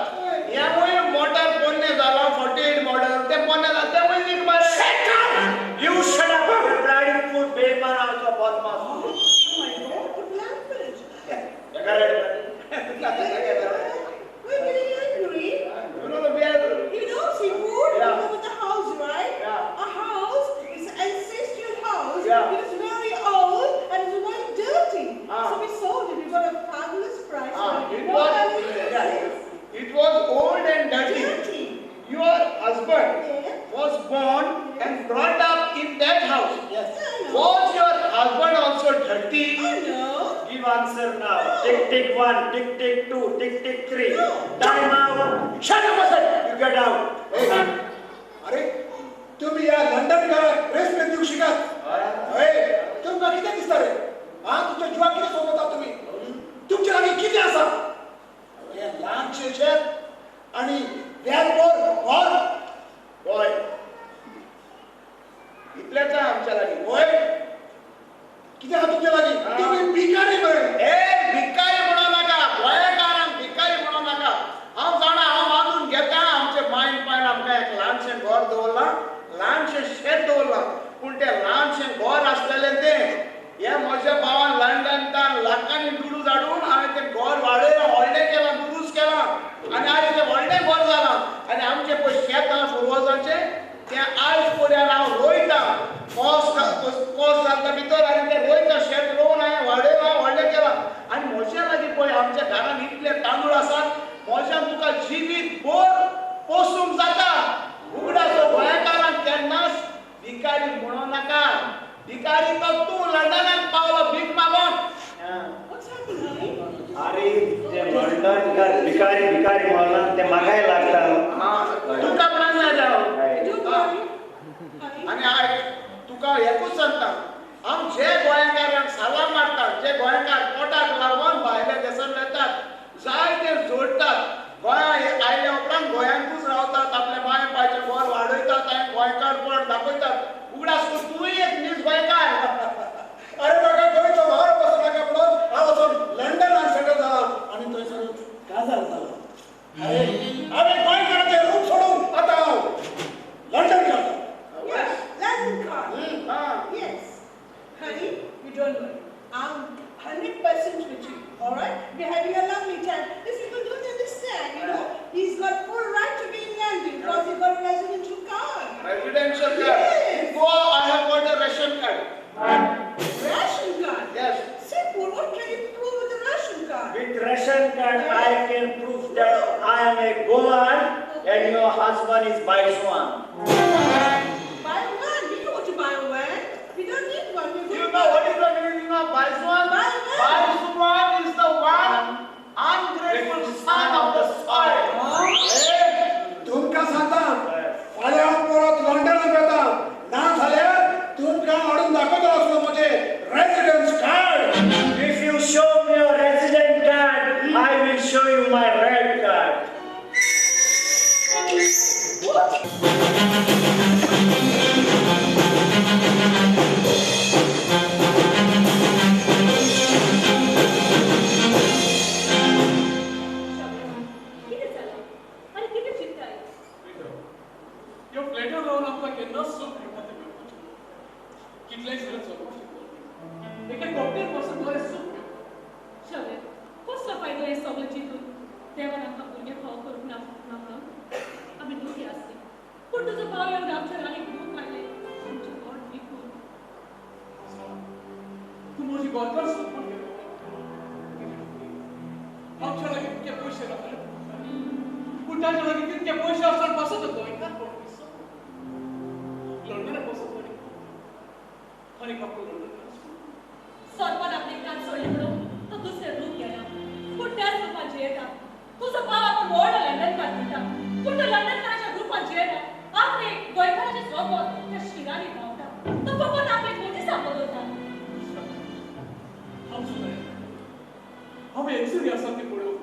B: ह्यामुळे मोटर पोन्नें जालां, 48 मॉडल तें पोन्नें जालां, तेंवूय वीक मरे.
F: You shut up, you bloody fool, बेईमान आमचो बदमाश.
A: We're getting angry. You know, Sipur, you know about the house, right?
B: Yeah.
A: A house is an ancestral house.
B: Yeah.
A: It is very old and it's very dirty.
B: Ah.
A: So we sold it. We got a fabulous price.
B: It was old and dirty.
A: Dirty.
B: Your husband was born and brought up in that house.
A: Yes.
B: Was your husband also dirty?
A: Oh, no.
F: Give answer now. Tick tick 1, tick tick 2, tick tick 3.
A: No.
F: Time out. Shut up, sir. You get out.
D: अरे तुम्ही या London घराक respect दिवंक शिकात. हय, तुमकां कितें दिसता रे? आं, तुमच्या जिवाक कितें सोबता तुमी? तुमचे लागीं कितें आसा? हें ल्हानशें शेत आनी व्याजभर घर.
B: हय, इतलेंच आहा आमच्या लागीं.
D: हय, कितें आहा तुमचे लागीं? तुमी भिकारी मरे.
B: ए भिकारी म्हणो नाका, गोंयकारांक भिकारी म्हणो नाका. हांव जाणा, हांव मागून घेता. आमचे मायन पायन आमकां एक ल्हानशें घर दवरलां, ल्हानशें शेत दवरलां. पूण तें ल्हानशें घर आसलेलें तें हे म्हज्या भावान लंडनच्यान लाखांनी दुडू धाडून हांवें तें घर वाडयलां, व्हडलें केलां, दुरूस्त केलां आनी आयज तें व्हडलें घर जालां. आनी आमचें पळय शेत आहा पुर्वजांचें, तें आयज पर्यंत हांव रोयतां. कोस कोस घालता भितर आनी तें रोयता, शेत रोवन हांवें वाडयलां, व्हडलें केलां. आनी म्हज्या लागीं पळय आमच्या घरान इतले तांदूळ आसात, म्हज्यान तुका जिवीत भर पोसूंक जाता. उगडासो गोंयकारांक केन्नाच भिकारी म्हणो नाका. भिकारी तो तूं लंडनाक पावलो भीक मागोंक.
F: अरे ते लंडनकार भिकारी भिकारी म्हणलां ते म्हाकाय लागता.
B: तुका म्हणून ना जाव. आनी आयक, तुका एकूच सांगता, हांव जे गोंयकारांक सलाम मारतात, जे गोंयकार पोटाक लागून भायल्या देशांत वेतात, जायते जोडटात, गोंया आयल्या उपरांत गोंयांतूच रावतात, आपल्या माय पायचें घर वाडयतात आनी गोंयकारपण दाखयतात. उगडास कर, तूंय एक नीज गोंयकार.
D: अरे म्हाका गोंयचो वावर बसूं नाका म्हणून हांव वचून लंडनाक सेटल जाला आनी थंयसर काजार जालो. अरे हांवें गोंयकाराचें रूप सोडून आतां हांव लंडन करता.
A: Yes, London car. Yes. Honey, you don't worry. I'm 100% with you, all right? We're having a lovely time. These people don't understand, you know. He's got full right to be in London because he got a residential card.
B: Residential card?
A: Yes.
B: In Goa, I have got a ration card.
A: Ration card?
B: Yes.
A: Simple. What can you prove with a ration card?
F: With ration card I can prove that I am a Goan and your husband is Baiswan.
A: Buy one? We don't want to buy one. We don't need one. We
B: You know what is the meaning of Baiswan? Baiswan is the one ungrateful son of the soil.
D: तुमकां सांगता फाल्यां हांव परत लंडनाक वता, ना जाल्यार तुमकां हाडून दाखयतलो आसलो म्हजें residence card.
F: If you show me your resident card, I will show you my red card.
A: What?
O: कितें जालां आनी कितें चिंताय?
N: ह्यो फ्लॅटार रावन आमकां केन्नाच सूख म्हणटा तें मेळपाचें. कितलेंय जाल्यार चलपाचें गव्हर्मेंट एके कॉकटेल पासून बरें सूख मेळटा.
O: शव्या, कसलो फायदो हें सगळें चिंतून? देवान आमकां भुरगें फाव करूंक ना ना म्हणून आमी दुखी आसली, पूण तुजो भाव येवन आमच्या लागीं दुख आयलें, आमचें पोट विकून.
N: तूं म्हजी गोंयकार सूख म्हण गेलो. आमच्या लागीं तितके पयशे नासले, पूण ताच्या लागीं तितके पयशे आसतना पासून तो गोंयकार कोण दिसता. लंडनाक वचप आनी आपलो लंडन
O: सोरपान आपली कान सोडली म्हणून तो दुसरें रूप घेना, पूण त्याच रुपान जियेता. तुजो भाव आपूण व्हडलो लंडनकार म्हणटा, पूण तो लंडनकाराच्या रुपान जियेना. आपले गोंयकाराचें सोबत त्या शिरांनी धांवता. तो फकत आपली मोटी बदलता.
N: हांव सुद्दां हांव एकसुरी आसा ती पळोवंक,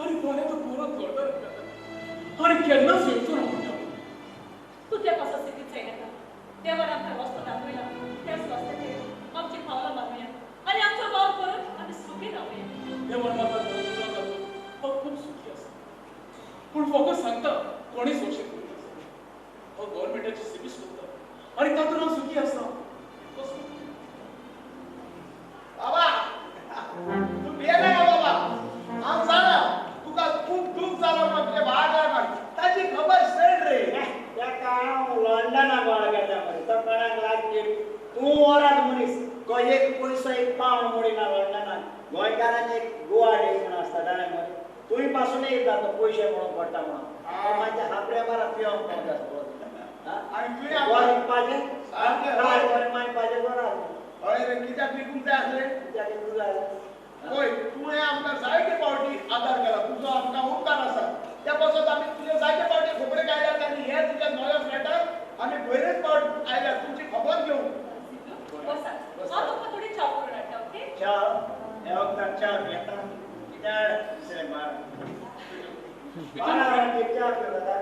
N: आनी फाल्यां तो परत लंडनाक वता आनी केन्नाच येवचो ना म्हणटा.
O: तूं त्या पासत स्थितीत जायनाका. देवान आमकां रस्तो दाखयला, त्याच रस्त्याचेर आमची पावलां मारुया आनी आमचो वावर करून आमी सुखी रावया.
N: देवान म्हाका घालून हांव खूब सुखी आसा, पूण फकत सांगता कोणीच सोंशे करूंक आसा. हांव गव्हर्मेंटाची सर्वीस करता आनी तातूंत हांव सुखी आसा. कसो
B: बाबा, तूं भियेनाका बाबा, हांव जाणा तुका खूब दूख जालो म्हणून तुज्या भावाक लागून. ताची खबर सड रे.
F: ताका हांव लंडनाक वाडगाता मरे, तो कोणाक लागीं तूं वरात मनीस तो एक पयसो एक पावंड मोडिना लंडनाक. गोंयकारांनी एक गोवा डे म्हूण आसता जाणा मरे, तुंय पासून येता तो पयशे म्हणून पडटा म्हणून मागीर हापड्या मारा पिवंक पावता.
B: आनी तुवें
F: पाजें बरें मागीर पाजें बरो.
B: हय रे, कित्याक विकूंक जाय आसलें?
F: कित्याक विकूंक जाय?
B: पळय, तुवें आमकां जायते फावटी आदार केला, तुजो आमकां उपकार आसा. त्या पासत आमी तुजे जायते फावटी खबरेक आयल्यात आनी हे तुज्या नव्या फ्लॅटार आमी पयलेच फावट आयल्यात तुमची खबर घेवंक.
O: बसा, हांव तुमकां थोडी च्या करून हाडटा. ओके?
F: च्या हे वखदाक च्या पियेता कित्याक दुसरें मार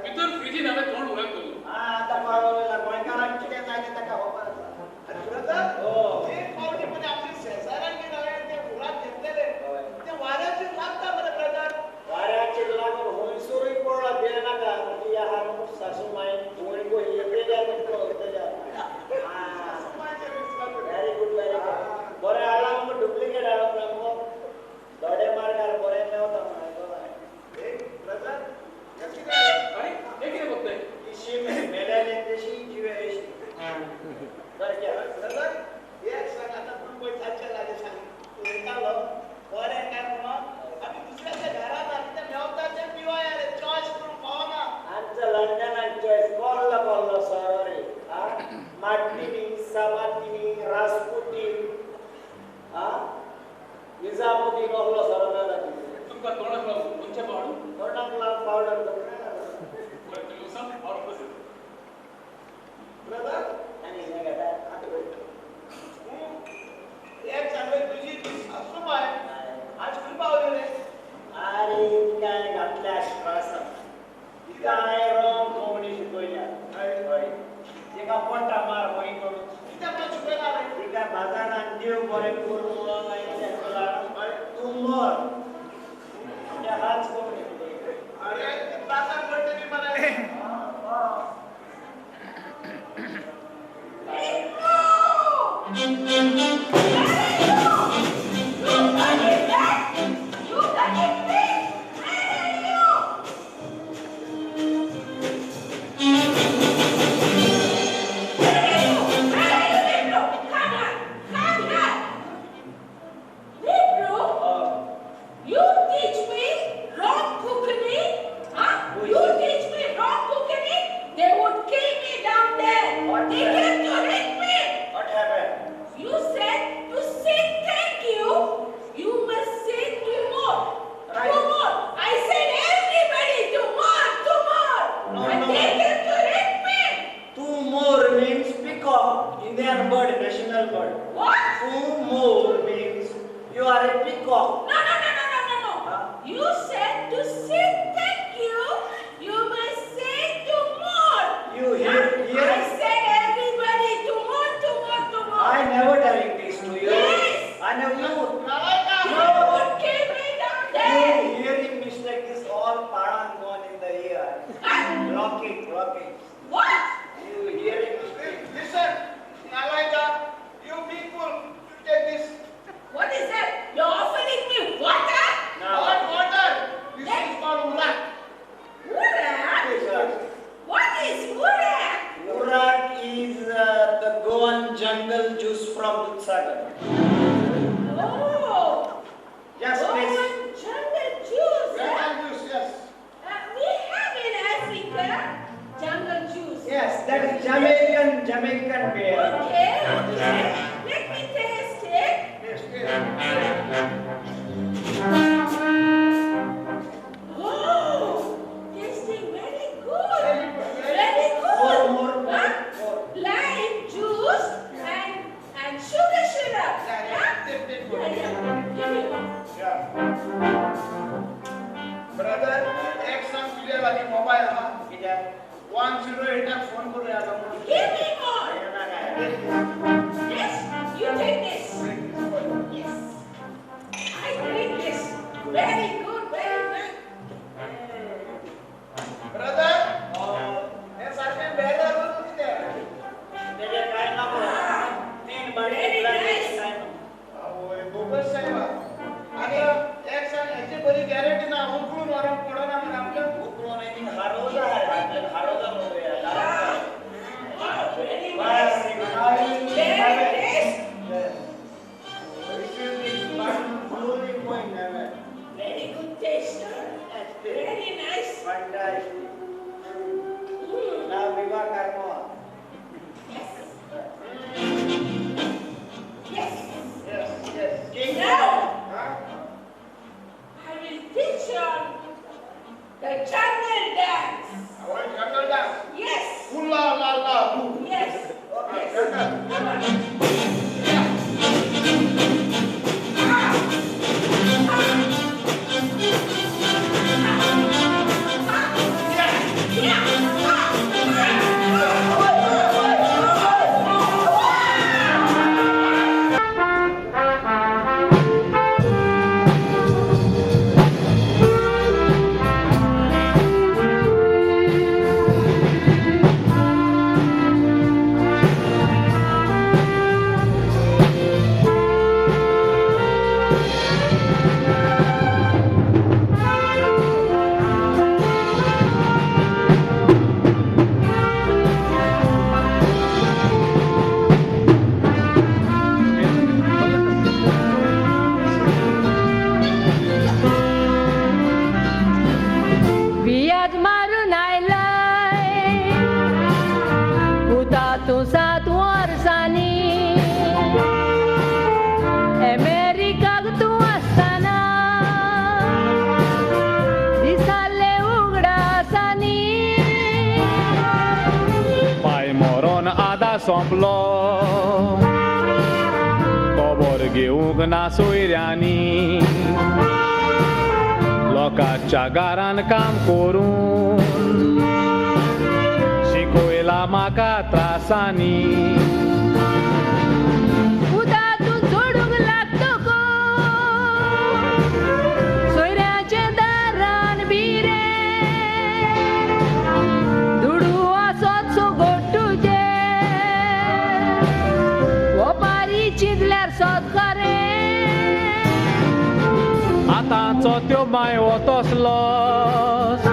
N: भितर फ्रिजीन हांवें तोंड उगड दवरलो.
F: आतां पावला गोंयकारांक कितें जाय तें ताका खबर आसा.
B: आनी ब्रदर, एक फावटी मरे आमच्या शेजाऱ्यांगेर हांवें ते हुळाक घेतलेले, ते वाऱ्याचेर लागता मरे ब्रदर.
F: वाऱ्याचेर लागून हुंयसरूय पडला, भियेनाका. म्हजी आहा न्हू सासू माय भयण एकल्या उरतल्या. Very good, very good. बरें हाडलां मुगो, डुप्लिकेट हाडप ना मुगो. दोडे मार्गार बरें मेवता म्हणून.
B: ब्रदर,
N: आरे हें कितें बघताय?
F: शी मेलेले तशी जिवे अशी. बरें
B: ब्रदर, एक सांग आतां तूं पळय ताच्या लागीं सांग उलयतालो बरें काय म्हणून आमी दुसऱ्याच्या घरांत आमी तें मेवता तें पिवया रे, चॉयस करूंक पावना.
F: आमच्या लंडनाक चॉयस कोल्लो कोल्लो सोरो रे. मार्टिनी, सामार्टिनी, रासपुटीन, निजामुद्दीन कसलो सोरो मेळटा.
N: तुमकां तोंडाक लावन खंयचें पावडर?
F: तोंडाक लावन पावडर.
N: बरें, तुमी वचात, हांव रोखडोच येता.
B: ब्रदर,
F: आनी हें घेता
B: आतां पळय एक सांगले तुजी सासू माय आज खंय पावली रे?
F: आरे तिका घातल्या आश्वासन, तिका हांवें रॉंग कोंकणी शिकयल्या. हय, तिका पोटा मार खंय करून.
B: कित्याक म्हणून शिकयला रे?
F: तिका बाजारान देव बरें करूं म्हणून हांवें शिकयला, तूं मर त्या हाच कोंकणी शिकयली.
B: अरे ती त्रासान पडटली मरे.
L: You bloody pig! Where are you? Where are you? Where are you, Libro? Come here! Come here! Libro?
F: are a peacock.
G: No, no, no, no, no, no, no. You said to say thank you. You must say to more.
F: You hear, hear.
G: I said everybody to more, to more, to more.
F: I never telling this to you.
G: Yes.
F: I never you.
G: You would kill me down there.
F: You hearing mistake is all paran gone in the ear. Blocking, blocking.
G: What?
F: You hearing mistake.
B: Listen, Nalaika, you people, you take this.
G: What is that? You're offering me water?
F: No.
B: Not water. This is called urak.
G: Urak?
F: Yes.
G: What is urak?
F: Urak is the Goan jungle juice from Dudhsagar.
G: Oh.
F: Yes,
G: Goan
F: please.
G: jungle juice.
B: Jungle juice, yes.
G: We have in Africa jungle juice.
F: Yes, that is Jamaican beer.
G: Okay, okay. Let me taste it.
B: Yes, yes.
G: Oh, tasting very good. Very good.
F: More, more,
G: Huh?
F: more.
G: Lime juice and sugar syrup.
B: Yeah, yeah.
G: Huh?
B: Take, take more.
G: Yeah, yeah. Give me one.
B: Yeah. Brother, एक सांग तुझ्या लागीं mobile आहा.
F: कित्याक?
B: 108 आक phone करूया आतां म्हणून.
G: Give me more. Yes, you take this. Yes. I drink this. Very good, very nice.
B: Brother, हे सारकें बेजार करून कितें?
F: तेजें कांय नको. तीन बारी
G: Very nice.
F: कांय नको.
B: आवय, बोगस सायबा. आतां एक सांग, हेची बरी गॅरंटी ना, उकळून व्हरोंक पडना मरे आमकां.
F: उकळून आनी हारोजा हाडल्या, हारोजा म्हणूया.
G: Oh, very
F: Bye.
G: nice.
F: I will be
G: Very
F: heaven.
G: taste.
F: Yes. This will be slowly going heaven.
G: Very good taste. Very nice.
F: Fantastic.
G: Mm.
F: Now viva karma.
G: Yes. Yes.
F: Yes, yes. King.
G: Now
B: Huh?
G: I will teach you the jungle dance.
B: आवय, jungle dance.
G: Yes.
B: Hula la la hoo.
G: Yes.
B: Okay,
G: Yes.
B: jungle.
G: Come on.
J: वियाज मारून आयलाय पुता तूं 7 वर्सांनी अमेरिकाक तूं आसतना दिसाले उगडासांनी
M: पाय मरोन आदा सोंपलो खबर घेवंक ना सोयऱ्यांनी लोकांच्या घरान काम करून शिकयला म्हाका त्रासांनी.
J: पुता तूं जोडूंक लागतको सोयऱ्याच्या दारान बिरे दुडू आसत सगोट तुजे ओपारी चिंतल्यार सत खरें.
M: आतांचो त्यो माय हो तसलोच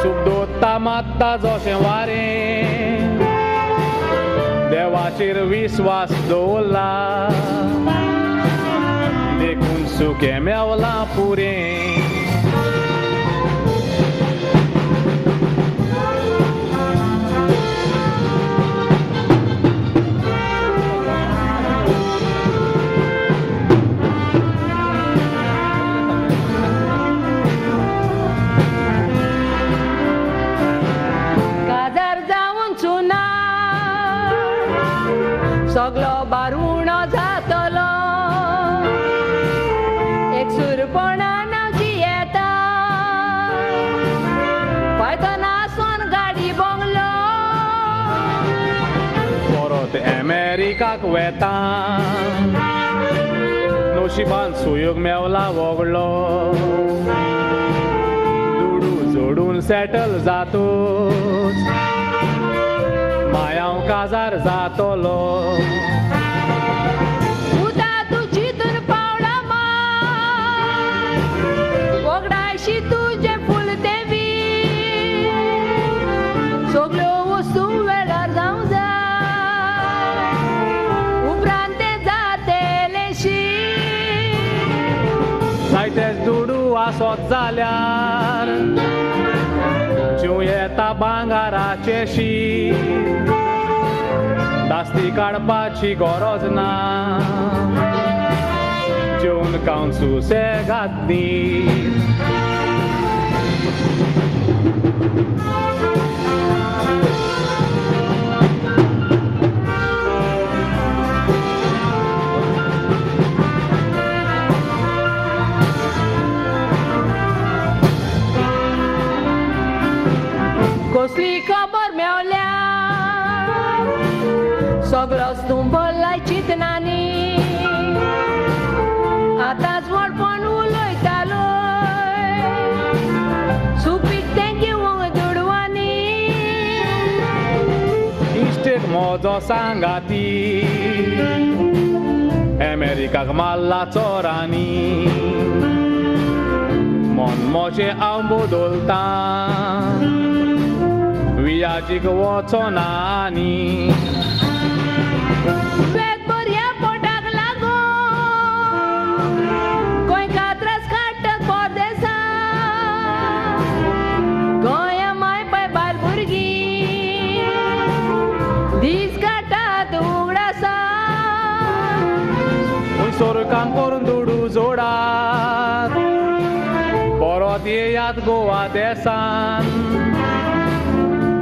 M: सुबदोत्ता मात्ता जशें वारें देवाचेर विस्वास दवरला देखून सुकें मेवलां पुरें.
J: काजार जावन चुना सगलो बारुणो जातलो.
M: वेता नशिबान सुयोग मेवला वगलो दुडू जोडून सेटल जातोच माय हांव काजार जातलो.
G: तुझे फूल देवी सगल्यो वस्तू वेळार जावं जाय उपरांत तें जातेलेशी
M: जायतेच दुडू आसत जाल्यार जीव येता भांगराचें शी दास्ती काडपाची गरज ना जेवन खावन सुसेगाद न्ही.
G: कसली खबर मेवल्या सगळोच तूं भरलाय चिंतनांनी आतांच व्हडपण उलयतालो सुपीक तें घेवंक दुडवांनी
M: इश्टेक म्हजो सांगाती अमेरिकाक मारला चोरांनी मन म्हजें हांव बदलतां वियाजीक वचना आनी
G: वेत बऱ्या पोटाक लागून गोंयकार त्रास काडटात परदेसांत गोंया माय पाय बायल भुरगीं दीस काडटात उगडासान
M: खंयसर काम करून दुडू जोडात परत येयात गोवा देसान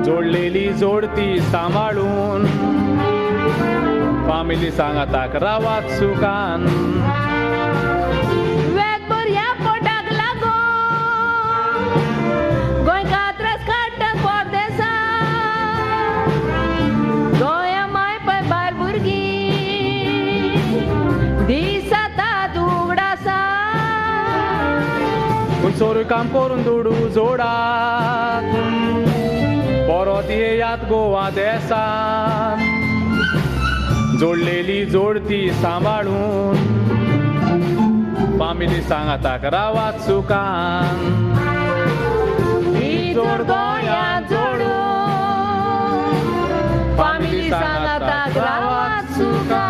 M: जोडलेली जोडती सांबाळून फामिली सांगाताक रावात सुखान.
G: वेत बऱ्या पोटाक लागून गोंयकार त्रास काडटात परदेसांत गोंया माय पाय बायल भुरगीं दीस जातात उगडासान
M: खंयसर काम करून दुडू जोडात परत येयात गोवा देसान जोडलेली जोडती सांबाळून फामिली सांगाताक रावात सुखान.
G: ही जोड गोंयांत जोडून फामिली सांगाताक रावात सुखान.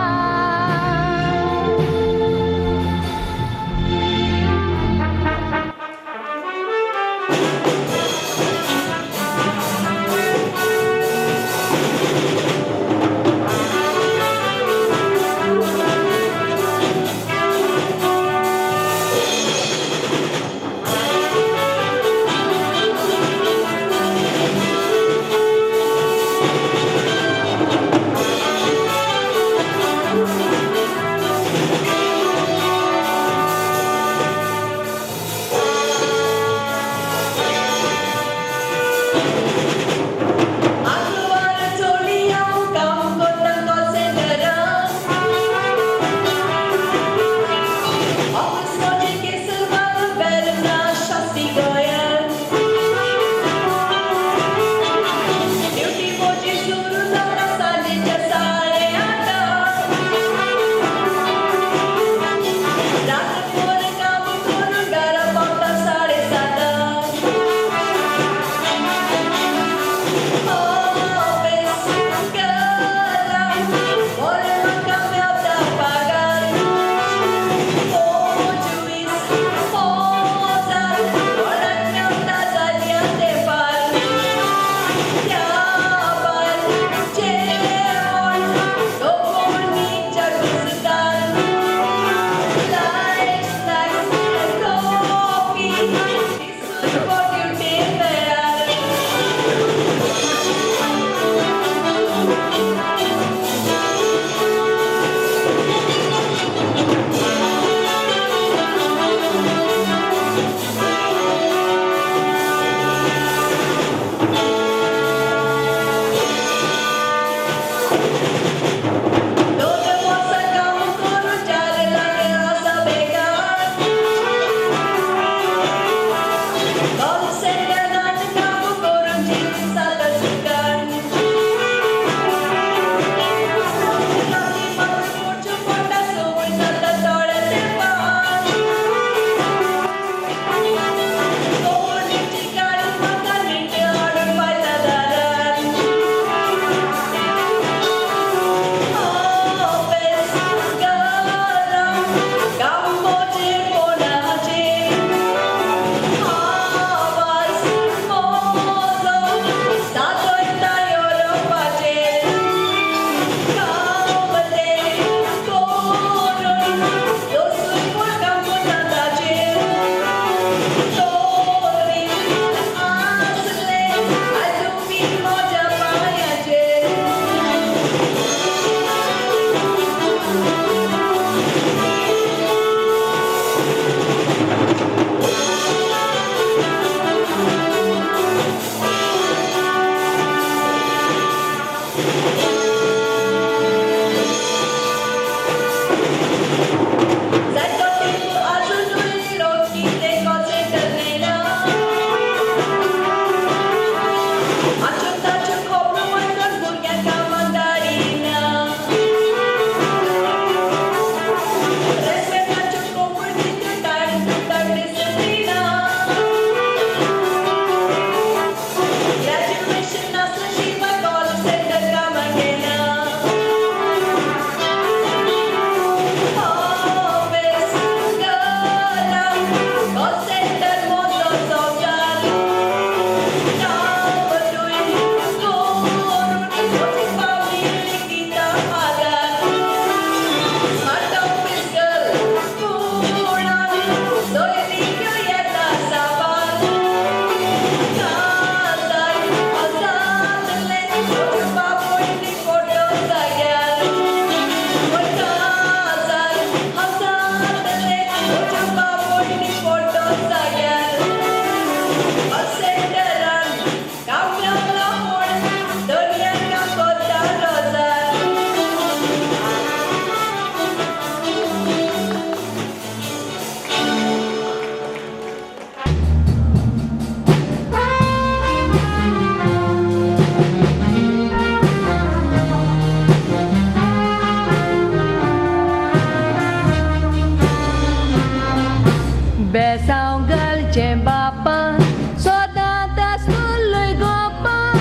J: बेसांव घालचें बापान सदांच आसलोय गोपान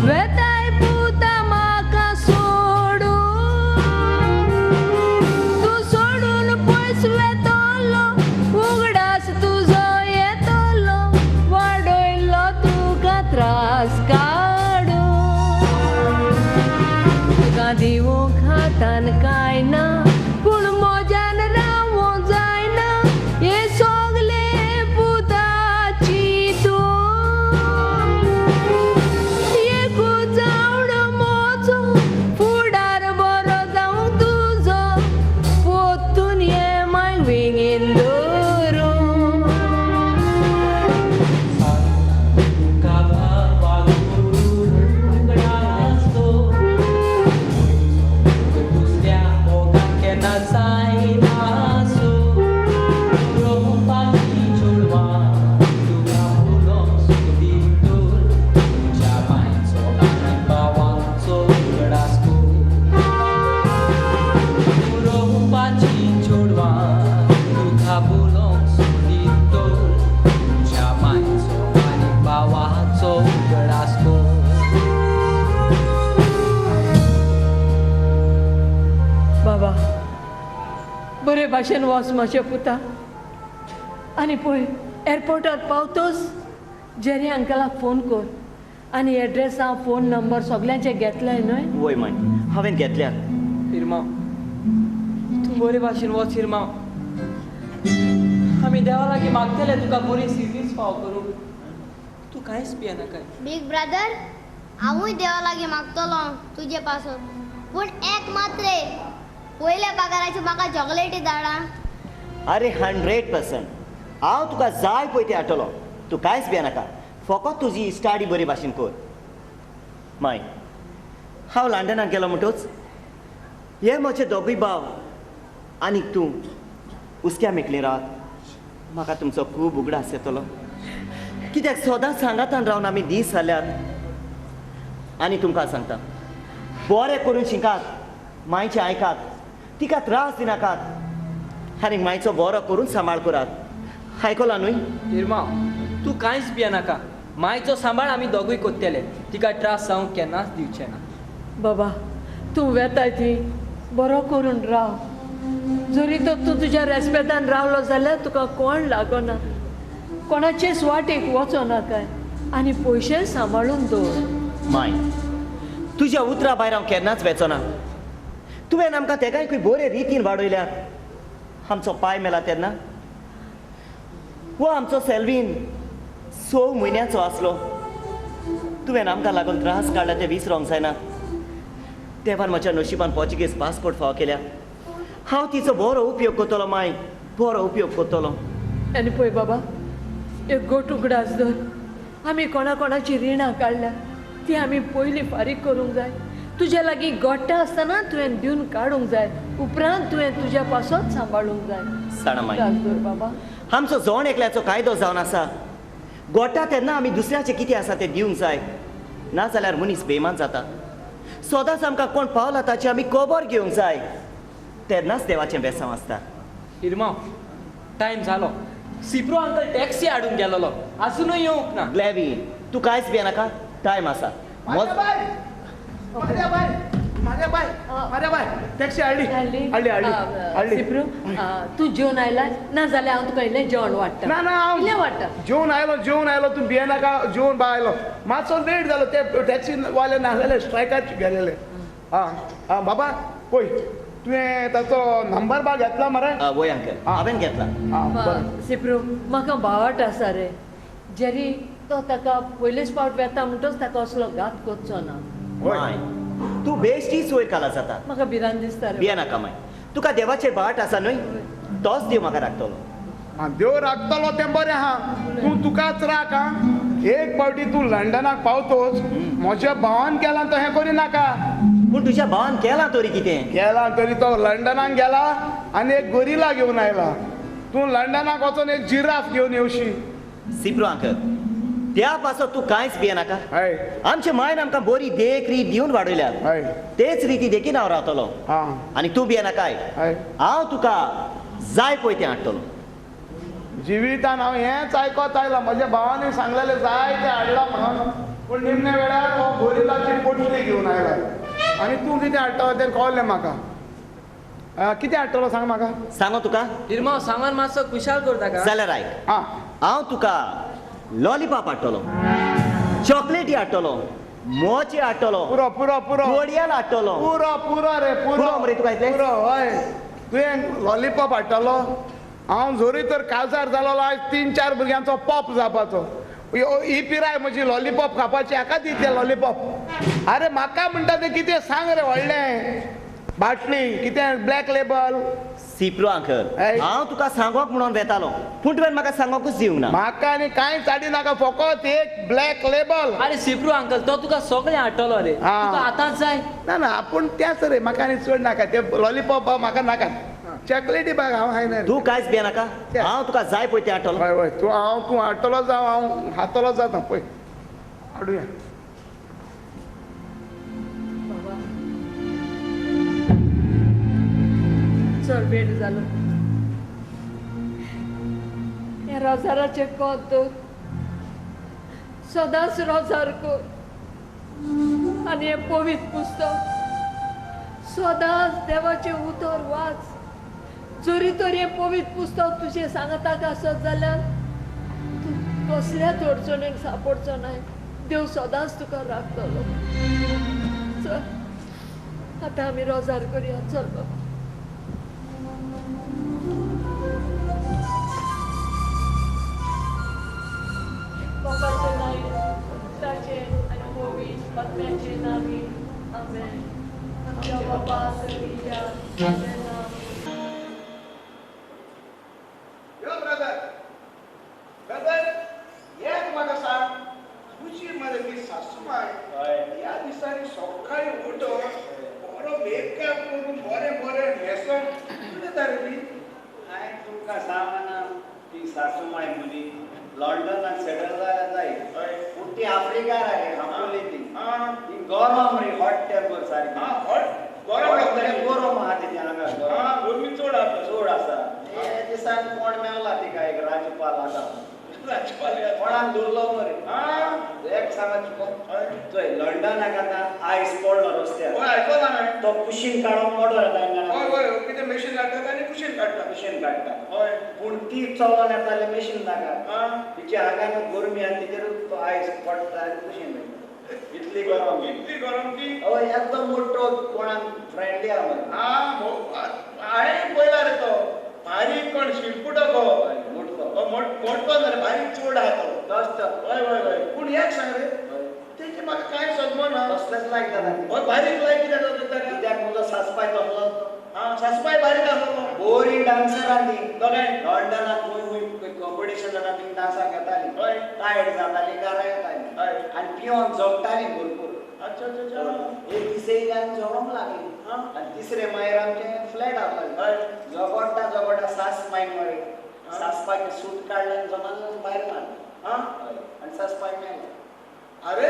J: वेताय पुता म्हाका सोडून तूं सोडून पयस वेतलो उगडास तुजो येतलो वाडयलो तुका त्रास काडून तुका दिवंक हातान कांय ना पूण म्हज्यान रावोंक जायना हें सगलें पुताची तूं एकूच जावन म्हजो फुडार बरो जावं तुजो पोतून ये माय वेंगेन दवरूं. बाबा बरे भाशेन वच म्हजे पुता आनी पळय एअरपोर्टार पावतोच जेरी अंकलाक फोन कर आनी एड्रेस हांव फोन नंबर सगल्यांचे घेतले न्हय.
I: वय माय, हांवें घेतल्या.
K: इरमांव, तूं बरे भाशेन वच इरमांव. आमी देवा लागीं मागतले तुका बरी सिर्वीस फाव करूंक. तूं कांयच भियेनाकाय.
E: बीग ब्रदर, हांवूय देवा लागीं मागतलो तुजे पासून, पूण एक मात्रे पयल्या पगाराची म्हाका चॉकलेटी धाडा.
I: अरे 100% हांव तुका जाय पळय तें हाडटलो. तूं कांयच भियेनाका, फकत तुजी स्टाडी बरी भाशेन कर. माय, हांव लंडनाक गेलो म्हणटच हे म्हजे दोगूय भाव आनीक तूं हुसक्या मेकळी रावात. म्हाका तुमचो खूब उगडास येतलो, कित्याक सदांच सांगातान रावन आमी दीस जाल्यात. आनी तुमकां सांगता, बरें करून शिकात, मायचें आयकात, तिका त्रास दिनाकात आनी मायचो बरो करून सांबाळ करात. आयकला न्हय?
K: इरमांव, तूं कांयच भियेनाका. मायचो सांबाळ आमी दोगूय कोत्तले, तिका त्रास जावंक केन्नाच दिवचे ना.
J: बाबा तूं वेताय थंय बरो करून राव. जरी तर तूं तुज्या रेस्पेदान रावलो जाल्यार तुका कोण लागना, कोणाचेच वाटेक वचो नाकाय आनी पयशे सांबाळून दवर.
I: माय, तुज्या उतरा भायर हांव केन्नाच वेचो ना. तुवें आमकां तेगांयकूय बरे रितीन वाडयल्यात. आमचो पाय मेला तेन्ना हो आमचो सेल्वीन 6 म्हयन्याचो आसलो. तुवें आमकां लागून त्रास काडला ते विसरोंक जायना. देवान म्हज्या नशिबान पोर्चुगीज पासपोर्ट फावो केल्या. हांव तिचो बरो उपयोग करतलो माय, बरो उपयोग करतलो.
J: आनी पळय बाबा, एक गोट उगडास धर, आमी कोणा कोणाची रिणां काडल्या ती आमी पयलीं फारीक करूंक जाय. तुज्या लागीं गोट्टा आसतना तुवें दिवन काडूंक जाय, उपरांत तुवें तुज्या पासत सांबाळूंक जाय.
I: जाणा माय,
J: धर बाबा,
I: आमचो जण एकल्याचो कायदो जावन आसा. गोट्टा तेन्ना आमी दुसऱ्याचें कितें आसा तें दिवंक जाय, नाजाल्यार मनीस बेमान जाता. सदांच आमकां कोण पावला ताची आमी खबर घेवंक जाय, तेन्नाच देवाचें बेसांव आसता.
K: इरमांव, टायम जालो. सिप्रो अंकल टॅक्सी हाडूंक गेलोलो, आजुनूय येवंक ना.
I: ग्लॅवी, तूं कांयच भियेनाका, टायम आसा.
B: मार्या बाय, मार्या बाय, मार्या बाय, टॅक्सी हाडली हाडली हाडली हाडली.
J: सिप्रू, तूं जेवन आयला ना जाल्यार हांव तुका इल्लें जेवण वाडटा.
B: ना ना, हांव
J: इल्लें वाडटा.
B: जेवन आयलो, जेवन आयलो, तूं भियेनाका, जेवन बाय आयलो. मातसो लेट जालो, ते टॅक्सी वाले नासलेले, स्ट्रायकार गेलेले. आं आं बाबा, पळय तुवें ताचो नंबर बा घेतला मरे?
I: वय अंकल, हांवें घेतला.
J: सिप्रू, म्हाका बावाट आसा रे. जेरी तो ताका पयलेच फावट वेता म्हणटच ताका असलो घात करचो ना.
I: माय, तूं बेश्टी सोय काला जाता.
J: म्हाका भिरांत दिसता रे.
I: भियेनाका माय, तुका देवाचेर बाट आसा न्हय, तोच देव म्हाका राखतलो.
B: देव राखतलो तें बरें आहा, तूं तुकाच राख. आं, एक फावटी तूं लंडनाक पावतोच म्हज्या भावान केलां तशें करिनाका.
I: पूण तुज्या भावान केलां तरी कितें?
B: केलां तरी तो लंडनाक गेला आनी एक गोरिला घेवन आयला. तूं लंडनाक वचोन एक जिराफ घेवन येवशी.
I: सिप्रो अंकल, त्या पासत तूं कांयच भियेनाका. आमचे मायन आमकां बरी देख रीत दिवन वाडयल्या, तेच रिती देखीन हांव रावतलो. आनी तूं भियेनाकाय, हांव तुका जाय पळय तें हाडटलो.
B: जिवितान हांव हेंच आयकत आयलां. म्हज्या भावांनी सांगलेलें जायतें हाडलां म्हणून, पूण निमण्या वेळार हो गोरिलाची पोटली घेवन आयला. आनी तूं कितें हाडटलो तें कळ्ळें म्हाका. कितें हाडटलो सांग म्हाका.
I: सांगो तुका
K: इरमांव, सांगून मातसो खुशाल करता का
I: जाल्यार आयक. हांव तुका लॉलीपॉप हाडटलो, चॉकलेटी हाडटलो, मोची हाडटलो,
B: पुरो पुरो पुरो,
I: घोडयाल हाडटलो.
B: पुरो पुरो रे पुरो
I: मरे तुका इतलें
B: पुरो. हय, तुवें लॉलीपॉप हाडटलो. हांव जोरी तर काजार जालो आयज 3-4 भुरग्यांचो पॉप जावपाचो. ही पिराय म्हजी लॉलीपॉप खावपाची. हाका दी तें लॉलीपॉप. अरे म्हाका म्हणटा तें कितें सांग रे. व्हडलें बाटली कितें ब्लॅक लेबल.
I: सिप्रो अंकल, हांव तुका सांगोक म्हणून वेतालो, पूण तुवें म्हाका सांगोकूच दिवंक ना.
B: म्हाका आनी कांय चाडी नाका, फकत एक ब्लॅक लेबल.
K: अरे सिप्रो अंकल, तो तुका सगळें हाडटलो रे, तुका आतांच जाय.
B: ना ना, आपूण तेंच रे, म्हाका आनी चड नाका ते लॉलीपॉप म्हाका नाका. चॉकलेटी बाग हांव खायना.
I: तूं कांयच भियेनाका, हांव तुका जाय पळय तें हाडटलो.
B: हय हय, तूं हांव तूं हाडटलो जावं हांव खातलो जाता. पळय हाडुया.
J: चड वेळ जालो. हें रोजाराचें कोंत सदांच रोजार कर आनी हें पवित्र पुस्तक सदांच देवाचें उतर वाच. जरी तर हें पवित्र पुस्तक तुजें सांगताक आसत जाल्यार तूं कसल्याच अडचणीक सापडचो नाय. देव सदांच तुका राखतलो. चल आतां आमी रोजार करया. चल बाबा. बापाचें नांव, पुताचें आनी पवित्र आत्म्याचें नांवी आमेन. आमच्या बापा सर्गीच्या तुजें नांव.
B: यो ब्रदर, ब्रदर एक म्हाका सांग, तुजी मरे ती सासूमाय ह्या दिसांनी सकाळी उठून बरो मेकअप करून बरें बरें न्हेसोन कितें जाता रे ती?
F: हांवें तुमकां सांगना, ती सासूमाय म्हजी लंडनाक सेटल जाल्या जाय, पूण ती आफ्रिकार आयली, हांबोली ती. ती गरम रे, हॉट टेम्पर सारकी.
B: हॉट
F: गरम आहा ती हांगा.
B: गरमी चड आसा,
F: चड आसा. हे दिसान कोण मेवला तिका एक राज्यपाल आसा,
B: राज्यपाल
F: कोणाक धरलो मरे. एक सांगा तुका, चोय लंडनाक आतां आयस पडलो रस्त्यार.
B: आयकला हांवें.
F: तो कुशीन काडून मोडो येता.
B: हय हय, कितें मशीन हाडटा आनी कुशीन काडटा.
F: कुशीन काडटा.
B: हय,
F: पूण ती चलोन येताली मशीन नाका, तिच्या हांगा गरमी आनी तिचेर तो आयस पडटा आनी कुशीन वयता. इतली गरम,
B: इतली गरम ती.
F: हय, एकदम मोटो कोणाक फ्रेंडली आहा मरे.
B: हांवें पळयला रे तो बारीक कोण शिरपुटो गो,
F: मोटको
B: मोटको न्हय, बारीक चोड आहा तो.
F: दस्त.
B: हय हय हय, पूण एक सांग रे, तेजें म्हाका कांय समजना.
F: तसलेंच लायक जाता.
B: हय, बारीक लायक कित्याक जाता ताका?
F: कित्याक म्हजो सासपाय तसलोच.
B: आं, सासपाय बारीक आसलो.
F: बोरी डान्सर आनी
B: दोगांय
F: लंडनाक खंय खंय कॉम्पिटिशन जाता ती डान्साक येताली.
B: हय,
F: टायर्ड जाताली, घरा येताली.
B: हय,
F: आनी पिवन जगताली भरपूर.
B: अच्छा अच्छा अच्छा.
F: एक दीस येयली आनी झगडोंक लागली. आनी तिसरे मागीर आमचें फ्लॅट आसलें.
B: हय,
F: झगडटा झगडटा सास माय मरे, सासपायक सूट काडलें आनी जमानून भायर मारलें. आनी सासपाय मेलें.
B: अरे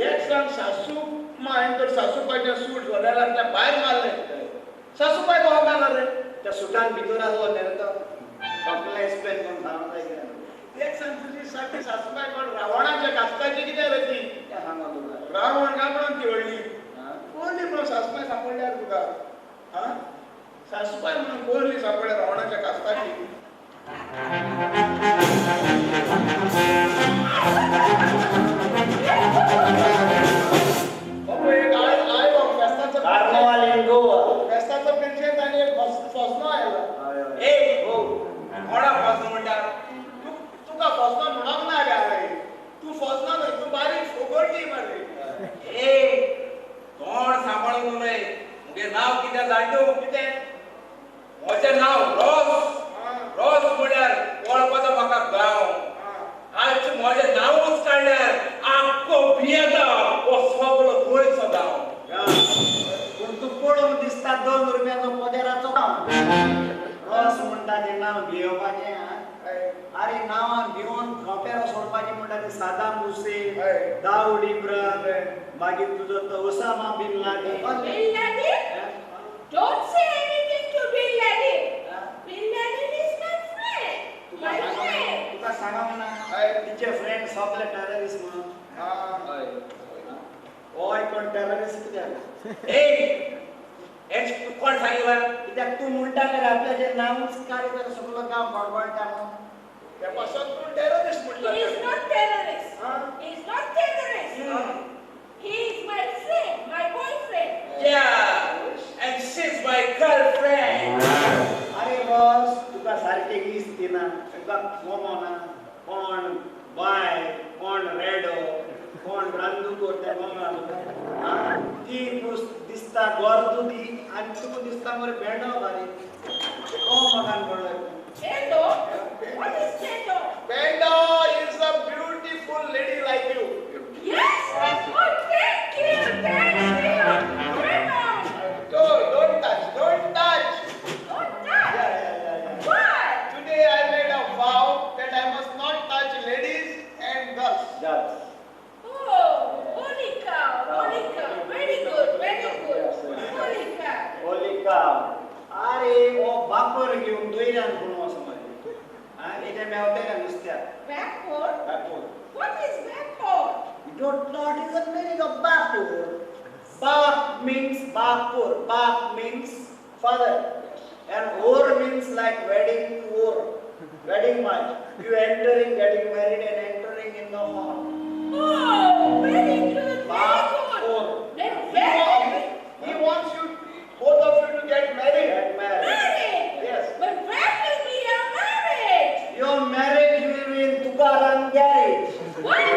B: एक सांग, सासू मायन तर सासूबायचें सूट झोल्यार भायर मारलें, सासूबाय कहो मेलो रे?
F: त्या सुटान भितर आसलो न्ही तो, सगळें एक्सप्लेन करून सांगूंक जाय कितें.
B: एक सांग, तुजी सारकी सासूबाय कोण रावणाच्या कास्ताची कितें रे ती?
F: तें सांगो तुका.
B: रावण काय म्हणून ती व्हडली कोणली म्हणून सासूबाय सांपडल्यार तुका? आं, सासूबाय म्हणून कोणली सांपडल्या रावणाच्या कास्ताची? एक आयलो फेस्ताचो,
F: कार्नवाल इन गोवा,
B: फेस्ताचो पेन्शन आनी एक फसनो आयलो.
M: ए हो, कोणा फसनो म्हणटा?
B: तुका फसनो म्हणूंक ना रे हांवें. तूं फसनो न्हय, तूं बारीक फोगोटी मरे.
M: ए तोंड सांबाळून उलय. मुगे नांव कितें जाण तूं?
B: कितें?
M: म्हजें नांव रोस. रोस म्हळ्यार वळपाचो म्हाका गांव. आज म्हजें नांवूच काडल्यार आख्खो भियेता हो सगळो गोंयचो गांव.
F: पूण तूं पळोवंक दिसता 2 रुपयाचो पदेराचो गांव. रोस म्हणटा तें नांव भियोवपाचें. अरे नांवान भिवन खोंपेरो सोडपाचें म्हणटा तें सादाम हुसेन, दाऊद इब्राहिम, मागीर तुजो तो Osama bin Laden.
G: Bin Laden? Don't say anything to Bin Laden. Bin Laden is my friend. My
F: सगळे टेररिस्ट म्हणून. हय कोण टेररिस्ट कित्याक?
L: ए हेच कोण सांगितलं?
F: कित्याक तूं म्हणटा रे आपल्याचें नांवूच काडीत जाल्यार सगळो गांव गडबडटा म्हणून.
B: त्या पासून तूं टेररिस्ट म्हटलं.
G: He is not terrorist. He is not terrorist. He is my friend, my boyfriend.
L: Yeah, and she's my girlfriend.
F: अरे बॉस, तुका सारकें दिसना, तुका कोमोना कोण बाय, कोण रेडो, कोण रांदू करता कोमना तुका. ती दिसता गोरदुदी आनी तुका दिसता मरे भेंडो बारीक. कोण मकान पडलो?
G: Bendo? What is Bendo?
B: Bendo is a beautiful lady like you.
G: Yes? Oh, thank you, thank you. Bendo.
B: Don't touch, don't touch.
G: Don't touch?
B: Yeah.
G: Why?
B: Today I made a vow that I must not touch ladies and girls.
F: Girls.
G: Oh, holy cow, holy cow. Very good, very good. Holy cow.
F: Holy cow. अरे ओ बापर घेवन दोयऱ्यान कोण वचो मरे. इथे मेवते का नुस्त्याक.
G: Vapor?
F: Vapor.
G: What is vapor?
F: You don't know what is the meaning of vapor. Bap means bapur. Bap means father. And or means like wedding or. Wedding march. You entering, getting married and entering in the hall.
G: Oh, very good, very good. Then where?
B: He wants you, both of you, to get married.
F: Get married.
G: Married?
F: Yes.
G: But where will be your marriage?
F: Your marriage will be in Tukaram garage.
G: What?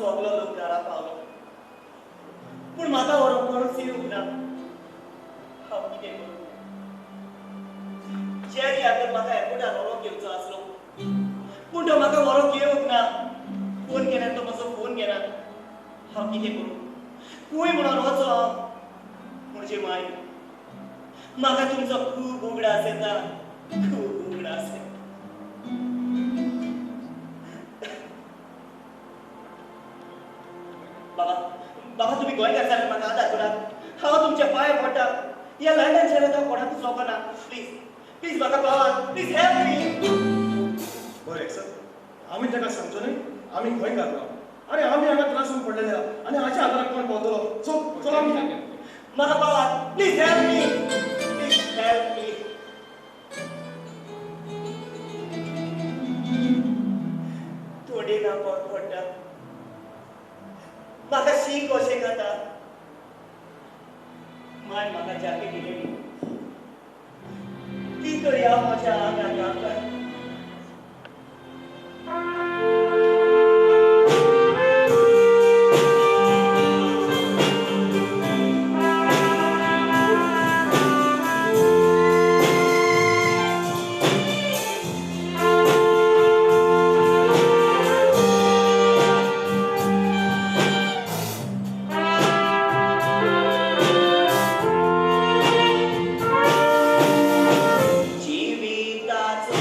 I: सगलो लोक घरा पावलो पूण म्हाका व्हरोंक कोणूच येवंक ना. हांव कितें करूं? जेरी आतां म्हाका एअरपोर्टार व्हरोंक येवचो आसलो पूण तो म्हाका व्हरोंक येवंक ना. फोन केल्यार तो म्हजो फोन घेना. हांव कितें करूं? खंय म्हणून वचो हांव? म्हजे माय, म्हाका तुमचो खूब उगडास येता, खूब उगडास येता. बाबा, बाबा तुम्ही गोंयकार जाल्यार म्हाका आदार करात. हांव तुमच्या पांय पडटा. ह्या लंडन शहरांत हांव कोणाकूच वचना. प्लीज प्लीज म्हाका पावात. Please help me.
P: बरें सर, आमी ताका सांगचो न्हय आमी गोंयकार ना. अरे आमी हांगा त्रासून पडलेले आनी हाच्या आदाराक कोण पावतलो? चल चल आमी
I: म्हाका पावात. Please help me, please help me. तोंडी ना पोट पडटा. म्हाका शी कशें खाता. माय म्हाका जाके दिलेली ती तरी हांव म्हज्या आंगार घालता. जिविताचो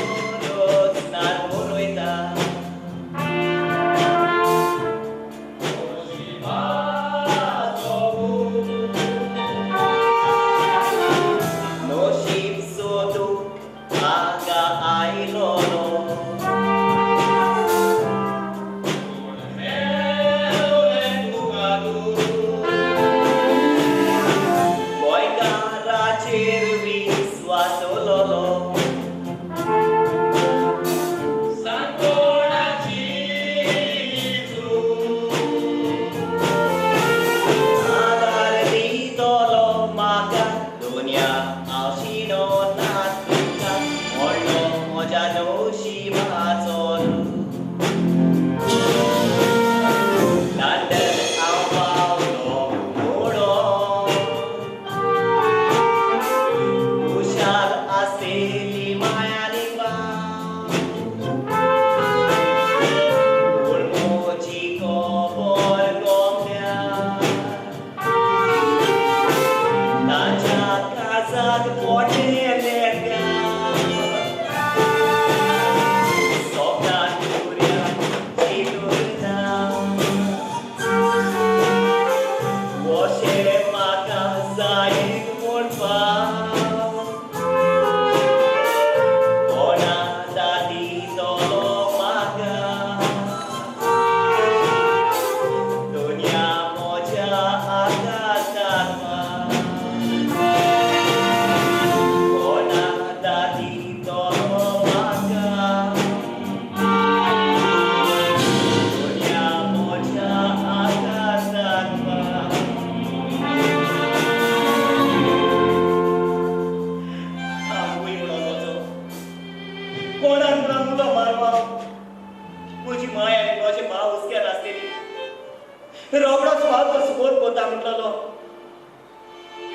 I: हांव सुपोर्ट करता म्हटलेलो,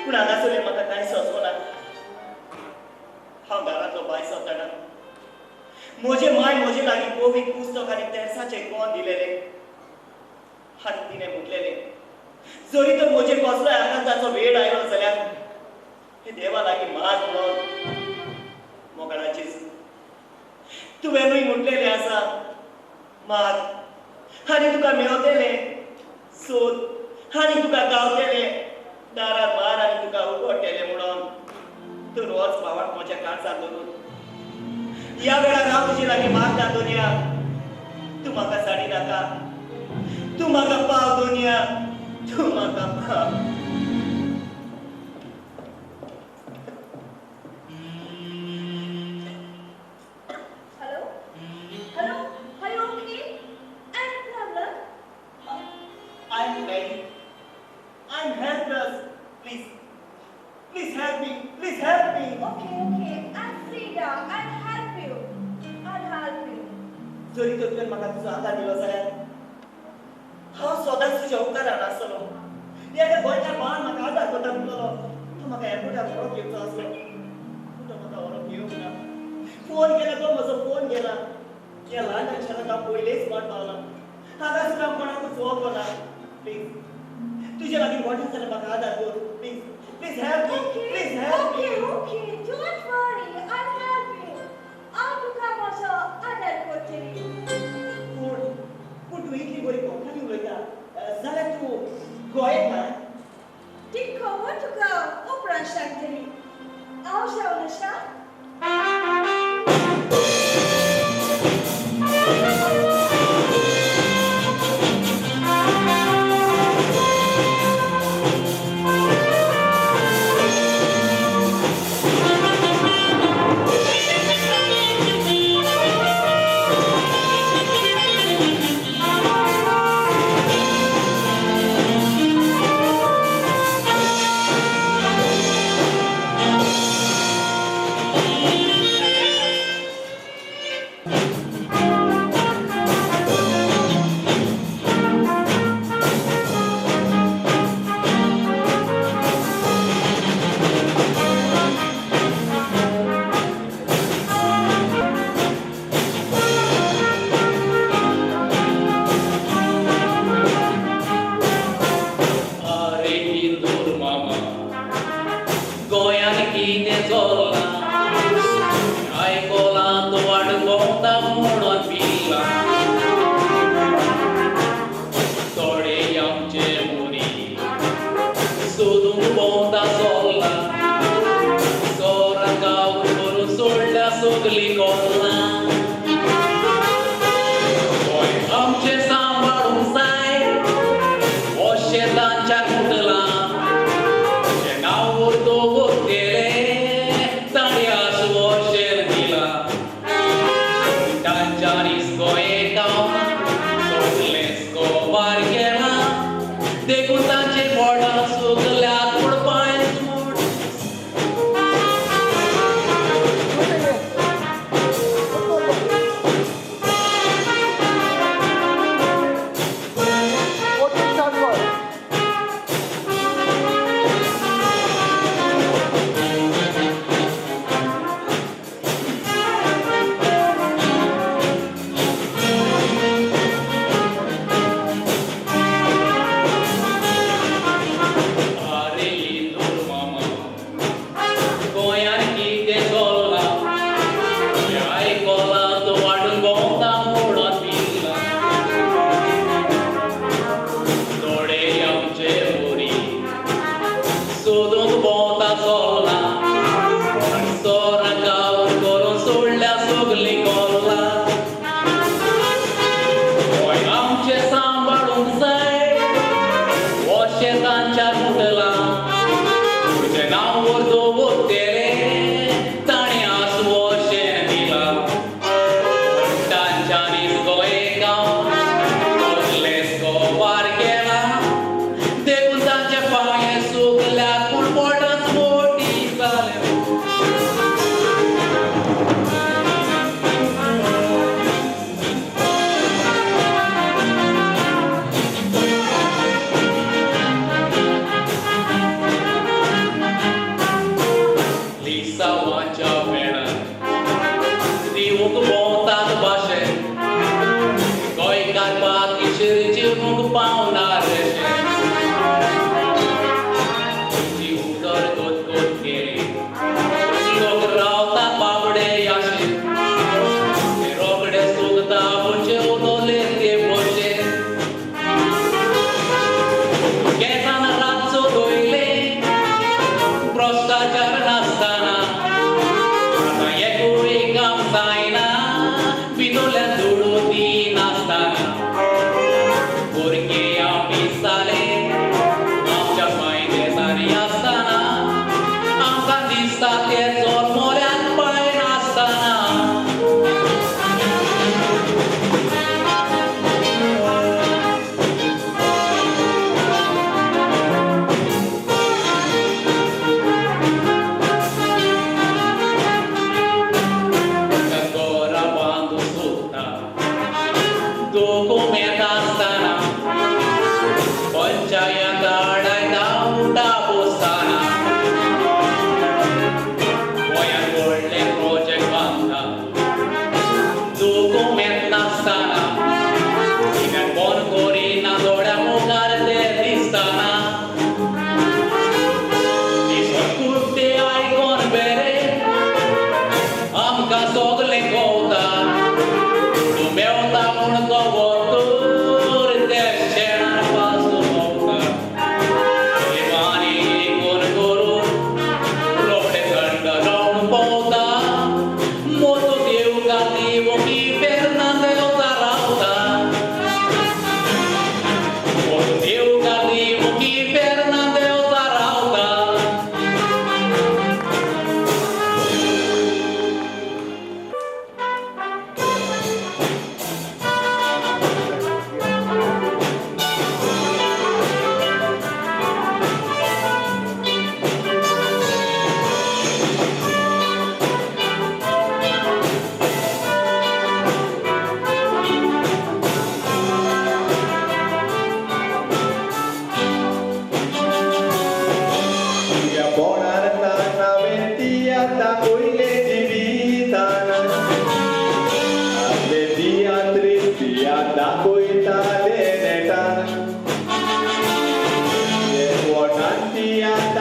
I: पूण हांगासरलें म्हाका कांय सोंसना. हांव घरांतलो बाय सोदतना म्हजे माय म्हजे लागीं कोवीक पुस्तक आनी तेर्साचें गोंद दिलेलें आनी तिणें म्हटलेलें, जरी तर म्हजेर कसलोय आकांताचो वेळ आयलो जाल्यार हे देवा लागीं माग म्हणून. मोगाळा जेजू, तुवेंनूय म्हटलेलें आसा, माग आनी तुका मेवतलें, सोद आनी तुका गावतलें, दारार मार आनी तुका उगडटलें म्हणून. तूं रोज भावाक म्हज्या काळजांत धरून ह्या वेळार हांव तुजे लागीं मागता दोनया, तूं म्हाका साडी नाका, तूं म्हाका पाव दोनया, तूं म्हाका पाव.
G: Hello? Hello? Are you okay? Any problem?
I: I'm ready. I'm helpless. Please, please help me. Please help me.
G: Okay, okay. I'm Frida. I'll help you. I'll help you.
I: जरी तर तुवें म्हाका तुजो आदार दिलो जाल्यार हांव सदांच तुज्या उपकारान आसतलो. एका गोंयकार भावान म्हाका आदार करता म्हणटलो, तो म्हाका एअरपोर्टार व्हरोंक येवचो आसलो, पूण तो म्हाका व्हरोंक येवंक ना. फोन केला तो म्हजो फोन गेला. ह्या ल्हान शहरांत हांव पयलेच फावट पावलां. हांगासर हांव कोणाकूच वळखना. प्लीज तुजे लागीं व्हडलें जाल्यार म्हाका आदार कर. Please, please help me. Please help me.
G: Okay, okay. Don't worry. I'll help you. हांव तुका म्हजो आदार करतली.
I: पूण पूण तूं इतली बरी कोंकणी उलयता जाल्यार तूं गोंयकार?
G: ती खबर तुका उपरांत सांगतली. हांव जावन आसा.
Q: अरे इंदूर मामा, गोंयांत कितें चल्लां आयकलां तूं वाट भोंवता म्हणून पिलां. थोडे आमचे मनीस सोदूंक भोंवता चल्लां, सोरां करून सोडल्या सगलीं कोल्लां. गोंय आमचें सांबाळूंक जाय अशें तांच्याक म्हटलां. नांव दवरतले ताणें आश्वासन दिलां. तांच्यांनीच गोंयेंत सगलेंच गोबार केलां, देखून तांचे बोडां सगल्याक पूण पांय सोड. अरे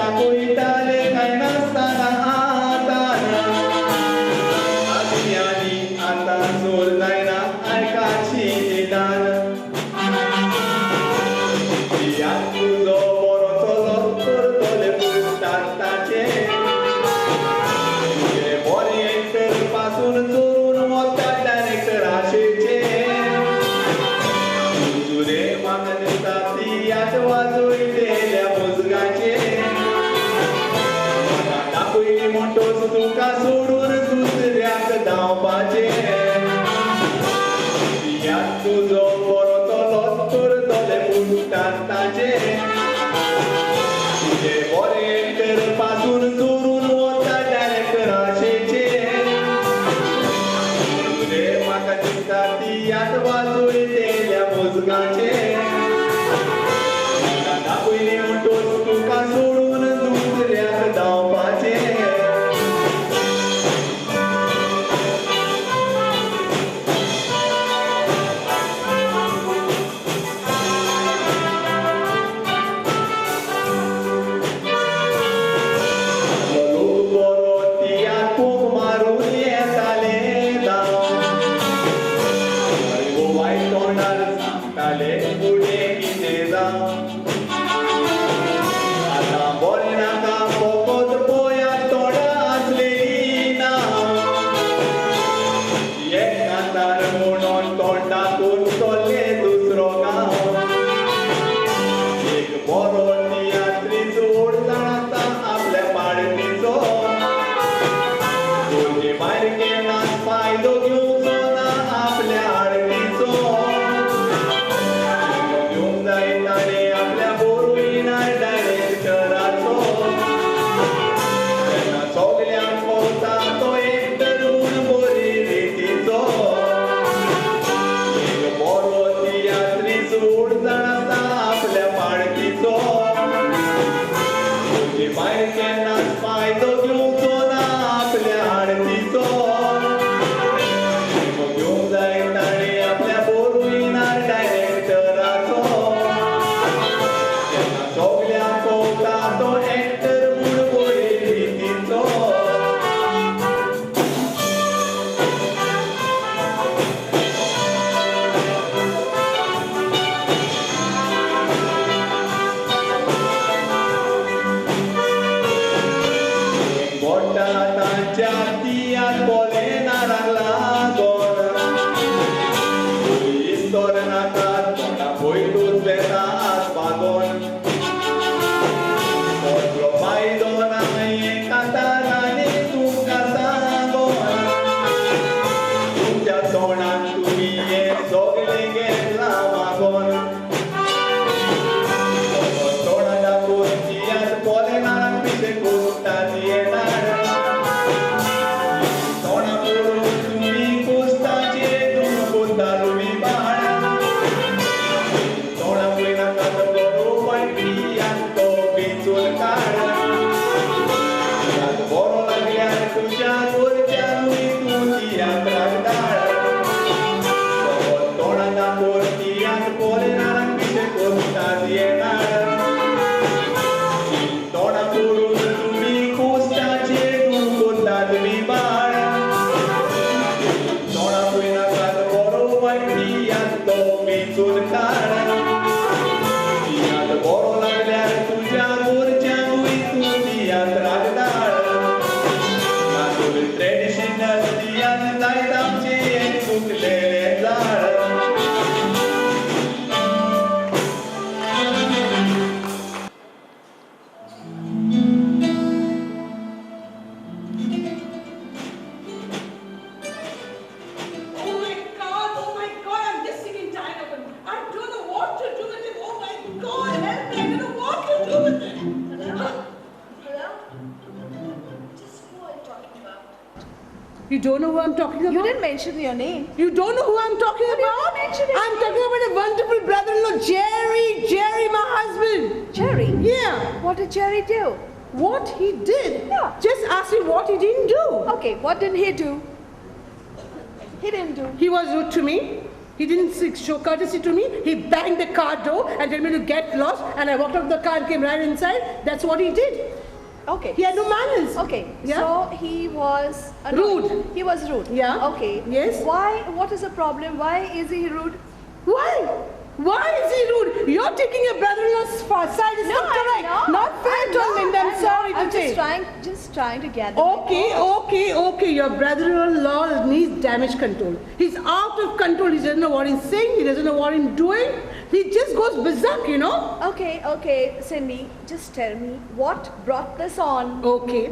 R: दाखयताले कांय नासतना आतां आदी आनी आतां जोर जायना आयकाची निदान तियात्र तुजो बरो चलो करतले पुस्ताक ताचे तुजें बरें एक्टर पासून चोरून वता डायरेक्टर आशेचे तुजें म्हाका दिसता तियात्र वाजयलेल्या मुजगाचे म्हाका दाखयली म्हणटोच तुका सोडून दुसऱ्याक धांवपाचें तियात्र तुजो बरो चलो करतले पुस्ताक ताचे तुजें बरें एक्टर पासून चोरून वता डायरेक्टर आशेचे तुजें म्हाका दिसता तियात्र वाजयलेल्या मुजगाचे म्हाका दाखयली म्हणटोच तुका सोडून दुसऱ्याक धांवपाचें. लोक बरो तियात्र कोक मारून येताले धांव वायट तोंडार सांगताले फुडें कितें जावं आतां बरें नाका फकत पळयात तोंडा आसलेली ना एक कांतार म्हणून तोंडाकून चल्ले दुसरो गांव एक बरो तियात्रीच ओड जाण आसा आपल्या पार्टीचो भुरगीं भायर केन्नाच फायदो घेवचो ना आपल्या आडतीचो घेवंक जाय ताणें आपल्या बोरविनार डायरेक्टराचो तेन्ना सगल्यांक पवता तो एक्टर म्हूण बरी रितीचो एक बरो तियात्रीच ओड जाण आसा आपल्या पार्टीचो भुरगीं भायर केन्नाच फायदो घेवचो ना आपल्या आडतीचो घेवंक जाय ताणें आपल्या बोरविनार डायरेक्टराचो तेन्ना सगल्यांक पवता तो एक्टर म्हूण बरी रितीचो. गोटा तांच्या तियात्र पोलेनाराक लागोन इस्तोर नाका तोंडा पयतूच वेता आस बागोन कसलो फायदो ना हें कांतारांनी तुमकां सांगोन तुमच्या तोंडान तुमी हें सगळें घेतलां मागोन तोंडा दाखोवन तियात्र पोलेनाराक पिशें कोत्तात येणार तोंडा पळोवन तुमी कोस्ताचे दोन कोत्ता रुवी बाळ तोंडा पळयनाका बरो वायट तियात्र तो वेंचून काड तियात्र बरो लागल्यार तुज्या घरच्यांकूय तूं तियात्राक धाड तोंडा दाखोवन तियात्र पोलेनाराक पिशें कोत्तात येणार तोंडा पळोवन तुमी कोस्ताचे दोन कोत्तात बाळ तोंडा पळयनाकात बरो वायट तियात्र तो वेंचून काड तियात्र बरो लागल्यार तुज्या घरच्यांकूय तूं तियात्राक धाड नातूर ट्रेडिशनल तियात्र जायत आमचें एक सुकलेलें झाड.
A: Oh my God, I'm just sick and tired of him. I don't know what to do with him. Oh my God, help me. I don't know what to do with him.
G: Hello? Hello? Just who are you talking about?
A: You don't know who I'm talking about?
G: You didn't mention your name.
A: You don't know who I'm talking
G: You didn't
A: about?
G: mention his
A: I'm
G: name.
A: talking about a wonderful brother-in-law, Jerry. Jerry, my husband.
G: Jerry?
A: Yeah.
G: What did Jerry do?
A: What he did?
G: Yeah.
A: Just ask me what he didn't do.
G: Okay, what didn't he do? He didn't do.
A: He was rude to me. He didn't show courtesy to me. He banged the car door and told me to get lost. And I walked out of the car and came right inside. That's what he did.
G: Okay.
A: He had no manners.
G: Okay.
A: Yeah?
G: So he was annoyed.
A: Rude.
G: He was rude.
A: Yeah.
G: Okay.
A: Yes.
G: Why? What is the problem? Why is he rude?
A: Why? Why is he rude? You're taking your brother-in-law's side. It's
G: No,
A: not
G: I'm
A: correct.
G: not.
A: Not fair
G: I'm
A: to
G: not.
A: Linda. I'm
G: I'm
A: sorry
G: not.
A: to
G: I'm
A: say.
G: just trying to gather.
A: Okay, okay, okay. Your brother-in-law needs damage control. He's out of control. He doesn't know what he's saying. He doesn't know what he's doing. He just goes berserk, you know.
G: Okay, okay, Cindy, just tell me what brought this on.
A: Okay.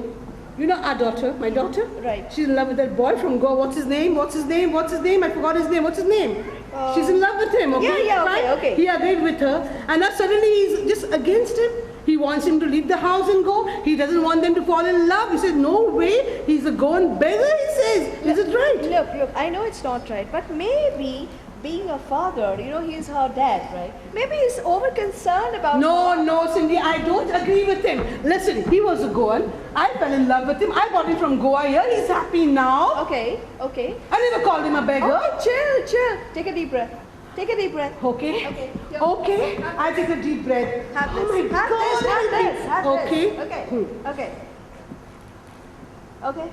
A: You know our daughter, my daughter?
G: Right.
A: She's in love with that boy from Goa. What's his name? What's his name? What's his name? I forgot his name. What's his name? She's in love with him, okay?
G: Yeah, yeah, okay,
A: Fine?
G: okay.
A: He agreed with her. And now suddenly he's just against him. He wants him to leave the house and go. He doesn't want them to fall in love. He says, no way. He's a Goan beggar, he says. Is it right?
G: Look, look, I know it's not right, but maybe being a father, you know, he's her dad, right? Maybe he's over concerned about
A: No,
G: her.
A: no, Cindy, I don't agree with him. Listen, he was a Goan. I fell in love with him. I got him from Goa here. He's happy now.
G: Okay, okay.
A: I never called him a beggar.
G: Okay, chill, chill. Take a deep breath. Take a deep breath.
A: Okay.
G: Okay.
A: Okay. I take a deep breath.
G: Have this.
A: Oh my
G: have
A: God.
G: this. Have this. Have
A: okay.
G: this. Okay. Okay. Okay.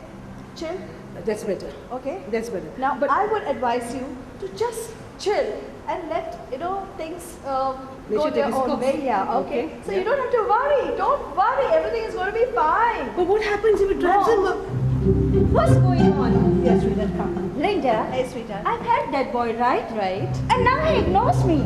G: Chill.
A: That's better.
G: Okay.
A: That's better.
G: Now, I would advise you to just chill and let, you know, things go their own way. Yeah. Okay.
A: Okay.
G: So
A: Yeah.
G: you don't have to worry. Don't worry. Everything is going to be fine.
A: But what happens if it drives him up?
S: What's going on?
A: Yes, sweetheart, come.
S: Linda.
G: Hey, sweetheart.
S: I've helped that boy, right?
G: Right.
S: And now he ignores me.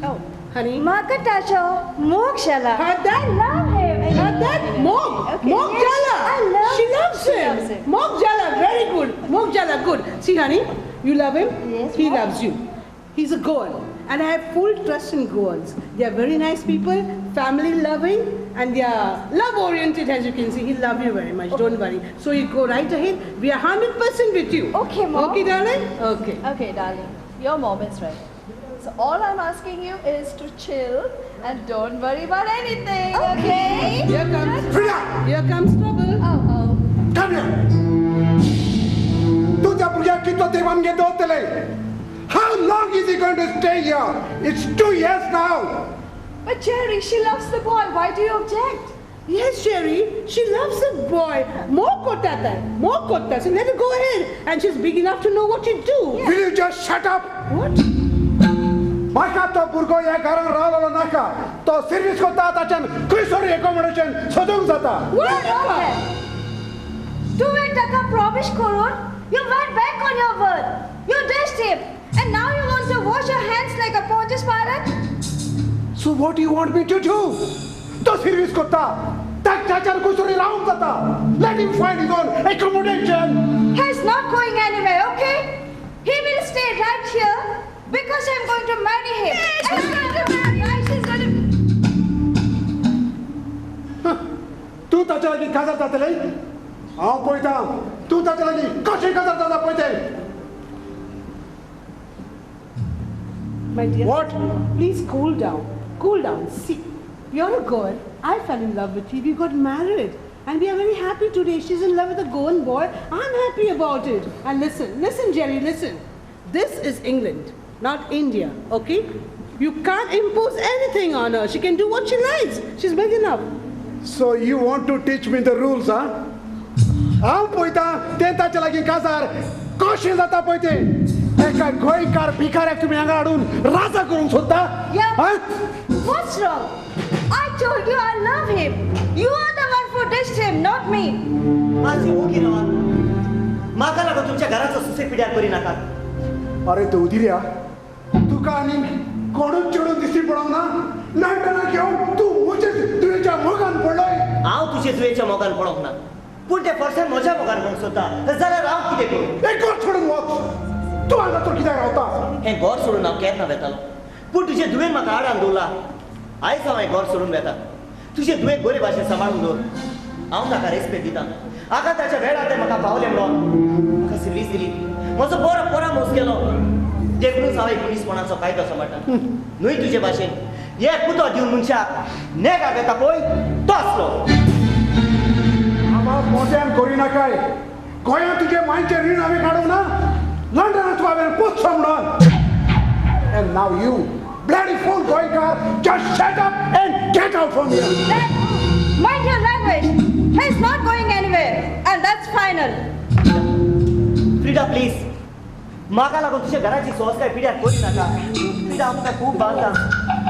G: Oh.
A: Honey.
S: Makatacho, Mokshala.
A: Heard that?
S: I love him.
A: Heard that? Mog.
G: Okay.
A: Mog
S: Yes,
A: Jala.
S: I love
A: She loves
G: She
A: him.
G: loves him.
A: Mog Jala, very good. Mog Jala, good. See, honey, you love him?
S: Yes,
A: He
S: Mom.
A: loves you. He's a Goan. And I have full trust in Goans. They are very nice people, family loving, and they are love oriented, as you can see. He loves you very much. Don't worry. So you go right ahead. We are 100% with you.
S: Okay, Mom.
A: Okay, darling? Okay.
G: Okay, darling. Your mom is right. So all I'm asking you is to chill and don't worry about anything. Okay.
A: Here comes,
D: Frida!
A: here comes trouble.
G: Oh, oh.
D: Come here! तूं त्या भुरग्याक कितलो तेंप आमगेर दवरतले? How long is he going to stay here? It's 2 years now.
G: But Jerry, she loves the boy. Why do you object?
A: Yes, Jerry, she loves that boy. More kotata, more kota. So let her go ahead. And she's big enough to know what to do.
D: Will you just shut up?
A: What?
D: म्हाका तो भुरगो ह्या घरान रावलेलो नाका. तो service करता ताच्यान खंयसर एकोमोडेशन सोदूंक जाता.
A: What?
S: तुवें ताका promise करून you went back on your word. You ditched him. And now you want to wash your hands like a Pontius Pilate?
D: So what do you want me to do? तो service करता ताच्यान खंयसर रावंक जाता. Let him find his own accommodation.
S: He's not going anywhere, okay? He will stay right here because I'm going to marry him.
G: She's going to marry. She's going to.
D: तूं ताच्या लागीं काजार जातलें? हांव पळयता तूं ताच्या लागीं कशें काजार जाता पळय तें.
A: My dear.
D: What?
A: Please cool down. Cool down. See, you're a girl. I fell in love with you. We got married. And we are very happy today. She's in love with a Goan boy. I'm happy about it. And listen, listen, Jerry, listen. This is England, not India, okay? You can't impose anything on her. She can do what she likes. She's big enough.
D: So you want to teach me the rules, huh? हांव पळयता तें ताच्या लागीं काजार कशें जाता पळय तें. एका गोंयकार भिकाऱ्याक तुमी हांगा हाडून राजा करूंक सोदता?
S: Yeah.
D: Huh?
S: What's wrong? I told you I love him. You are the one who ditched him, not me.
I: मातशें ओगी रावात. म्हाका लागून तुमच्या घराचो सुसेग पिड्यार करिनाकात.
D: अरे चौधऱ्या, तुका आनी कोणूच चेडून दिश्टी पडोंक ना? लंडनाक येवन तूं म्हजे जुयेच्या मोगान पडलोय.
I: हांव तुजे जुयेच्या मोगान पडोंक ना, पूण ते फर्सान म्हज्या मोगान पडोवंक सोदता जाल्यार हांव कितें करूं?
D: एक घर सोडून वच. तूं हांगा तर कित्याक रावता?
I: हें घर सोडून हांव केन्ना वेतालो, पूण तुजे धुवेन म्हाका आडान दवरला. आयज हांव हें घर सोडून वेता. तुजे धुवेक बरे भाशेन सांबाळून दवर. हांव ताका रेस्पेद दिता. आतां ताच्या वेळार तें म्हाका पावलें म्हणून म्हाका सर्वीस दिली, म्हजो बरो परामोस केलो. देखूनच हांव एक मनीसपणाचो कायदो सांबाळटा. न्हय तुजे भाशेन एक उदक दिवन मनशाक नेगाक येता पळय तो आसलो.
D: आवाज मोठ्यान करिनाकाय. गोंयांत तुजे मांयचें रीण हांवें काडूंक ना, लंडनांत तुका हांवें पोसचो म्हणून. And now you, bloody fool Goenkar, just shut up and get out from here.
S: Dad, mind your language. He's not going anywhere, and that's final.
I: Frida please, म्हाका लागून तुज्या घराची सोस काय पिड्यार करी नाका. फ्रिडा, हांव तुका खूब बांदता,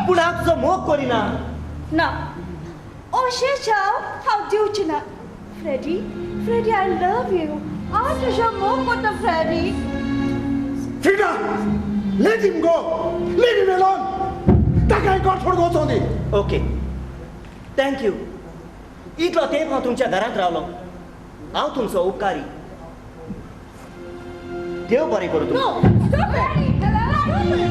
I: पूण हांव तुजो मोग करिना.
S: ना, अशें जावं हांव दिवची ना. Freddy, Freddy, I love you. हांव तुजो मोग करता Freddy.
D: Frida, let him go. Leave him alone. ताका हें घर सोडून वचों दी.
I: Okay, thank you. इतलो तेंप हांव तुमच्या घरांत रावलो, हांव तुमचो उपकारी. देव बरें करूं तुमकां.
G: No, stop it! Stop it!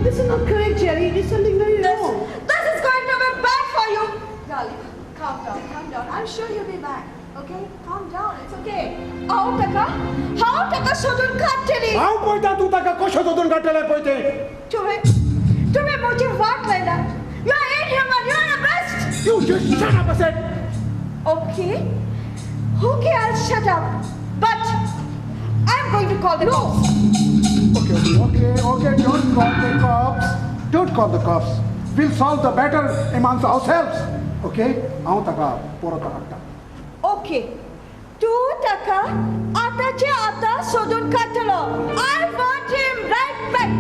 A: This is not correct, Jerry. There's something very wrong.
S: This is going to be bad for you. Darling, calm down, calm down. I'm sure you'll be back. Okay? Calm down. It's okay. हांव ताका, हांव ताका सोदून काडटली.
D: हांव पळयता तूं ताका कशें सोदून काडटलें पळय तें.
S: तुवें, तुवें म्हजी वाट लायला. You are inhuman. You are a beast.
D: You just shut up, I said.
S: Okay. Okay, I'll shut up. But I'm going to call the cops.
D: Okay, okay, okay. Don't call the cops. Don't call the cops. We'll solve the matter amongst ourselves. Okay? हांव ताका परत हाडटा.
S: Okay. तूं ताका आतांचे आतां सोदून काडटलो. I want him right back.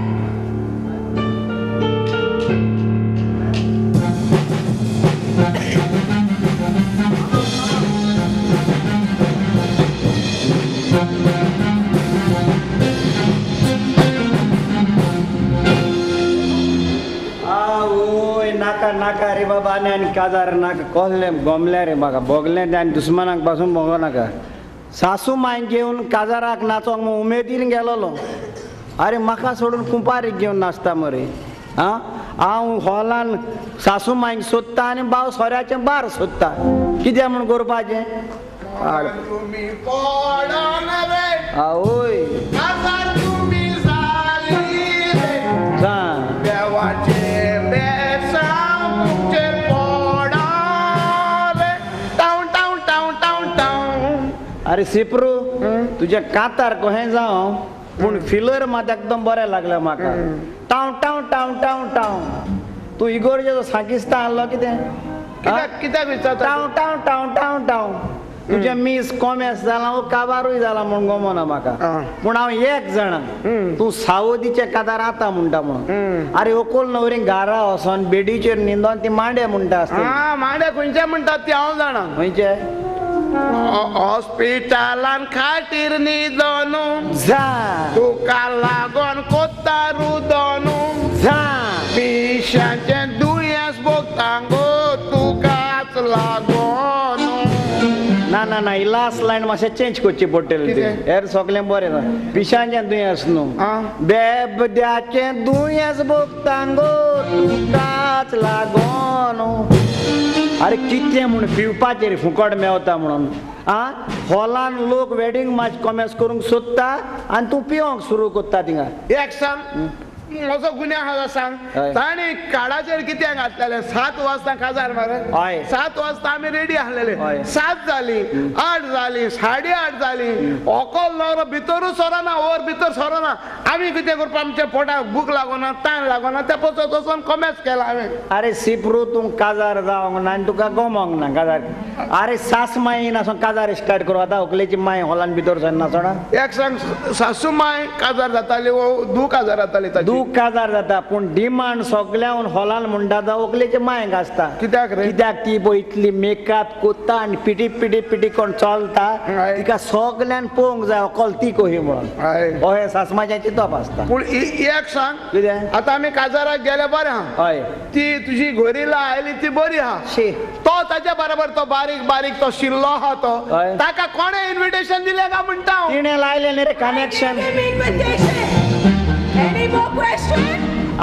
F: आवय, नाका नाका रे बाबा, आनी आनी काजार नाका. कसलें गोमलें रे म्हाका, भोगलें तें आनी दुस्मानाक पासून भोगो नाका. सासू मांयक घेवन काजाराक नाचोंक म्हूण उमेदीन गेलोलो. आरे म्हाका सोडून कुंपारीक घेवन नाचता मरे. आं, हांव हॉलान सासू मांयक सोदता आनी भाव सोऱ्याचें बार सोदता. कितें म्हूण करपाचें? आवय, अरे सिप्रू, तुजें कातार कहें जावं, पूण फिलर मात एकदम बरें लागलें म्हाका. टाव टाव टाव टाव टाव. तूं इगोर्जेचो सांकिस्ता आहलो कितें?
B: कित्याक विचारता?
F: टाव टाव टाव टाव टाव. तुजें मीस कोमेस जालां वो काबारूय जालां म्हूण गमना म्हाका, पूण हांव एक जाणा, तूं सावदीचें कातार आतां म्हणटा म्हणून. आरे ओकोल नवरी घरा वचोन बेडीचेर न्हिदोन ती मांडे म्हणटा आसतली.
B: मांडे खंयचे म्हणटात ती हांव जाणा.
F: खंयचे?
B: हॉस्पिटलान खाटीर न्हिदोनू, तुका लागोन कोत्ता रुदोनू, पिशाचें दुयेंस भोगता गो तुकाच लागोनू.
F: ना ना ना, ही लास्ट लायन मातशें चेंज करची पडटली. हेर सगळें बरें जाता. पिशांचें दुयेंस न्हू, बेबद्याचें दुयेंस भोगता गो तुकाच लागोनू. अरे कितें म्हूण पिवपाचेर फुकट मेवता म्हणून. आं, हॉलान लोक वेडींग मार्च कॉमेस करूंक सोदता आनी तूं पिवंक सुरू करता थिंगा.
B: एक सांग, म्हजो गुन्यांव आसा सांग. तांणी कार्डाचेर कितें घातलेलें? 7 वाजता काजार मरे. 7 वाजता आमी रेडी आसलेले. 7 जाली, 8 जाली, 8:30 जाली. ओकल नवरो भितरूच सरना, वर भितर सरना. आमी कितें करपा? आमच्या पोटाक भूक लागना, ताण लागना, त्या पसत वचोन कॉमेस केला हांवें.
F: अरे सिप्रू, तूं काजार जावंक ना आनी तुका गमोंक ना काजार. अरे सास माय नासोन काजार स्टार्ट करूं आतां. व्हंकलेची माय हॉलान भितर सरना सोडा.
B: एक सांग, सासू माय काजार जाताली वो धूव काजार जाताली?
F: धूव काजार जाता, पूण डिमांड सगळ्यान हॉलान म्हणटा तो व्हंकलेचे मायक आसता.
B: कित्याक रे?
F: कित्याक ती पळय इतली मेकअप कोत्ता आनी पिटी पिटी पिटी कोण चलता, तिका सगळ्यान पळोवंक जाय व्हंकल ती कशी म्हणून. अहें सासमाचें चिंतप आसता.
B: पूण एक सांग,
F: कितें?
B: आतां आमी काजाराक गेले बरें आहा.
F: हय,
B: ती तुजी गोरिला आयली ती बरी आहा. तो ताच्या बरोबर तो बारीक बारीक तो शिल्लो आहा तो, ताका कोणें इन्विटेशन दिलें काय म्हणटा?
F: तिणें लायलें न्ही रे connection.
G: Any more question?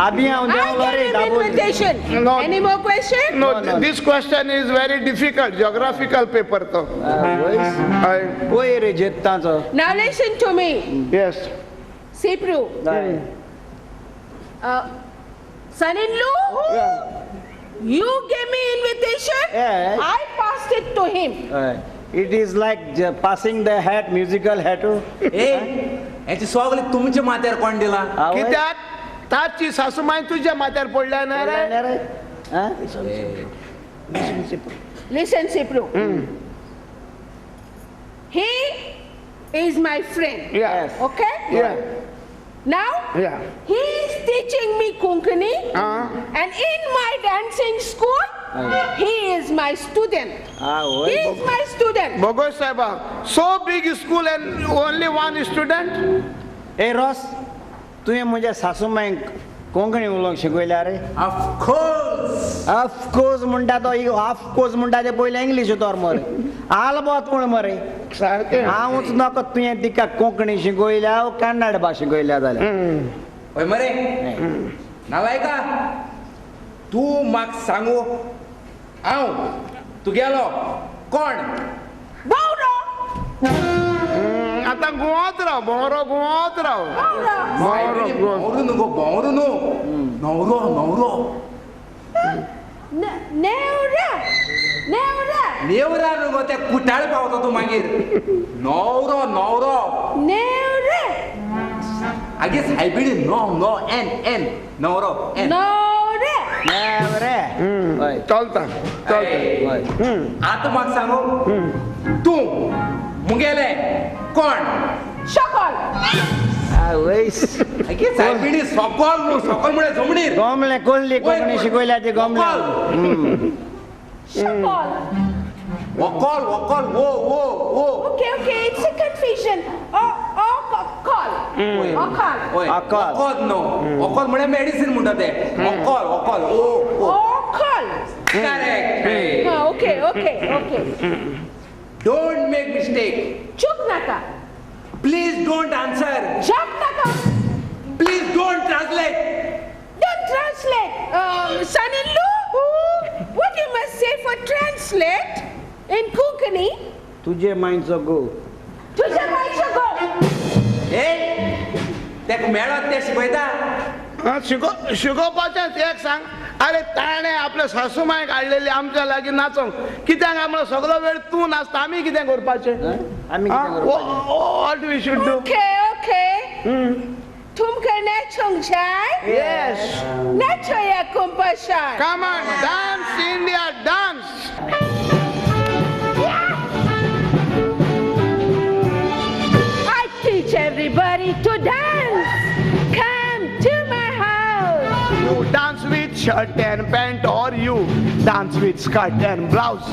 F: Abhi हांव देंवलो रे
G: invitation.
B: No.
G: Any more question?
B: No, this question is very difficult. Geographical paper तो.
F: पळय रे जेत्ताचो.
G: Now listen to me.
B: Yes.
G: Sipru. Son-in-law?
B: Yeah.
G: You gave me invitation.
F: Yeah.
G: I passed it to him.
F: It is like passing the hat, musical hat.
Q: Hey, हेचे सगळे तुमच्या माथ्यार कोण दिला?
B: कित्याक? ताची सासू माय तुझ्या माथ्यार पडल्या ना रे.
A: Listen, Sipru. He is my friend.
D: Yes.
A: Okay?
D: Yeah.
A: Now,
D: Yeah.
A: he is teaching me Konkani, and in my dancing school, he is my student. He is my student.
D: Bogos Saiba, so big school and only one student?
F: A Ross, तुवें म्हज्या सासूमांयक कोंकणी उलोवंक शिकयल्या रे?
Q: Of course.
F: Of course म्हणटा तो, of course म्हणटा ते पयलें English उतर मरे, आलबोत म्हण मरे.
D: सारकें.
F: हांवूच नाका तुवें तिका कोंकणी शिकयल्या वो कन्नड भास शिकयल्या जाल्यार.
Q: हय मरे नालायका, तूं म्हाका सांगू हांव तुगेलो कोण?
A: भोंवरो.
D: आतां गोवात राव, भोंवरो गोवात राव.
Q: भोंवरो न्हू गो, भोंवरो न्हू, न्हवरो न्हवरो.
A: नेवरा नेवरा.
Q: नेवरा न्हू गो, ते कुटाळ पावता तूं मागीर. न्हवरो न्हवरो.
A: नेवरा.
Q: आगे सायबिणी, नो नो एन एन न्हवरो एन.
A: नवरे.
F: नेवरे.
D: चलता चलता.
Q: आतां म्हाका सांगू, तूं मुगेलें कोण?
A: शकल.
Q: आगे सायबिणी, सोकोल न्हू, सोकोल म्हळ्यार जमणीर.
F: गोमले कोल्ली कोंकणी शिकयल्या ती गोमले.
A: शकल.
Q: वोकोल वोकोल वो वो वो.
A: Okay, okay, it's a confusion. Oh, oh, call. Oh, call.
Q: वोकोल न्हू, वोकोल म्हळ्यार मेडिसीन म्हणटा ते. वोकोल वोकोल ओ ओ.
A: Oh, call.
Q: Correct.
A: Okay, okay, okay.
Q: Don't make mistake.
A: चूक नाका.
Q: Please don't answer.
A: जाप नाका.
Q: Please don't translate.
A: Don't translate. Son-in-law, what you must say for translate in Konkani?
F: तुझे मांयचो गो.
A: तुझे मांयचो गो.
Q: ए, तेका मेळत तें शिकयता.
D: शिकोवपाचेंच एक सांग. अरे ताणें आपल्या सासूमांयक हाडलेली आमच्या लागीं नाचोंक, कित्याक म्हणल्यार सगळो वेळ तूं नाचता, आमी कितें करपाचें?
F: आमी कितें करपाचें?
D: What we should do?
A: Okay, okay. तुमकां नाचोंक जाय?
D: Yes.
A: नाचोया कुंपशान.
D: Come on, dance India, dance.
A: I teach everybody to dance. Come to my house.
D: You dance with shirt and pant or you dance with skirt and blouse.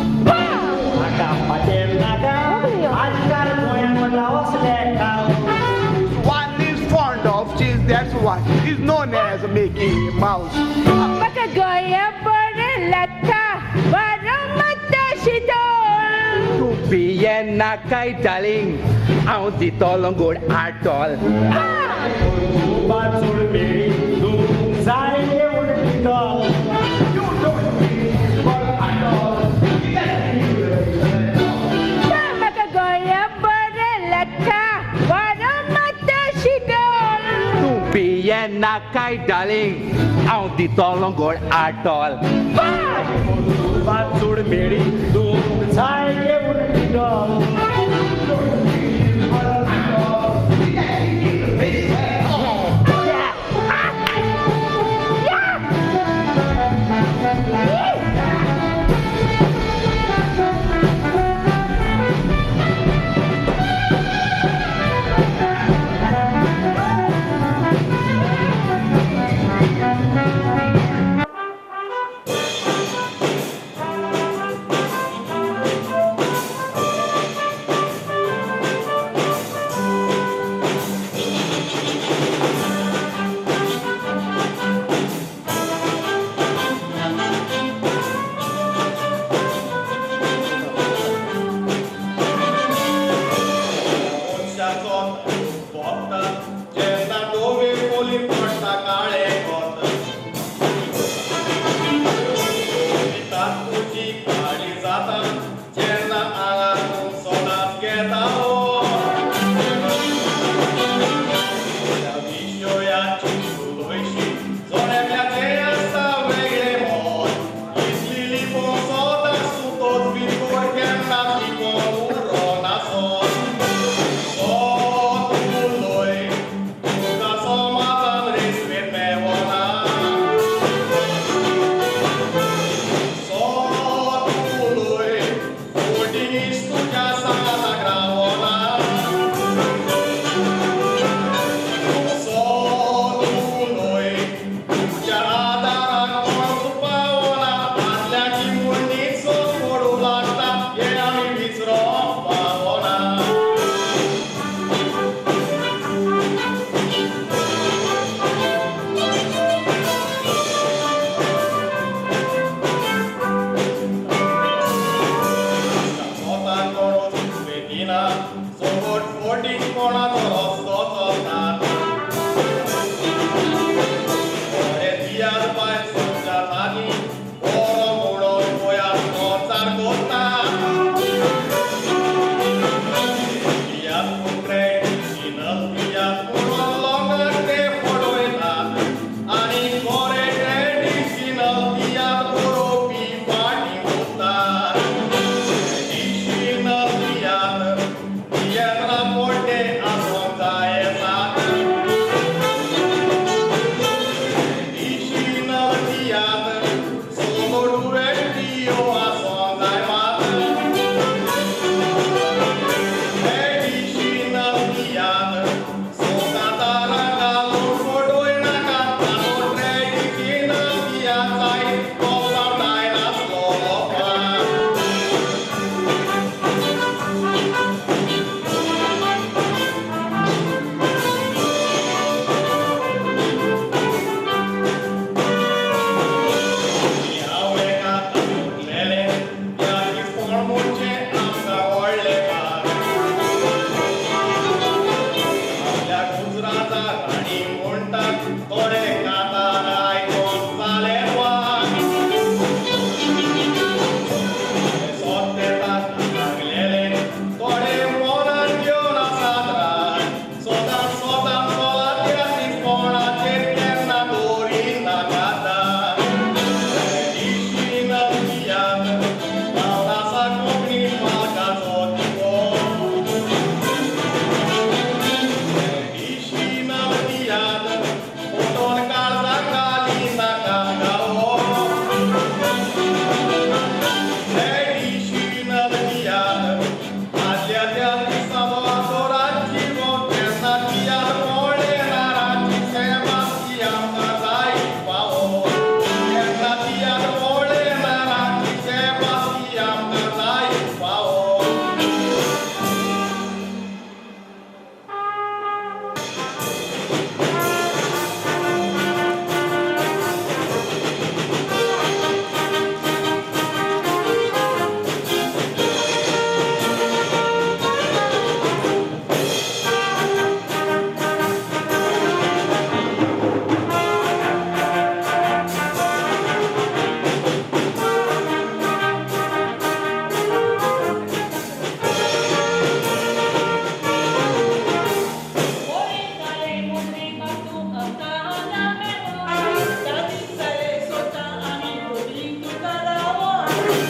D: One is fond of cheese, that's why he's known as Mickey Mouse.
Q: तूं पियेनाकाय darling, हांव दितलो गोड आटोल. तूं पियेनाकाय darling, हांव दितलो गोड आटोल.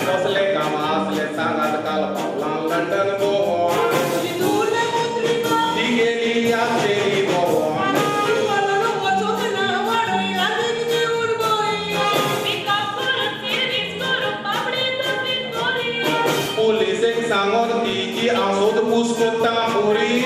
M: कसले काम आसले सांगात काल पावलां लंडन भोंवोन ती गेली आसलेली भोंवोन. पोलिसेक सांगोन तिची हांव सोदपूस कोत्ता बोरी.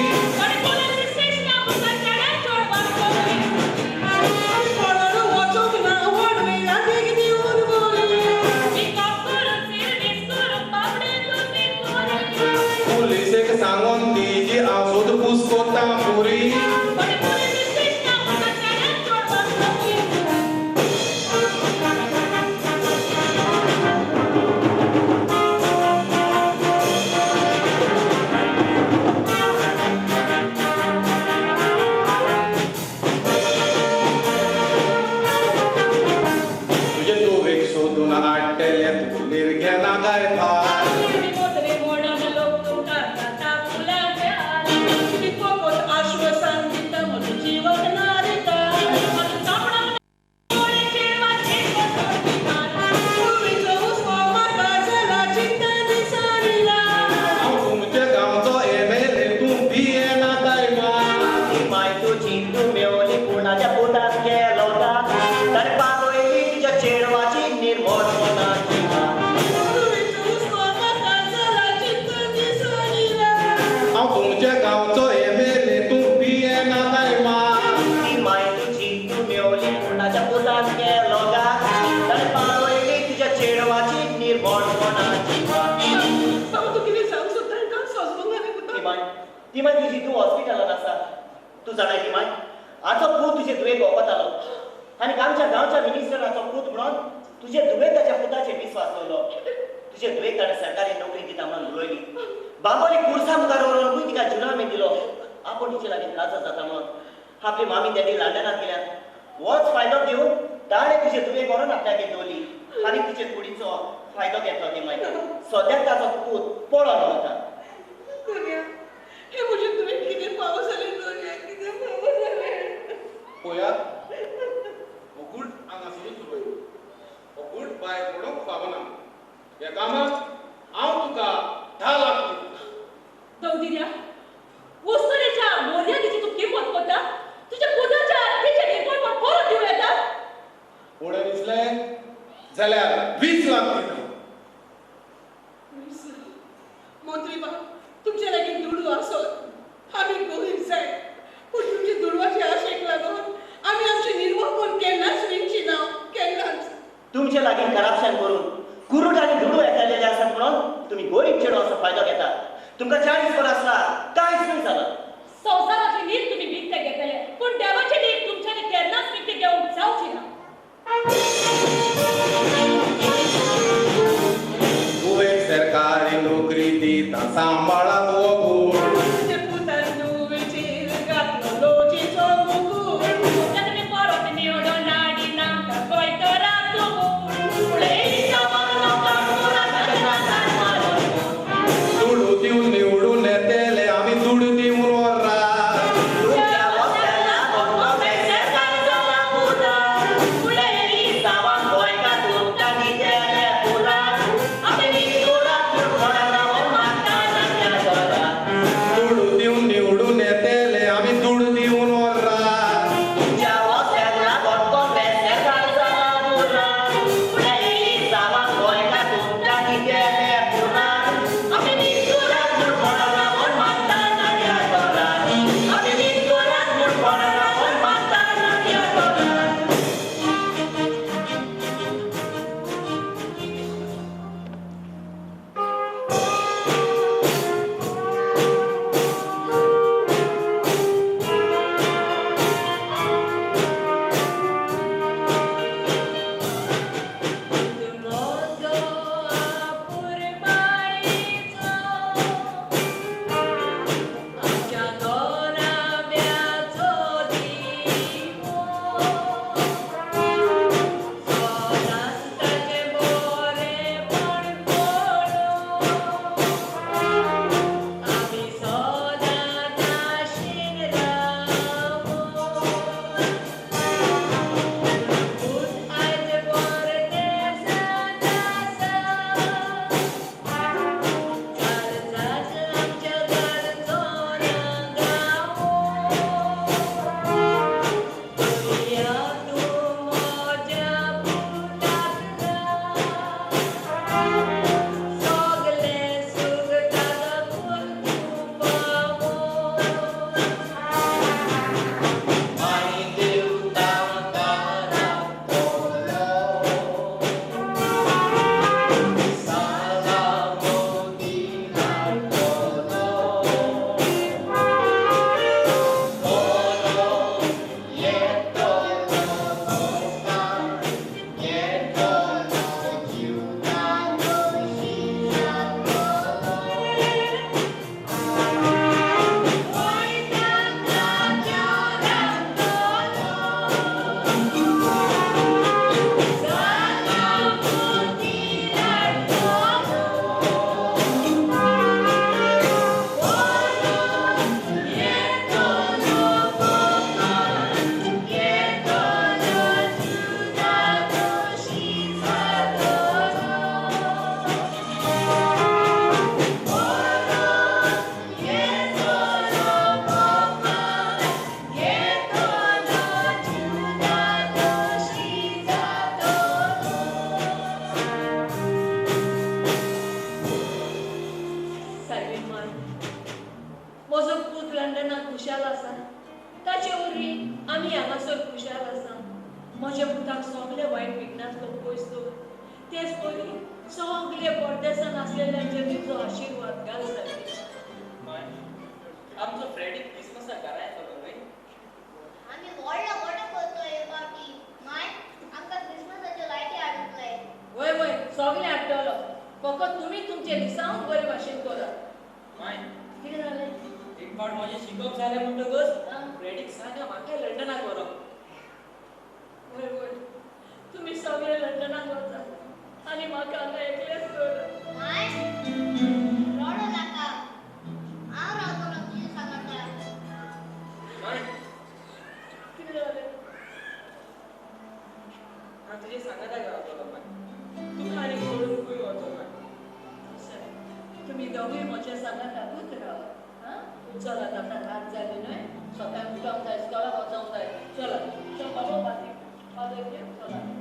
M: पोलिसेक सांगोन तिची हांव सोदपूस कोत्ता बोरी. तुजे धुवेक सोदून हाडटले तूं निर्गेना काय भार. हांव तुमच्या गांवचो एमएलए तूं भियेना काय मार.
I: माय तुजी तूं मेवली पूण ताच्या पुतान केलो ताणें पावयली तुज्या चेडवाची निर्मोणपणाची.
M: हांव तुमच्या गांवचो एमएलए तूं भियेना काय मार.
I: ती माय तुजी तूं मेवली पूण ताच्या पुतान केलो ताणें पावयली तुज्या चेडवाची निर्मोणपणाची. ती माय तुजी तूं हॉस्पिटलांत आसा. तूं जाणाय ती माय आजो पूत तुजे धुवेक वखतालो आनी आमच्या गांवच्या मिनिस्टराचो पूत म्हणून तुजे धुवेक ताच्या पुताचेर विस्वास दवरलो. तुजे धुवेक ताणें सरकारी नोकरी दिता म्हणून उलयली. बाबोली कुर्सा मुखार व्हरून तिका जुरामे दिलो आपूण तिचे लागीं त्रास जाता म्हणून. आपली मामी डॅडी लंडनाक गेल्यात होच फायदो घेवन ताणें तुजे धुवेक व्हरून आपल्यागेर दवरली आनी तिचे कुडीचो फायदो घेतलो. ती मागीर सद्याक ताचो पूत पळोवन वता.
A: हे म्हजे तुवें कितें फावो जालें दोनया, कितें फावो जालें.
M: पळयात हो गूट हांगासरूच रोय. हो गूट भायर पडूंक फावना. ह्या कामाक हांव तुका 10 लाख दितां.
O: दवदिऱ्या, वस्तुरेच्या मर्यादेची तूं किंमत कोता? तुज्या पुताच्या आरतीचें निर्मोणपण परत दिवं येता?
M: फुडें दिसलें जाल्यार 20 लाख दितां.
A: मंत्री बाब, तुमच्या लागीं दुडू आसत आमी गरीब जाय, पूण तुमच्या दुडवाचे आशेक लागून आमी आमचें निर्मोणपण केन्नाच विणची ना, केन्नाच.
I: तुमचे लागीं करप्शन करून कुरूट आनी दुडू येतालेले आसात म्हणून तुमी गरीब चेडवाचो फायदो घेतात. तुमकां 40 वरां आसला कांयच न्हय जालां.
O: संवसाराची नीत तुमी विकते घेतले, पूण देवाची नीत तुमच्यांनी केन्नाच विकती घेवंक जावची ना.
M: धुवेक सरकारी नोकरी दिता सांबाळात हो गूट.
A: तुज्या पुतान धुवेचेर घातलो लोचेचो मुकूट.
O: तुमी परत निवडून हाडिना गोंयकाराक तूं.
M: दुडू दिवन निवडून येतले आमी दुडू दिवन व्हरात.
H: सगळे परदेसान आसलेल्यांचेर तुजो आशिर्वाद घाल सायबीण.
K: माय, आमचो फ्रेडी क्रिसमसाक घरा येतलो न्हय?
E: आमी व्हडलो गोटो करतो हे फावटी. माय, आमकां क्रिसमसाच्यो लायटी हाडूंक जाय.
H: वय वय, सगळें हाडटलो. फकत तुमी तुमचें लिसांव बरे भाशेन करात.
K: माय,
H: कितें जालें?
K: एक फावट म्हजें शिकप जालें म्हणटकच फ्रेडीक सांगा म्हाका लंडनाक व्हरोंक.
H: वय वय, तुमी सगळे लंडनाक वचात आनी म्हाका हांगा एकलेंच सोडात.
E: माय, रडो नाका, हांव रावतलो तुजे सांगाता.
K: माय,
H: कितें जालें?
K: हांव तुजे सांगाताक रावतलो माय, तुका आनी सोडून खंय वचो माय.
H: तुमी दोगूय म्हज्या सांगाताकूच रावात. आं, चलात, आतां रात जाली न्हय, सकाळीं उठोंक जाय, इस्कोलाक वचोंक जाय. चलात, चल बाबा, बाती फादर घेवन चलात.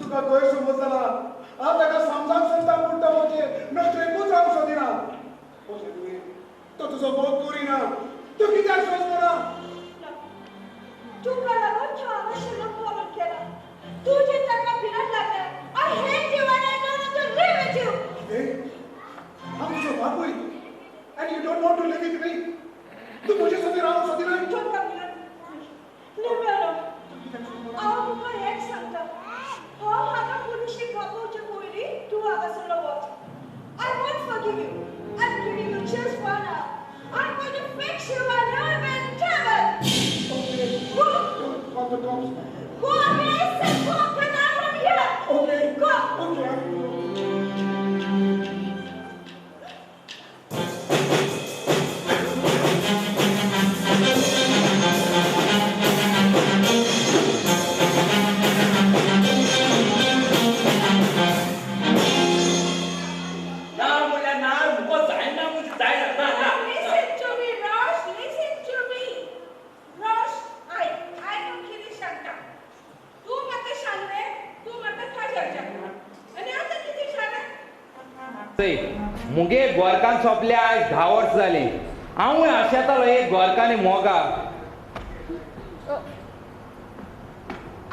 D: तुका गैरसमज जाला. हांव ताका समजावंक सोदता पूण तो म्हजे नदरेकूच रावंक सोदिना. तुजो मोग करिना, तूं कित्याक सोंसना?
S: तुका लागून हांव हांगासरलो फॉलो केला. तुजें ताका भिरांत लागल्या. I hate you and I don't want to live with you.
D: कितें? हांव तुजो बापूय and you don't want to live with me? तूं म्हजे सगळें रावंक सोदिना?
S: Leave me alone. हांव तुका एक सांगता, हांव हांगा पुलिशीक खपोवचे पयलीं तूं हांगासरलो वच. I won't forgive you. I'm giving you just 1 hour. I'm going to fix you and you'll be in trouble.
D: Okay.
S: Go.
D: Don't call the cops.
S: Go away, say go. Get out from here.
D: Okay.
S: Go.
D: Okay.
S: Listen to me, Rosh. Listen to me. Rosh, I don't कितें सांगता. तूं म्हाका सांगलें, तूं म्हाका काजार जाता. आनी आतां कितें जालें?
Q: चय, मुगे गोरकान सोंपले आयज 10 वर्सां जालीं. हांवूय आशेतालो एक गोरकांनी मोगा.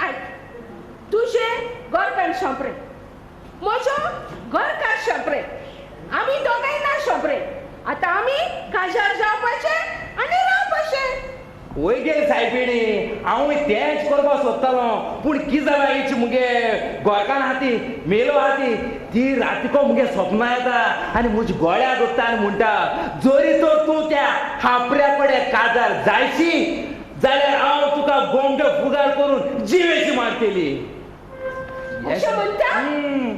A: आयक, तुजें गोरकान सोंपरें, म्हजो गोरकार सोंपरें, आमी दोगांय ना सोंपरें. आतां आमी काजार जावपाचें आनी रावपाचें.
Q: वय गे सायबिणी, हांवूय तेंच करपाक सोदतालो, पूण कितें जालां हेच मुगे गोरकान आहा ती, मेलो आहा ती, ती रातीको मुगे सपनां येता आनी म्हज्या गळ्याक धरता आनी म्हणटा, जरी तर तूं त्या हापऱ्या कडेन काजार जायशी जाल्यार हांव तुका गोमट्यो फुगार करून जिवेशी मारतली.
A: अशें म्हणटा?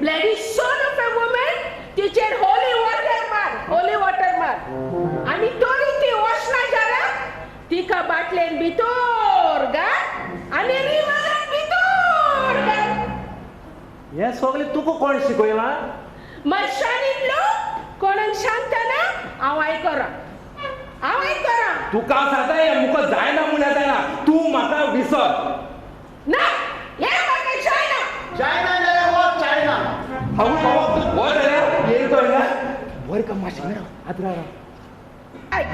A: Bloody son of a woman, तिचेर होली वॉटर मार, होली वॉटर मार. आनी तरी ती वचना जाल्यार तिका बाटलेन भितर घाल आनी रिवरान भितर घाल.
Q: हें सगळें तुका कोण शिकयलां?
A: मर्शानीतलो कोणाक सांगतना हांव आयकरा, हांव आयकरा.
Q: तुका सांगता हें मुका जायना म्हणल्यार जायना, तूं म्हाका विसर.
A: ना, हें म्हाका जायना.
B: जायना जाल्यार वच चायना.
Q: हांव वच जाल्यार येयलो तो हिंगा. बरें का मातशें राव, आतां राव.
A: आयक,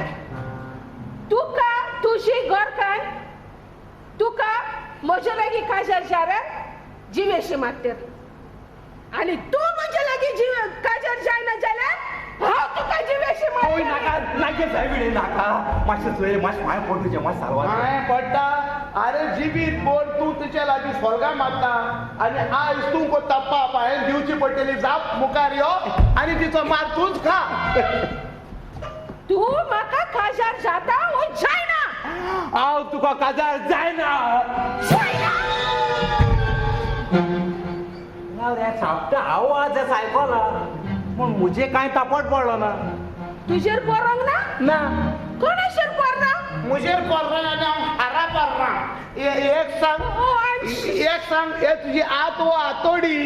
A: तुका तुजी घरकान्न तुका म्हजे लागीं काजार जाल्यार जिवेशी मारतली, आनी तूं म्हजे लागीं जीव काजार जायना जाल्यार हांव तुका जिवेशी मारतली.
Q: नाका नाका सायबिणी, नाका. मातशें चोय, मातशें पांय पड तुजें, मातशें साल्वार.
B: पांय पडटा? अरे जिबीत पड, तूं तुजे लागीं स्वर्गा मारता आनी आयज तूं कोत्ता पाप. हांवें दिवची पडटली जाप. मुखार यो आनी तिचो मार तूंच खा.
A: तूं म्हाका काजार जाता वो जायना?
Q: हांव तुका काजार जायना.
A: जायना.
Q: रे सापटा आवाज आयकला पूण म्हजे कांय तापट पडलो ना.
A: तुजेर पडोंक ना?
Q: ना.
A: कोणाचेर पडना?
B: म्हजेर पडना आनी हांव हारा पडना. एक सांग, एक सांग, हे तुजी आत वो आतोडी?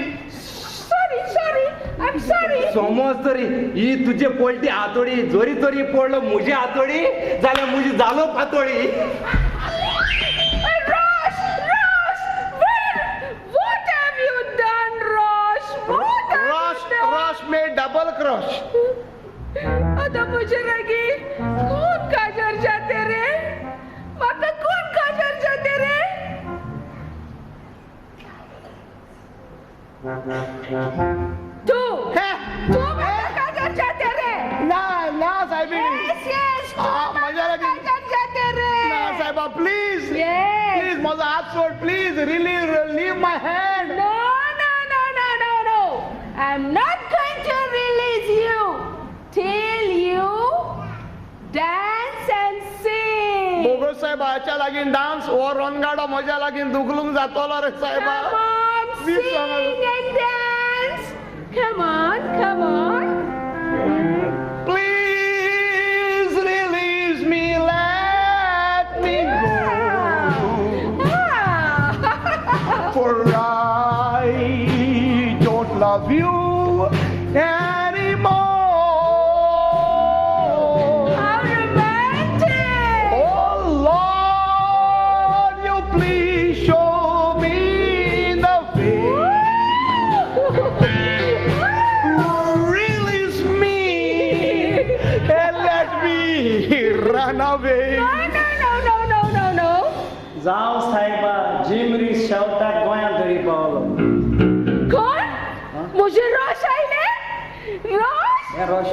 A: Sorry, sorry, I am sorry.
Q: समज तरी ही तुजे पलटी आतोडी, जरी तरी पडलो म्हजी आतोडी जाल्यार म्हजी जालो पातोळी.
A: Rosh, Rosh, what have you done, Rosh? What have
B: Rosh,
A: you done?
B: Rosh made double cross.
A: आतां म्हजे लागीं कोण काजार जाते रे? म्हाका कोण काजार जाते रे? तूं, तूं म्हाका काजार जाते रे?
B: ना ना सायबिणी.
A: Yes, yes, तूं
B: म्हज्या
A: म्हाका
B: लागीं
A: काजार जाते रे.
B: ना सायबा, प्लीज.
A: Yes.
B: Please म्हजो हात सोड, please. Release, leave my hand.
A: No, no, no, no, no, no. I'm not going to release you till you dance and sing.
B: बोगो साहेबाच्या लागीं डान्स हो रोनगाडो म्हज्या लागीं दुखलूंक जातलो रे सायबा.
A: Come on, sing and dance. Come on, come on.
B: Please release me, let me go. For I don't love you anymore.
A: How romantic!
B: Oh Lord, you please show me the way. Release me and let me
C: Run away.
G: No, no, no, no, no, no, no.
F: जावं सायबा, जिमरी शेवटाक गोंयांत तरी पावलो.
G: कोण? म्हजे रोश आयले? रोश?
F: रोश.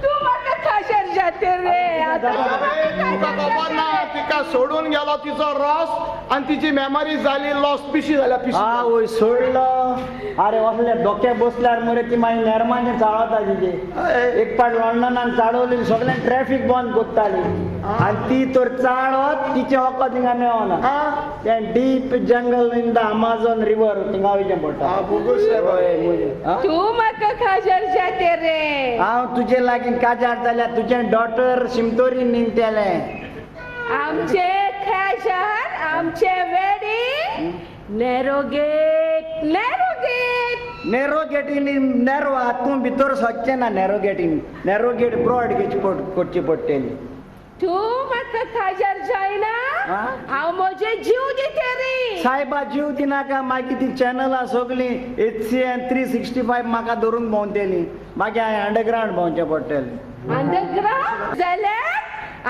G: तूं म्हाका खाशेर जाते रे. आतां
B: तुका खबर ना, तिका सोडून गेलो तिचो रस आनी तिची मेमरी जाली लॉस, पिशी जाल्या पिशी.
F: आवय सोडलो. अरे असले धोके बसल्यार मरे ती मागीर नेरमांचेर चाळवता तिजे. एक पाट लंडनान चाळवली, सगळ्यांक ट्रॅफिक बंद करताली आनी ती तर चाळत तिचें वखद थिंगा मेळना. तें deep jungle in the Amazon river थिंगा वयचें पडटा.
G: तूं म्हाका खाशेर जाते रे.
F: हांव तुजे लागीं काजार जाल्यार तुजें डॉटर शिमतोरी न्हिदतेलें.
G: आमचे खाजार, आमचे wedding narrow gate, narrow gate.
F: Narrow गेटीन नॅरो आहा, तूं भितर सरचें ना. नॅरो गेटीन, नॅरो गेट ब्रॉड गेट करची पडटली.
G: तूं म्हाका खाजार जायना, हांव म्हजे जीव दिते रे.
F: सायबा जीव दिनाका, मागीर ती चॅनलां सगलीं HCN 365 म्हाका धरून भोंवतली. मागीर हांवें अंडरग्रावंड भोंवचें पडटलें.
G: अंडरग्रावंड जाल्यार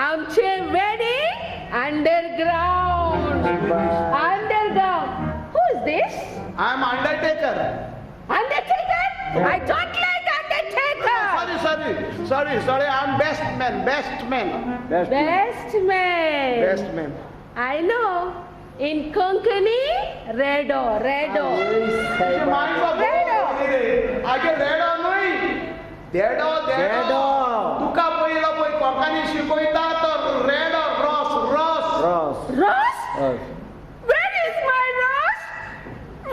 G: आमचे wedding underground. Underground. Who is this?
B: I am undertaker.
G: Undertaker? I don't like undertaker.
B: Sorry, sorry, sorry, sorry. I am best man, best man.
G: Best man.
B: Best man.
G: I know. In Konkani, redo, redo. Redo.
B: आगे रेडो न्हय, देडो, देडो. तुका पयलो पळय कोंकणी शिकयता तो रेडो. रोस, रोस,
G: रोस. Where is my Ross?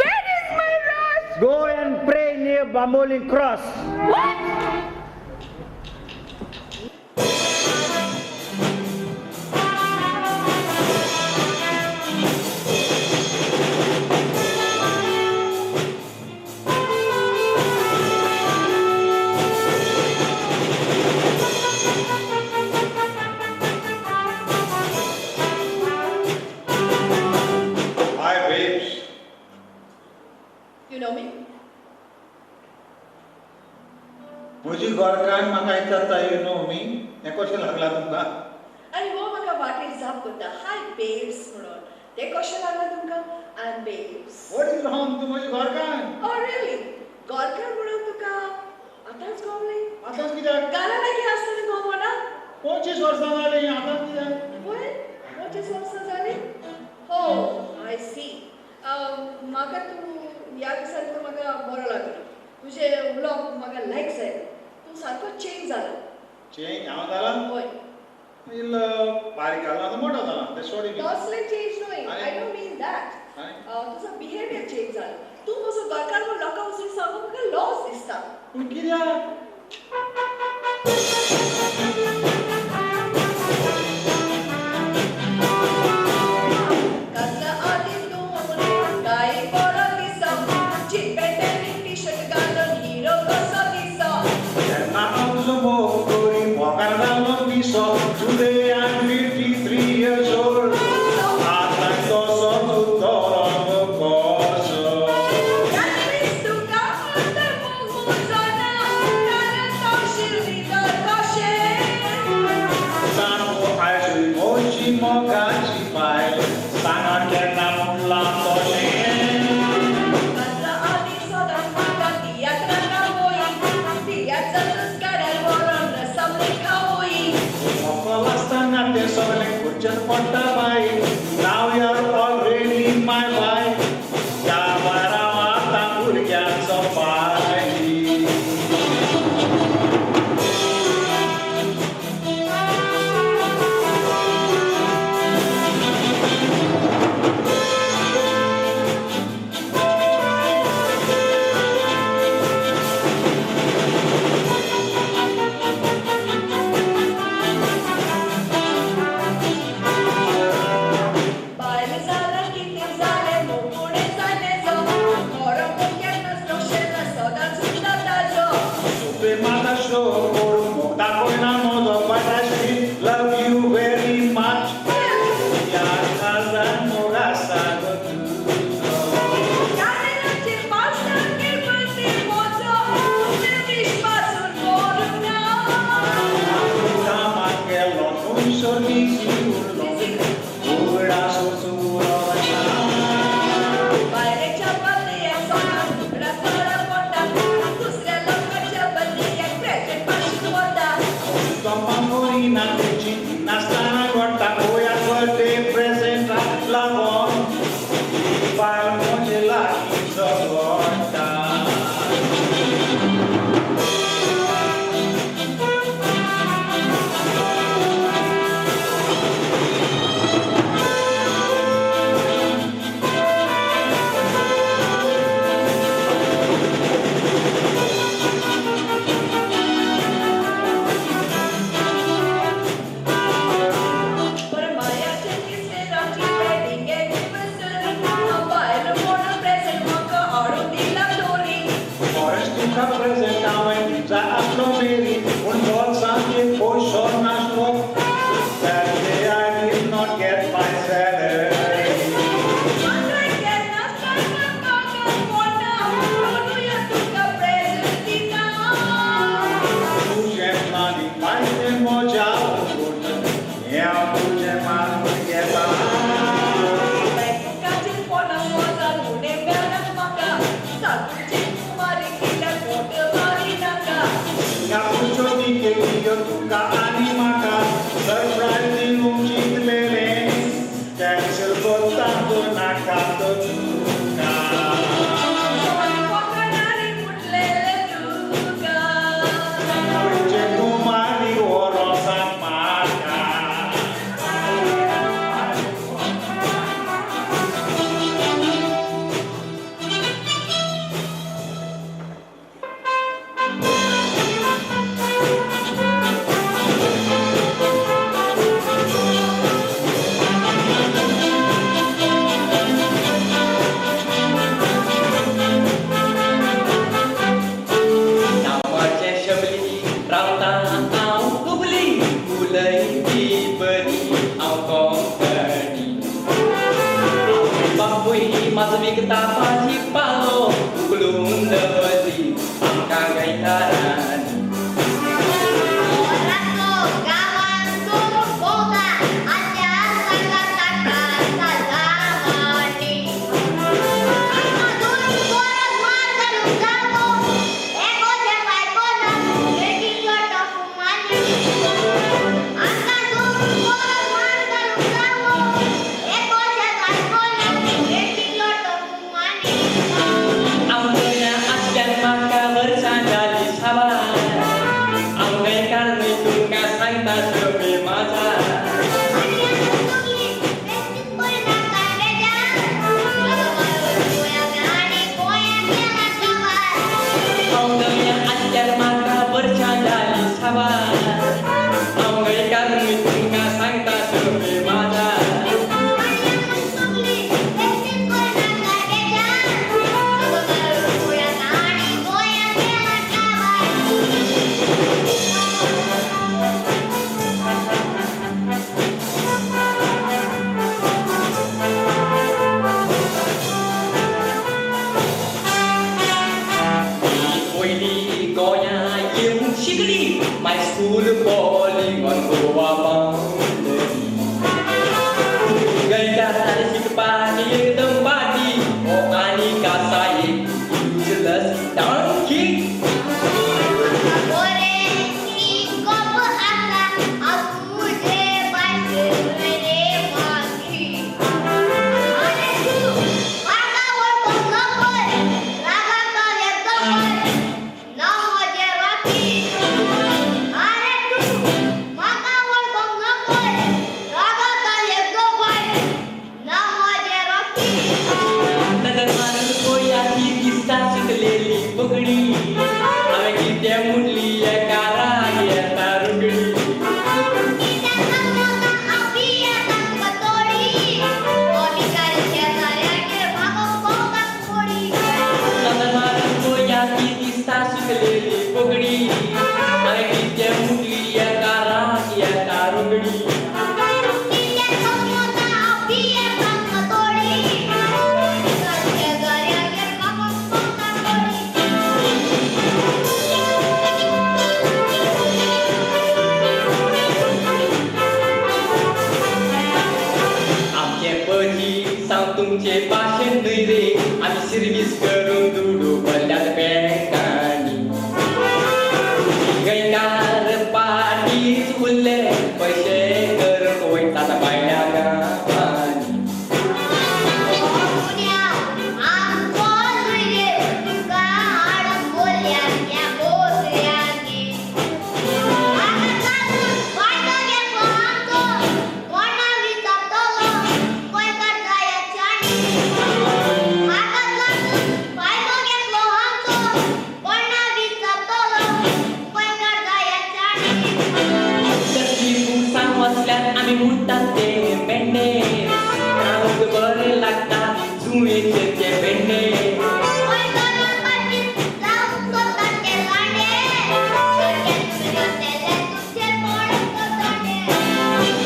G: Where is my Ross?
F: Go and pray near Bambolim Cross.
G: What?
C: Hi, babes.
S: You know me?
C: म्हजी गोरकान म्हाका विचारता, you know मी? हें कशें लागलां तुमकां?
S: आनी हो म्हाका वाटेर जाप करता, हाय बेब्स म्हणून. तें कशें लागलां तुमकां? I am babes.
C: What is wrong? तूं म्हजी गोरकान.
S: Oh really? गोरकार म्हणून तुका आतांच गोवलें?
C: आतांच कित्याक?
S: घरा लागीं आसतना गोवना?
C: 25 वर्सां जालीं, आतांच कित्याक?
S: पळय, 25 वर्सां जालीं? हो, I see. म्हाका तूं ह्या दिसांनी तूं म्हाका बरो लागलो. तुजें उलोवप म्हाका लायक जालें. तूं सारको चेंज जाला.
C: चेंज हांव जाला?
S: हय.
C: इल्लो बारीक जाला आतां मोटो जाला. तें सोड.
S: तसलें चेंज न्हय, I don't mean that. तुजो बिहेवियर चेंज जाला. तूं म्हजो घरकार म्हूण लोकां वचून सांगूंक म्हाका लॉस दिसता.
C: पूण कित्याक?
S: काजला आदीं तूं काय बरो दिसो, जीन पॅन्ट आनी टी शर्ट घालून हिरो कसो दिसो.
C: तेन्ना हांव तुजो मोग करी मोगार जालो पिसो. Today I'm 53 years old. आतां तसो तुजो रंग कसो.
S: तुका फक्त मोग म्हजो ना, कारण तो शिर्दीदार कशें.
C: सांगो आयजूय म्हजी मोगाची बायल, सांगा केन्ना म्हणलां तशें.
S: काजला आदीं सदांच म्हाका तियात्राक आवय, तियात्रांतूच गाड्यार व्हरोन रसमलाई खावय.
C: मोकल आसतना तें सगळें करचें पडटा बाय. Now you're already my wife. त्या भायर हांव आतां भुरग्यांचो पाय. दिसोर बिजी उरलो उगडासो सुरो
S: बायलेच्या बदल्याक सोना तुकडा सोडा पडटा दुसऱ्या लोकांच्या बदल्याक प्रेजेंट पासून वता
C: कम्मा मोरी ना तुजी नासतना घडटा गोंया बर्थडे प्रेजेंट लागोन बायल म्हजे लागीं झगडटा.
S: पर मायाचे किसराची वेडिंग एनिवर्सरी बायल म्हूण प्रेजेंट म्हाका हाडून दिला दोरी.
C: फॉरेस्ट तुका प्रेजेंट हांवें दिता आसलो मेरी पूण बोल्सांत एक पयसो नासलो. That day I did not get my salary.
S: म्हाका केन्ना सांगना काका कोणा म्हणूया तुका प्रेजेंट दिता.
C: तुजें प्लानींग मायचें म्हज्या उगूट हें हांव तुजें मानून घेता.
S: बँकाचेर फोना वचात उणें मेळना म्हाका सातूची कुमारी कित्याक बोट मारी नाका.
C: सिंगापूरच्यो तिकेटी तुका आनी म्हाका सरप्रायज दिवंक चिंतलेलें कॅन्सल करता तर नाका तर तुका.
S: कोंकणारी म्हटलेलें तुका.
C: तुजें कुमारी व्हरो सांग म्हाका.
K: नांवाचें शबली रावता हांव हुबली उलयती बरी हांव कोंकणी. बापूय म्हाजो विकता भाजी पालो उगलून दवरली आमकां गोंयकारांनी.
E: रातलो गांवान चोरून भोंवता आत्या सांगा ताका सदावाणी. आमकां दोन गरज मार घालूंक जावो एकोचें बायकोना making lot of money. आमकां दोन गरज मार घालूंक जावो एकोचें बायकोना मेकिंग लॉट ऑफ मनी.
K: हांव गोंया आसल्यार म्हाका वर्सां जालीं साबार. हांव गोंयकार न्हय तुमकां सांगता शबे माझा.
E: आनी आतां सगळीं बेश्टीच करिनाका बेजार. आनी गोंयांत गेला काबार.
K: हांव गोंया आसल्यार म्हाका वर्सां जालीं साबार. हांव गोंयकार न्हय तुमकां सांगता शबे माझा.
E: आनी आतां सगळीं बेश्टीच करिनाका बेजार. आनी गोंयांत गेला काबार.
K: पयलीं गोंया येवन शिकली my school falling on Goa boundary. गोंयकार शिकपाक एकदम फाटी हो आनीक आसा एक युजलस डोंकी.
E: बरें शिकप आसा हांव तुजे भाशेन रे मागी. आनी तूं म्हाका वळखूंक नकळ रागाक येदोळ नांव म्हजें रॉकी. आरे तूं
K: तुमचे भाशेन न्हय रे आमी सिर्वीस करून दुडू भरल्यात बँकांनी गोंयकार पाटीच उरले पयशे करून वयतात भायल्या गांवांनी. आमी म्हणटात ते भेंडे खावंक बरें लागता जुंवेचे ते भेंडे.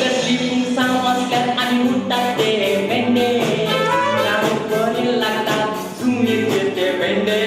K: कसली पुंसां वसल्यार आमी म्हणटात ते भेंडे खावंक बरें लागता जुंवेचे ते भेंडे.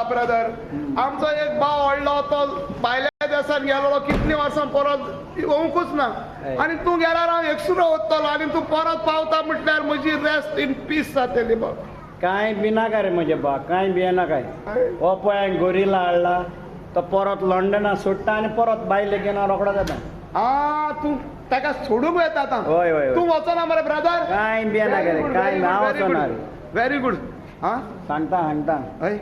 B: ब्रदर आमचो एक भाव व्हडलो तो भायल्या देशान गेलो कितली वर्सां परत येवंकूच ना आनी तूं गेल्यार हांव एकसुरो वतलो आनी तूं परत पावता म्हटल्यार म्हजी रेस्ट इन पीस जातली बाबा.
F: कांय भिनाका रे म्हजे बा, कांय भियेनाकाय. हो पळय गोरिला हाडला तो परत लंडना सोडटा आनी परत बायले घेवन रोकडो जाता.
B: आ तूं ताका सोडूंक वता आतां?
F: हय हय.
B: तूं वचना मरे ब्रदर?
F: कांय भियेनाका रे, कांय ना, वचना रे.
B: Very good. आं
F: सांगता सांगता.
B: हय.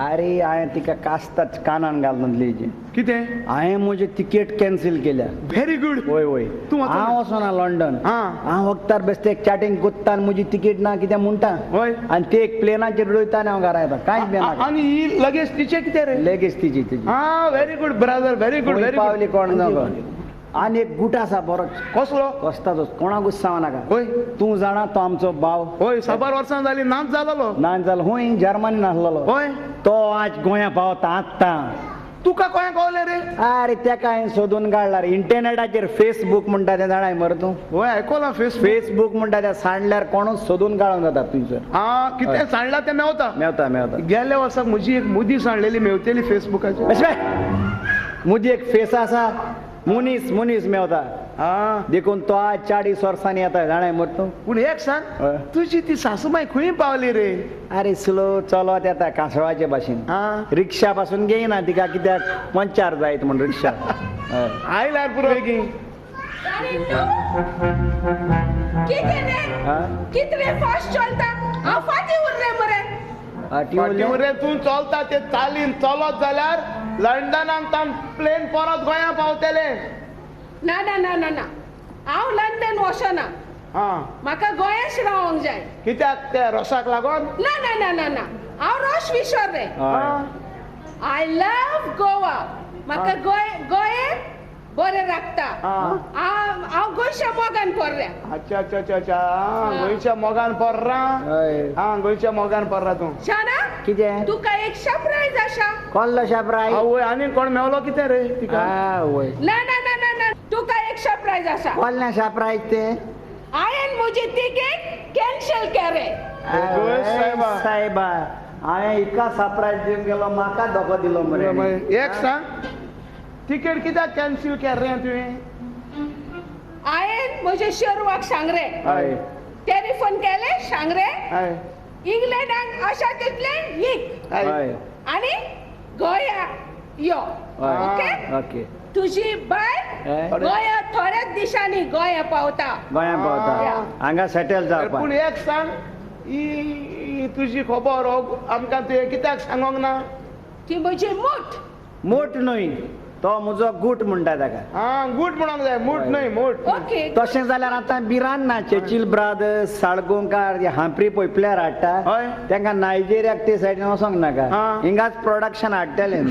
F: अरे हांवें तिका कास्ताच कानान घालून दिली.
B: कितें?
F: हांवें म्हजी तिकेट कॅन्सील केल्या.
B: Very good.
F: वय वय.
B: तूं
F: हांव वचना लंडन. हांव वखतार बेश्टें एक चॅटींग कोत्ता आनी म्हजी तिकेट ना कितें म्हणटा.
B: हय.
F: आनी ते एक प्लेनाचेर उडयता आनी हांव घरा येता. कांयच भियेनाका.
B: आनी ही लगेज तिचें कितें रे?
F: लगेज तिची तिची.
B: आं very good brother, very good.
F: Very पावली कोण नगो. आनी एक गुट आसा बरो.
B: कसलो?
F: कसताचो, कोणाकूच सांग नाका.
B: हय,
F: तूं जाणा तो आमचो भाव.
B: हय, साबार वर्सां जाली नाच जालोलो.
F: नाच जालो. हूंय जर्मनी नासलेलो.
B: हय,
F: तो आज गोंया पावता आत्तां.
B: तुका गोंया पावले रे?
F: अरे तेका हांवें सोदून काडला रे इंटरनेटाचेर. फेसबूक म्हणटा तें जाणाय मरे तूं?
B: हय, आयकलां फेसबूक.
F: फेसबूक म्हणटा तें सांडल्यार कोणूच सोदून काडूंक जाता तुमचो.
B: आं, कितें सांडला तें मेवता.
F: मेवता मेवता.
B: गेल्या वर्साक म्हजी एक मुदी सांडलेली मेवतेली फेसबुकाचेर.
F: मुदी एक फेस आसा, मनीस मनीस मेवता. देखून तो आज 40 वर्सांनी येता जाणाय मरे तूं.
B: पूण एक सांग, तुजी ती सासूमाय खंय पावली रे?
F: अरे स्लो चलत येता कांसवाचे भाशेन. रिक्षा पासून घेयना तिका, कित्याक पंचार जायत म्हण रिक्षा.
B: आयल्यार पुरो बेगीन.
G: कितले फास्ट चलता, हांव फाटीं उरलें मरे.
B: फाटीं उरलें? तूं चलता ते चालीन चलत जाल्यार लंडनाक तान प्लेन परत गोंया पावतले.
G: ना ना ना ना ना, हांव लंडन वचना. म्हाका गोंयाच रावंक जाय.
B: कित्याक? ते रोसाक लागून?
G: ना ना ना ना ना, हांव रोस विसरलें. I love Goa. म्हाका गोंय गोंय बरें लागता. हांव गोंयच्या मोगान पोरल्या.
B: अच्छा अच्छा अच्छा अच्छा, गोंयच्या मोगान पोर्रा. हा, गोंयच्या मोगान पोर्रा तूं.
G: शाना,
F: कितें?
G: तुका एक सरप्रायज आसा.
F: कसलो सरप्रायज?
B: आवय, आनी कोण मेवलो कितें रे तिका?
F: आवय,
G: ना ना ना ना ना, तुका एक सरप्रायज आसा.
F: कसलें सरप्रायज तें?
G: हांवें म्हजी तिकेट कॅन्सल केलें.
F: सायबा सायबा, हांवें हिका सरप्रायज दिवन गेलो, म्हाका धोको दिलो मरे.
B: एक सांग, तिकेट कित्याक कॅन्सल केलें तुवें?
G: हांवें म्हजे शेरवाक सांगलें, टेलिफोन केलें, सांगलें इंग्लंडाक आसा तितलें वीक आनी गोंया यो. Okay
F: okay.
G: तुजी बाय गोंया थोड्याच दिसांनी गोंया पावता.
F: गोंया पावता, हांगा सेटल जावपा.
B: पूण एक सांग, ही तुजी खबर आमकां तुवें कित्याक सांगोंक ना?
G: ती म्हजी मूठ.
F: मूठ न्हय, तो म्हजो गूट म्हणटा ताका.
B: आं, गूट म्हणोंक जाय, मूठ न्हय, मूठ.
G: ओके.
F: तशें जाल्यार आतां बिरान ना, चेचील ब्रादर्स, साळगांवकार, हांप्री पळय प्लेयर हाडटा तांकां नायजेरियाक ते सायडीन वचोंक नाका, हिंगाच प्रोडक्शन हाडटलें.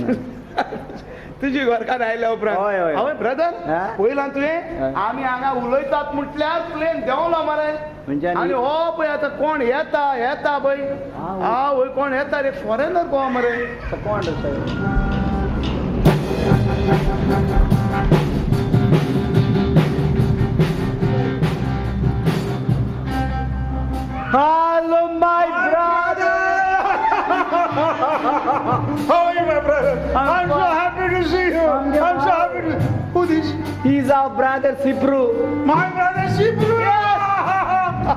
B: तुजी घरकार आयल्या उपरांत.
F: हय हय.
B: हांवें ब्रदर पयलां तुवें आमी हांगा उलयतात म्हटल्यार प्लेन देंवलो मरे. आनी हो पळय आतां कोण येता येता पळय. आवय, कोण येता रे? फॉरेनर कोण मरे?
F: कोण रे? Hello, my brother.
D: How are you, my brother? I'm so happy to see you. I'm so happy to. Who this?
F: He's our brother Sipru.
D: My brother Sipru. Yes.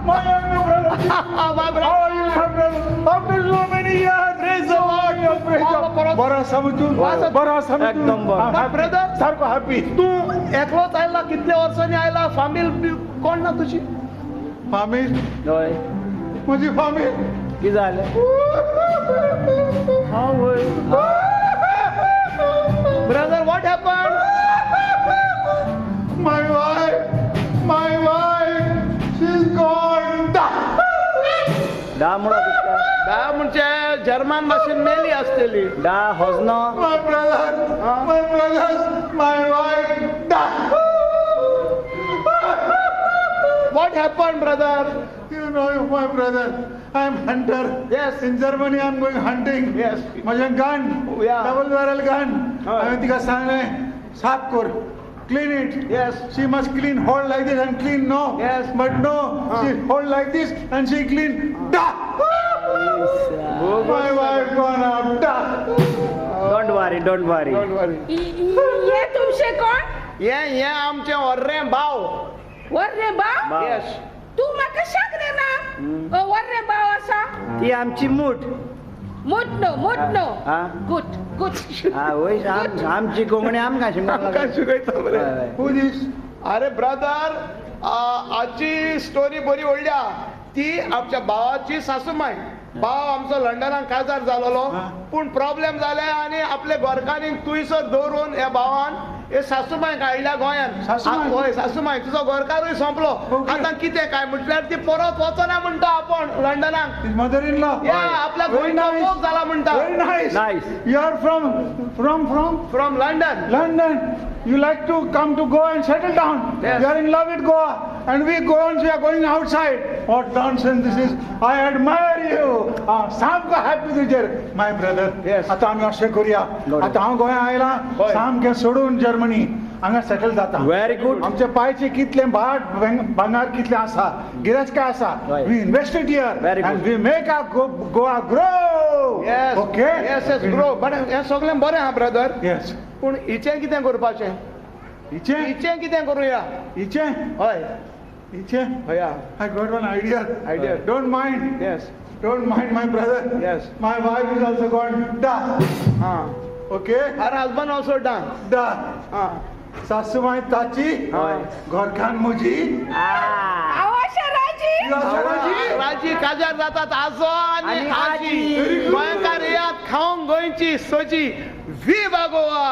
D: My younger brother.
B: My brother.
D: How are you, my brother? After so many years, praise the Lord. Praise the Lord. बरो आसा तूं? बरो आसा तूं?
F: एकदम बरो.
B: My brother,
D: सारको happy.
B: तूं एकलोच आयला? कितले वर्सांनी आयला? फामील कोण ना तुजी?
D: फामील?
F: हय.
D: म्हजी फामील
F: कितें जालें?
B: आवय. Brother, what happened?
D: My wife, my wife, she's gone.
F: दा म्हणो तुका.
B: दा म्हणजे जर्मन भाशेन मेली आसतली.
F: दा हजनो.
D: My brother, my brothers, my wife, da.
B: What happened, brother?
D: You know, my brother, I'm hunter.
B: Yes.
D: In Germany, I'm going hunting.
B: Yes.
D: म्हजें gun,
B: Yeah.
D: double barrel gun. हांवें तिका सांगलें, साफ कर. Clean it.
B: Yes.
D: She must clean, hold like this and clean. No.
B: Yes.
D: But no, she hold like this and she clean. Da. My wife gone up. Da.
F: Don't worry, don't worry.
B: Don't worry.
G: हे तुमचे कोण?
B: हे हे आमचे वर्रे भाव.
G: वर्रे भाव?
B: Yes.
G: तूं म्हाका सांगलें ना वर्रे भाव आसा.
F: ती आमची मूठ.
G: मूठ न्हू, मूठ न्हू, गुट गुट.
F: आवय, आमची कोंकणी आमकां
B: आमकां शिकयता मरे.
D: Who this?
B: अरे ब्रदर, आजी स्टोरी बरी व्हडली आहा. ती आमच्या भावाची सासूमाय. भाव आमचो लंडनाक काजार जालोलो, पूण प्रॉब्लेम जाले आनी आपले घरकान्नीक थंयसर दवरून ह्या भावान हे सासूमांयक आयल्या गोंयांत. हय सासूमाय, तुजो घरकारूय सोंपलो. आतां कितें काय म्हटल्यार ती परत वचना म्हणटा आपूण लंडनाक.
D: मदर इन लॉ
B: या आपल्या गोंयचो मोग जाला म्हणटा.
D: Very nice.
B: Nice.
D: You are from from from
B: from London.
D: London. You like to come to Goa and settle down.
B: Yes.
D: You are in love with Goa, and we Goans, we are going outside. What nonsense this is! I admire you. सामको happy तुजेर, my brother.
B: Yes.
D: आतां आमी अशें करुया. आतां हांव गोंया आयला, सामकें सोडून जर्मनी हांगा सेटल जाता.
T: Very good.
D: आमचे पायचे कितले भाट भांगार कितले आसा, गिरेस्तकाय आसा. We invested here and we make our Goa grow.
B: Yes.
D: Okay?
B: Yes, yes, grow. But हें सगळें बरें आहा ब्रदर.
D: Yes.
B: पूण हिचें कितें करपाचें?
D: हिचें
B: हिचें कितें करुया?
D: हिचें?
B: हय.
D: हिचें?
B: हय.
D: I got one idea.
B: Idea.
D: Don't mind.
B: Yes.
D: Don't mind my brother.
B: Yes.
D: My wife is also gone. Da. Okay?
B: Her husband also done.
D: Da. सासूमाई ताची, घरकान मुजी.
G: राजी.
B: राजी काजार जातात आजो आनी आजी. गोंयकार येयात खावंक गोंयची सोजी. Viva Goa!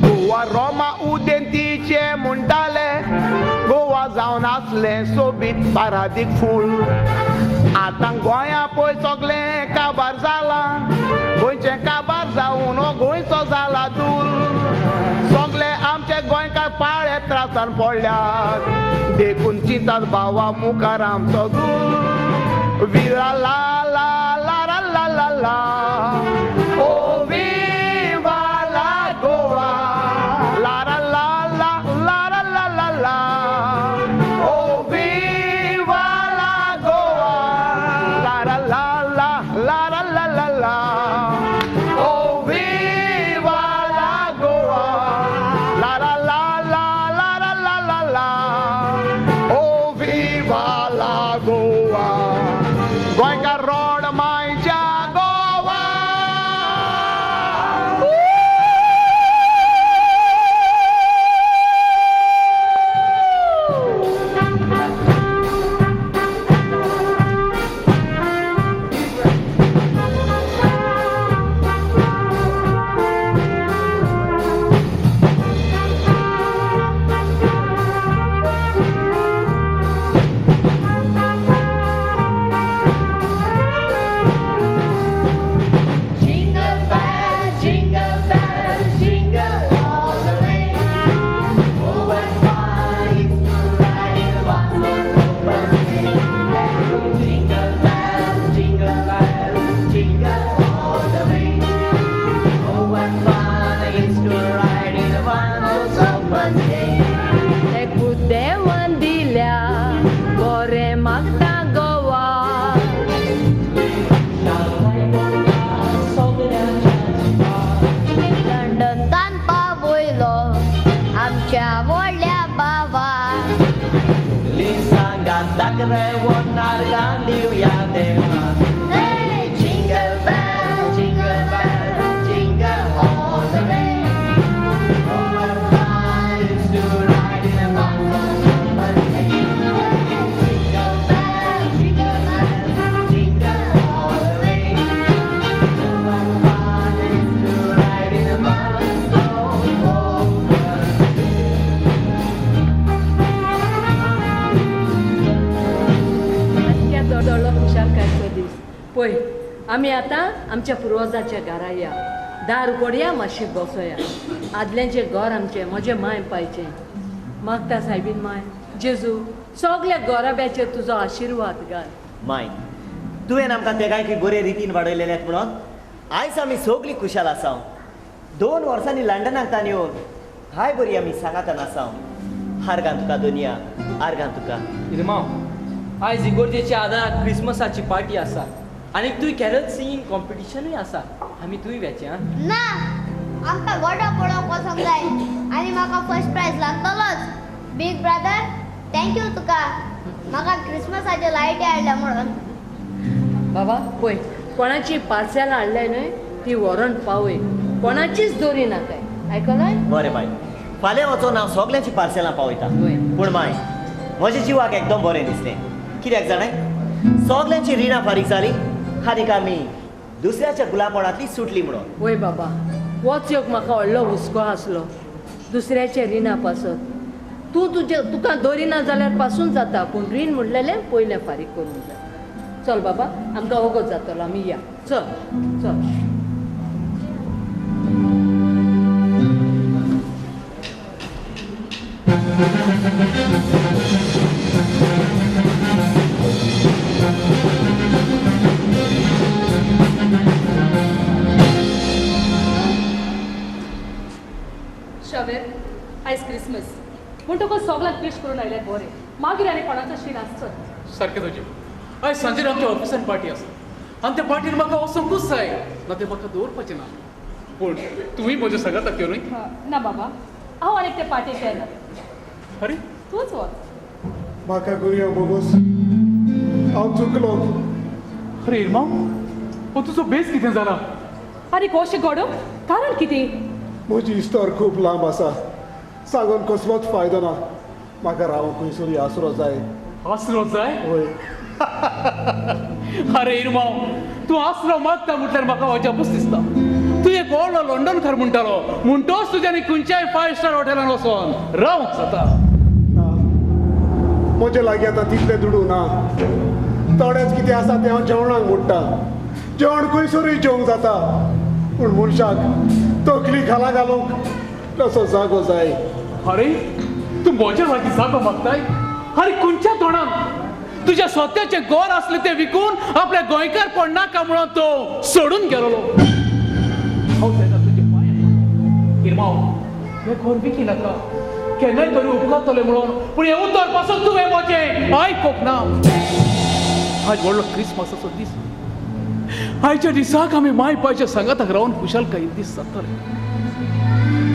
B: Goa रोमा उदेंतीचे म्हणटाले, गोवा जावन आसलें सोबीत पारादीक फूल. आतां गोंया पळय सगळें काबार जालां, गोंयचें काबार जावन हो गोंयचो जाला दूल. सगळे आमचे गोंयकार पाळे त्रासान पडल्यात, देखून चिंतात भावा मुखार आमचो दूल. विरा ला ला ला ला ला ला ला, ओ विवा ला गोवा, ला ला ला ला ला ला ला ला, ओ विवा ला गोवा, ला ला ला ला ला ला ला ला, ओ विवा ला गोवा, ला ला ला ला ला ला ला ला, ओ विवा ला गोवा. गोंयकार रोड मायच्या Goa.
L: Jingle bell, jingle bell, jingle all the way. Oh, what fun it is to ride in a one-horse open sleigh. Jingle bell, jingle bell, jingle all the way. Oh, what fun it is to ride in a one-horse open sleigh.
J: तेकू देवान दिल्या बरें मागता गोवा.
E: लंडनान पावयलो आमच्या व्हडल्या बाबा. Hey, jingle bell, jingle bell, jingle all the way.
L: Oh, what fun it is to ride in a one-horse open sleigh. Jingle bell, jingle bell, jingle all the way. Oh, what fun it is to ride in a one-horse open
J: आजक्या दोडोलो खुशालकायचो दीस. पळय आमी आतां आमच्या पुर्वजाच्या घरा या, दार उगडया, मातशी बसोया. आदल्यांचें घर आमचें, म्हजें मांय पायचें. मागता सायबीन माय जेजू सगल्या गोराब्याचेर तुजो आशिर्वाद घाल.
I: माय, तुवें आमकां तेगांयकूय बरे रितीन वाडयलेलें म्हणून आयज आमी सगळीं खुशाल आसाव. 2 वर्सांनी लंडनाक तान येवन हाय बरी आमी सांगातान आसाव. आर्गां तुका दोनिया, आर्गां तुका.
K: इरमांव, आयज इगोर्जेच्या आदाराक क्रिसमसाची पार्टी आसा आनी तुय कॅरल सिंगींग कॉम्पिटिशनूय आसा. आमी तुय वेचें आं.
E: ना, आमकां गोडो पळोवंक वचोंक जाय आनी म्हाका फर्स्ट प्रायज लागतलोच. बीग ब्रदर, thank you तुका म्हाका क्रिसमसाच्यो लायटी हाडल्या म्हणून.
J: बाबा पळय कोणाची पार्सेलां हाडल्याय न्हय ती व्हरोन पावय, कोणाचीच दवरी नाकाय. आयकलाय?
I: बरें बाय, फाल्यां वचोन हांव सगल्यांची पार्सेलां पावयता. पूण माय, म्हज्या जिवाक एकदम बरें दिसलें. कित्याक जाणाय, सगल्यांची रिणां फारीक जालीं आनीक आमी दुसऱ्याच्या गुलामपणांतली सुटली म्हणून.
J: वय बाबा, होच एक म्हाका व्हडलो हुस्को आसलो दुसऱ्याच्या रिणा पासत. तूं तुजे तुका दवरिना जाल्यार पासून जाता, पूण रीण म्हणलेलें पयलें फारीक करूंक जाय. चल बाबा, आमकां वगत जातलो, आमी या. चल चल.
O: शावेर, आयज क्रिसमस म्हणटकच सगळ्यांक विश करून आयल्यार बरें, मागीर आनी कोणाचो शीण आसचो.
N: सारकें तुजें. आयज सांजेर आमच्या ऑफिसान पार्टी आसा आनी त्या पार्टीन म्हाका वचोंकूच जाय, ना तें म्हाका दवरपाचें ना. पूण तुवें म्हज्या सांगाताक यो न्हय?
O: ना बाबा, हांव आनीक ते पार्टेक येना.
N: अरे
O: तूंच वच.
D: म्हाका गुरयो बोगोस, हांव चुकलो.
N: अरे इरमांव, हो तुजो बेस कितें जाला?
O: आनी कशें घडोवंक कारण कितें?
D: म्हजी इस्तर खूब लांब आसा, सांगून कसलोच फायदो ना. म्हाका रावंक खंयसरूय आसरो जाय.
N: आसरो जाय?
D: वय.
N: अरे इरमांव, तूं आसरो मागता म्हटल्यार म्हाका अजापूच दिसता. तूं एक व्हडलो लंडनकार म्हणटालो, म्हणटोच तुज्यानी खंयच्याय 5 स्टार हॉटेलान वचोन रावंक जाता.
D: ना, म्हजे लागीं आतां तितले दुडू ना. थोडेच कितें आसा तें हांव जेवणाक मोडटा. जेवण खंयसरूय जेवंक जाता, पूण मनशाक तकली खाला घालूंक तसो जागो जाय.
N: अरे तूं म्हज्या लागीं जागो मागताय? अरे खंयच्या तोंडान? तुज्या स्वताचें घर आसलें तें विकून आपल्या गोंयकारपण नाका म्हणून तो सोडून गेलो. हांव तेन्ना तुज्या पांयां, इरमांव, हें घर विकी नाका, केन्नाय तरी उपकारतलें म्हणून, पूण हें उतर पासून तुवें म्हजें आयकूंक ना. आज व्हडलो क्रिसमसाचो दीस. आयच्या दिसाक आमी माय पायच्या सांगाताक रावन खुशालकायेन दीस जाताले,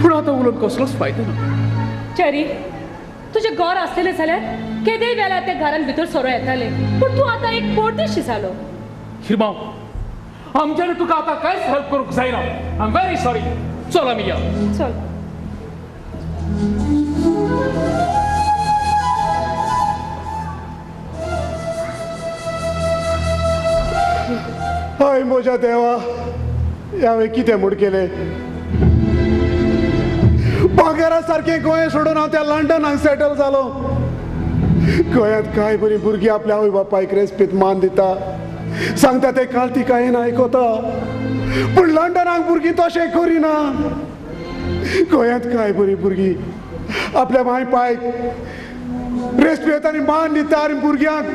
N: पूण आतां उलोवन कसलोच फायदो ना.
O: चेरी, तुजें घर आसलेलें जाल्यार केदेय वेळार त्या घरान भितर सरो येताले, पूण तूं आतां एक परदेशी जालो.
N: हिरमांव, आमच्यानी तुका आतां कांयच हेल्प करूंक जायना. I am very sorry. चल आमी या.
O: चल.
D: हय म्हज्या देवा, हांवें कितें म्हूण केलें? भांगरा सारकें गोंय सोडून हांव त्या लंडनाक सेटल जालो. गोंयांत कांय बरीं भुरगीं आपल्या आवय बापायक रेस्पेद मान दिता, सांगता ते काळतिकायेन आयकता, पूण लंडनाक भुरगीं तशें करिना. गोंयांत कांय बरीं भुरगीं आपल्या माय पायक रेस्पेद आनी मान दिता आनी भुरग्यांक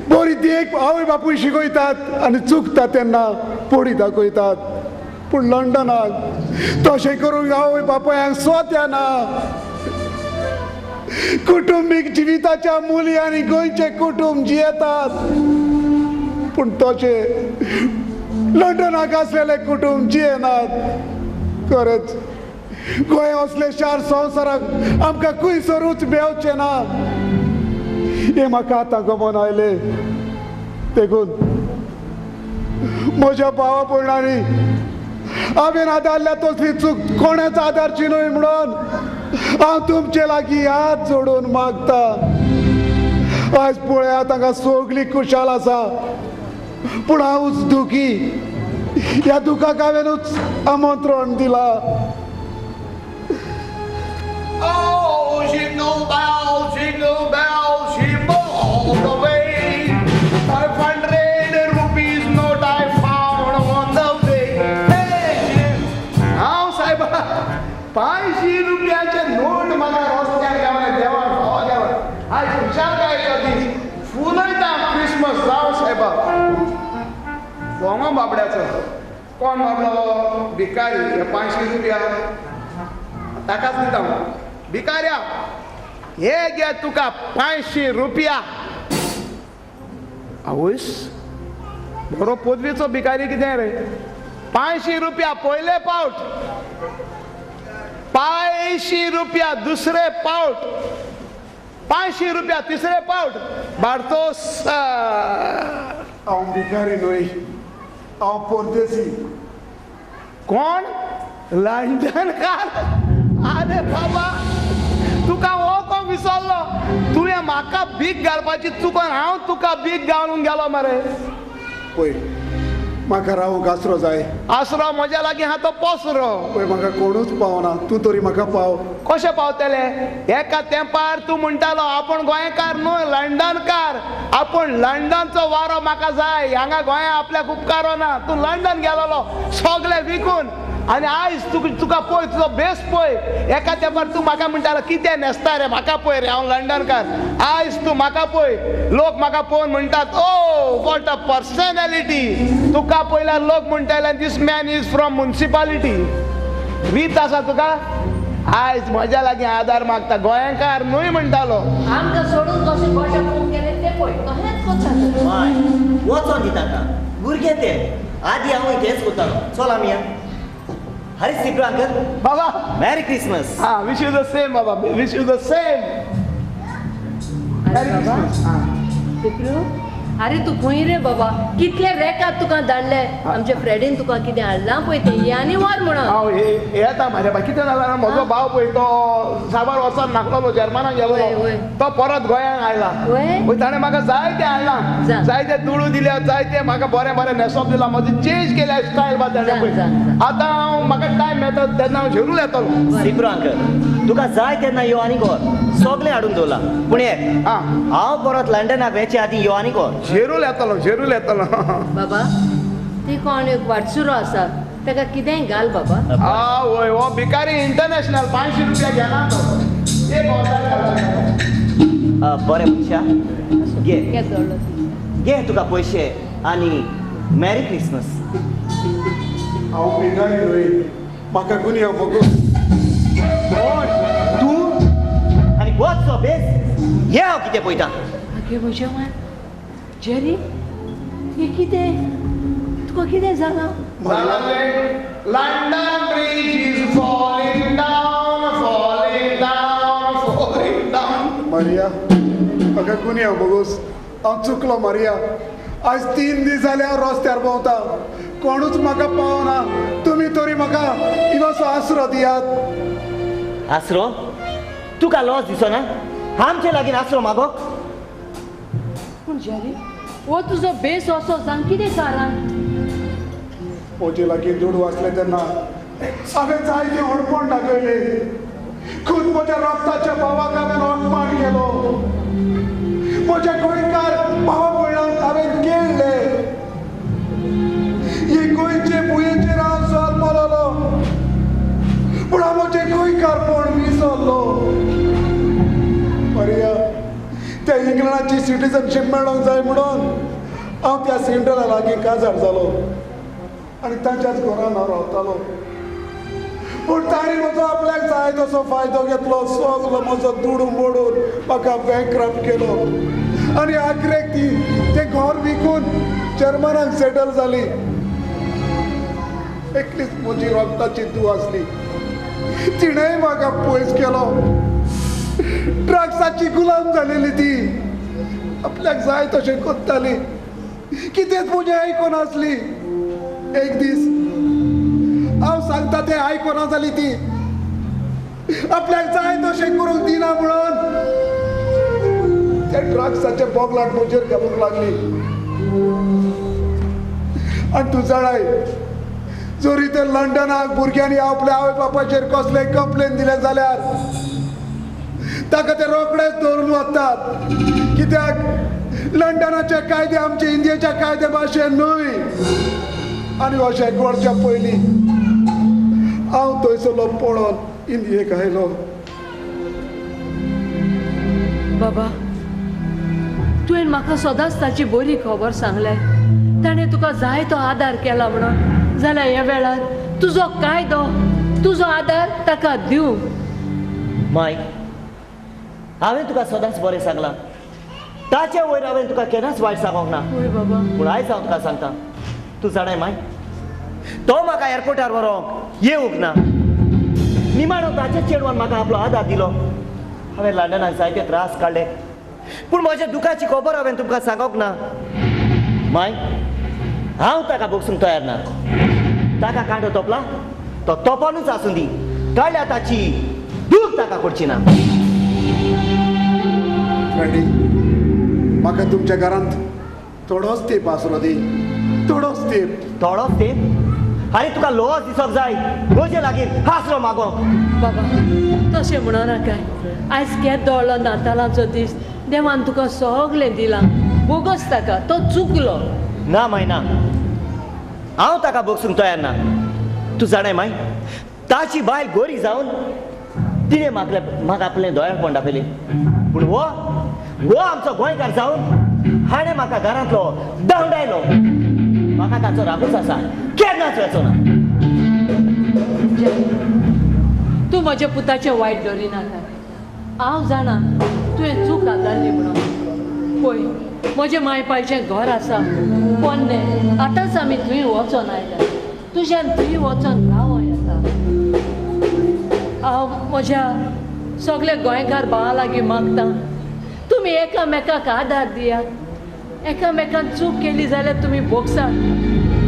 D: बरी देख आवय बापूय शिकयतात आनी चुकता तेन्ना पोडी दाखयतात, पूण लंडनाक तशें करूंक आवय बापायांक स्वत्या ना. कुटुंबीक जिविताच्या मुली आनी गोंयचें कुटुंब जियेतात, पूण तशें लंडनाक आसलेलें कुटुंब जियेनात. खरेंच गोंय असले शार संवसाराक आमकां खंयसरूच मेळचें ना हें म्हाका आतां गमन आयलें. देखून म्हज्या भावा भयणांनी हांवें आदारल्या तसली चूक कोणेच आदारची न्हय म्हणून हांव तुमचे लागीं हात जोडून मागता. आयज पळयात हांगा सगळी खुशाल आसा, पूण हांवूच दुखी. ह्या दुखाक हांवेंनूच आमंत्रण दिलां.
B: Oh, jingle bells, jingle bells, jingle all the way. 500 rupees note I found on the way. Hey, हांव साहेबा 500 रुपयाचे नोट म्हाका रस्त्यार गावले. देवान फावो देवान, आयज खुशालकायेचो दीस, फुलयता क्रिसमस. जावं साहेबा. भोंगो बाबड्याचो, कोण बाबडो भिकारी, हे 500 रुपया ताकाच दिता. भिकाऱ्या, हे घे तुका 500 रुपया. आवयस, बरो पदवीचो भिकारी कितें रे. 500 रुपया पयले पावट, 500 रुपया दुसरे पावट, 500 रुपया तिसरे पावट. बारतोस,
D: हांव भिकारी न्हय, हांव परदेसी.
B: कोण? लंडनकार? आरे बाबा, तुका हो कोण विसरलो? तुवें म्हाका भीक घालपाची चुकोन हांव तुका भीक घालून गेलो मरे.
D: पळय, म्हाका रावंक आसरो जाय.
B: आसरो म्हज्या लागीं आहा तो पसरो.
D: पळय म्हाका कोणूच पावना, तूं तरी म्हाका पाव.
B: कशें पावतले? एका तेंपार तूं म्हणटालो आपूण गोंयकार न्हय लंडनकार, आपूण लंडनचो वारो म्हाका जाय, हांगा गोंया आपल्याक उपकारो ना. तूं लंडन गेलोलो सगळें विकून आनी आयज तुका पळय, तुजो बेस पळय. एका तेंपार तूं म्हाका म्हणटालो कितें न्हेसता रे, म्हाका पळय रे, हांव लंडनकार. आयज तूं म्हाका पळय, लोक म्हाका पळोवन म्हणटात ओ what a personality. तुका पळयल्यार लोक म्हणटाले this man is from municipality. रीत आसा तुका? आयज म्हज्या लागीं आदार मागता, गोंयकार न्हय म्हणटालो.
J: आमकां सोडून कशें गोट्या पळोवंक गेलें तें पळय, कशेंच कोता.
I: माय वचोन दिता आतां भुरगे ते, आदी हांवूय तेंच कोतालो. चल आमी या. हरी सिप्रो अंकल
B: बाबा,
I: मॅरी क्रिसमस.
B: हा, विश you the same Baba, wish you the same.
J: Merry Christmas. Sipro, अरे तूं खंय रे बाबा? कितले रेकाद तुका धाडले आमच्या फ्रेडीन, तुका कितें हाडलां पळय तें आनी व्हर म्हणून.
B: हांव येता म्हाज्या बाय. कितें जालां, म्हजो भाव पळय तो साबार वर्सां नाकलोलो, जर्मनाक गेलो, तो परत गोंयांत आयला. पळय ताणें म्हाका जायतें हाडलां, जायते दुडू दिल्या, जायते म्हाका बरें बरें न्हेसप दिलां, म्हजी चेंज केल्या स्टायल बा ताणें पळय. आतां हांव म्हाका टायम मेळटा तेन्ना हांव झेरूल येतलो.
I: सिप्रो अंकल, तुका जाय तेन्ना यो आनी कर, सगळें हाडून दवरलां. पूण एक हांव परत लंडनाक वेचे आदीं यो आनी कर.
B: झेरूल येतलो, झेरूल येतलो.
J: बाबा ती कोण एक वाटसुरो आसा, ताका कितेंय घाल बाबा.
B: आवय, हो भिकारी इंटरनॅशनल 500 रुपया घेना तो.
I: बरें मनशा, घे घे तुका पयशे आनी मॅरी क्रिसमस.
D: हांव भिकारी न्हय, म्हाका गुन्यांव भोगूं.
I: तूं आनी वचो बेस, हे हांव कितें पळयता.
J: आगे म्हज्या मान, जेरी, हें कितें? तुका कितें जालां?
B: London bridge is falling down, falling down, falling down.
D: Maria, म्हाका गुन्यांव भोगोस, हांव चुकलो मारिया. आज 3 दीस जाले हांव रस्त्यार भोंवता, कोणूच म्हाका पावना. तुमी तरी म्हाका इल्लोसो आसरो दियात.
I: आसरो? तुका लॉस दिसना आमचे लागीं आसरो मागोक?
J: पूण जेरी, हो तुजो बेस असो जावंक कितें कारण?
D: म्हजे लागीं दुडू आसले तेन्ना हांवें जायतें व्हडपण दाखयलें. खूद म्हज्या रक्ताच्या भावाक हांवें अपमान केलो, म्हज्या गोंयकार भावा भयणांक हांवें केळ्ळे. हे गोंयचे भुंयेचेर हांव जल्मलोलो, पूण हांव म्हजें गोंयकारपण विसरलो. मारिया, त्या इंग्लंडाची सिटीजनशीप मेळोंक जाय म्हणून हांव त्या सेंटरा लागीं काजार जालो आनी तांच्याच घरान हांव रावतालो. पूण तांणी म्हजो आपल्याक जाय तसो फायदो घेतलो, सगलो म्हजो दुडू मोडून म्हाका बँकक्रप्ट केलो आनी आखरेक ती तें घर विकून जर्मनाक सेटल जाली. एकलीच म्हजी रक्ताची धूव आसली, तिणेंय म्हाका पयस केलो. ड्रग्साची गुलाम जालेली ती, आपल्याक जाय तशें करताली, कितेंच म्हजें आयकून आसली. एक दीस हांव सांगता तें आयकना जाली ती, आपल्याक जाय तशें करूंक दिना म्हणून त्या ड्रग्साचे बोगलाट म्हजेर घालूंक लागली. आनी तूं जाणाय, जरी ते लंडनाक भुरग्यांनी आपल्या आवय बापायचेर कसलें कंप्लेन दिलें जाल्यार ताका ते रोखडेच धरून वतात. कित्याक लंडनाचे कायदे आमचे इंडियेच्या कायदे भाशेन न्हय. आनी अशें करच्या पयलीं हांव थंयसरलो पळोवन इंडियेक आयलो.
J: बाबा, तुवें म्हाका सदांच ताची बरी खबर सांगल्या, ताणें तुका जाय तो आदार केला म्हणून. जाल्यार ह्या वेळार तुजो कायदो, तुजो आदार ताका दिवं.
I: माय, हांवें तुका सदांच बरें सांगलां, ताचे वयर हांवें तुका केन्नाच वायट सांगोंक ना.
J: बाबा,
I: पूण आयज हांव तुका सांगता, तूं जाणाय माय, तो म्हाका एअरपोर्टार व्हरोंक येवंक ना. निमाणो ताच्या चेडवान म्हाका आपलो आदार दिलो. हांवें लंडनाक जायते त्रास काडले, पूण म्हज्या दुखाची खबर हांवें तुमकां सांगोंक ना. माय, हांव ताका भोगसूंक तयार ना. ताका कांटो तोपला तो तोपानूच आसूं दी, काडल्या ताची दूख ताका पडची ना.
D: फ्रेंडी, म्हाका तुमच्या घरांत थोडोच तेंप आसरो दी, थोडोच तेप.
I: थोडोच तेप? आरे तुका लॉस दिसप जाय म्हजे लागीं आसरो मागोंक.
J: बाबा तशें म्हणो नाकाय. आयज केदो नातालांचो दीस, देवान तुका सगळें दिलां, बोगस ताका, तो चुकलो.
I: ना माय ना, हांव ताका बोगसूंक तयार ना. तूं जाणाय माय, ताची बायल गोरी जावन तिणें म्हाका आपलें दोळ्यांपण दाखयलें, पूण हो हो आमचो गोंयकार जावन हाणें म्हाका घरांतलो धांवडायलो. म्हाका ताचो रागूच आसा, केन्नाच वचो ना.
J: तूं म्हज्या पुताचें वायट दवरिनाका. हांव जाणा तुवें चूक आदारली म्हणून. पळय म्हजें माय पायचें घर आसा पोन्नें, आतांच आमी थंय वचोन आयल्या, तुज्यान थंय वचोन रावों येता. हांव म्हज्या सगल्या गोंयकार भावा लागीं मागता, तुमी एकामेकाक आदार दियात. एकामेकान चूक केली जाल्यार तुमी भोगसात.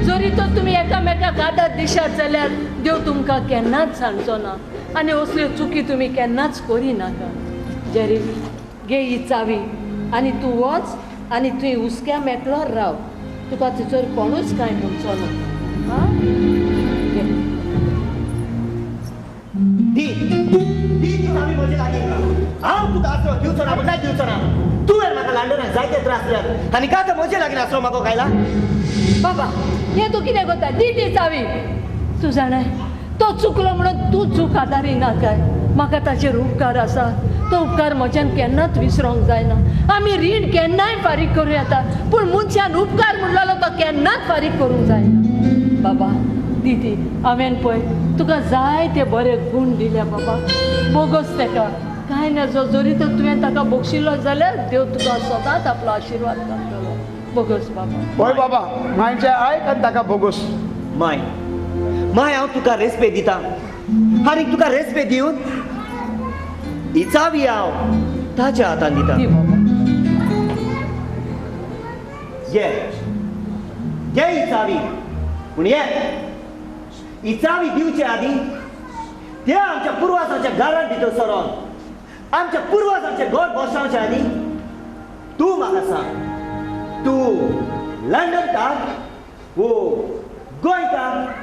J: जरी तर तुमी एकामेकाक आदार दिशात जाल्यार देव तुमकां केन्नाच सांगचो ना आनी असल्यो चुकी तुमी केन्नाच करिनाका. जेरी घे ही चावी आनी तूं वच आनी तुवें हुस्क्या मेकळो राव, तुका थंयसर कोणूच कांय म्हणचो ना. आं घे.
I: दी दी ती चावी म्हजे लागीं. हांव तुका आसरो दिवचो ना म्हणल्यार दिवचो ना. तुवें म्हाका लंडनाक जायते त्रास दिल्यात आनी कांय म्हजे लागीं आसरो मागोंक आयला.
J: बाबा हें तूं कितें करता? दी ती चावी. तूं जाणाय तो चुकलो म्हणून तूं चूक आदारी नाकाय. म्हाका ताचेर उपकार आसा, तो उपकार म्हज्यान केन्नाच विसरोंक जायना. आमी रीण केन्नाय फारीक करूं येता, पूण मनशान उपकार म्हणलेलो तो केन्नाच फारीक करूंक जायना. बाबा दी ती. हांवें पळय तुका जाय ते बरे गूण दिल्या बाबा, बोगस ताका कांय नजो. जरी तर तुवें ताका बक्षिल्लो जाल्यार देव तुका सदांच आपलो आशिर्वाद घालतलो. बोगस बाबा.
D: हय बाबा, मायचें आयक आनी ताका बोगस.
I: माय माय हांव तुका रेस्पेद दिता आनी तुका रेस्पेद दिवन ही चावी हांव ताच्या हातान दिता. घे घे ही चावी. पूण ये ही चावी दिवचे आदीं त्या आमच्या पुर्वासांच्या घरांत भितर सरोन आमच्या पुर्वासांचें घर बसावचे आदीं तूं म्हाका सांग, तूं लंडनकार वो गोंयकार?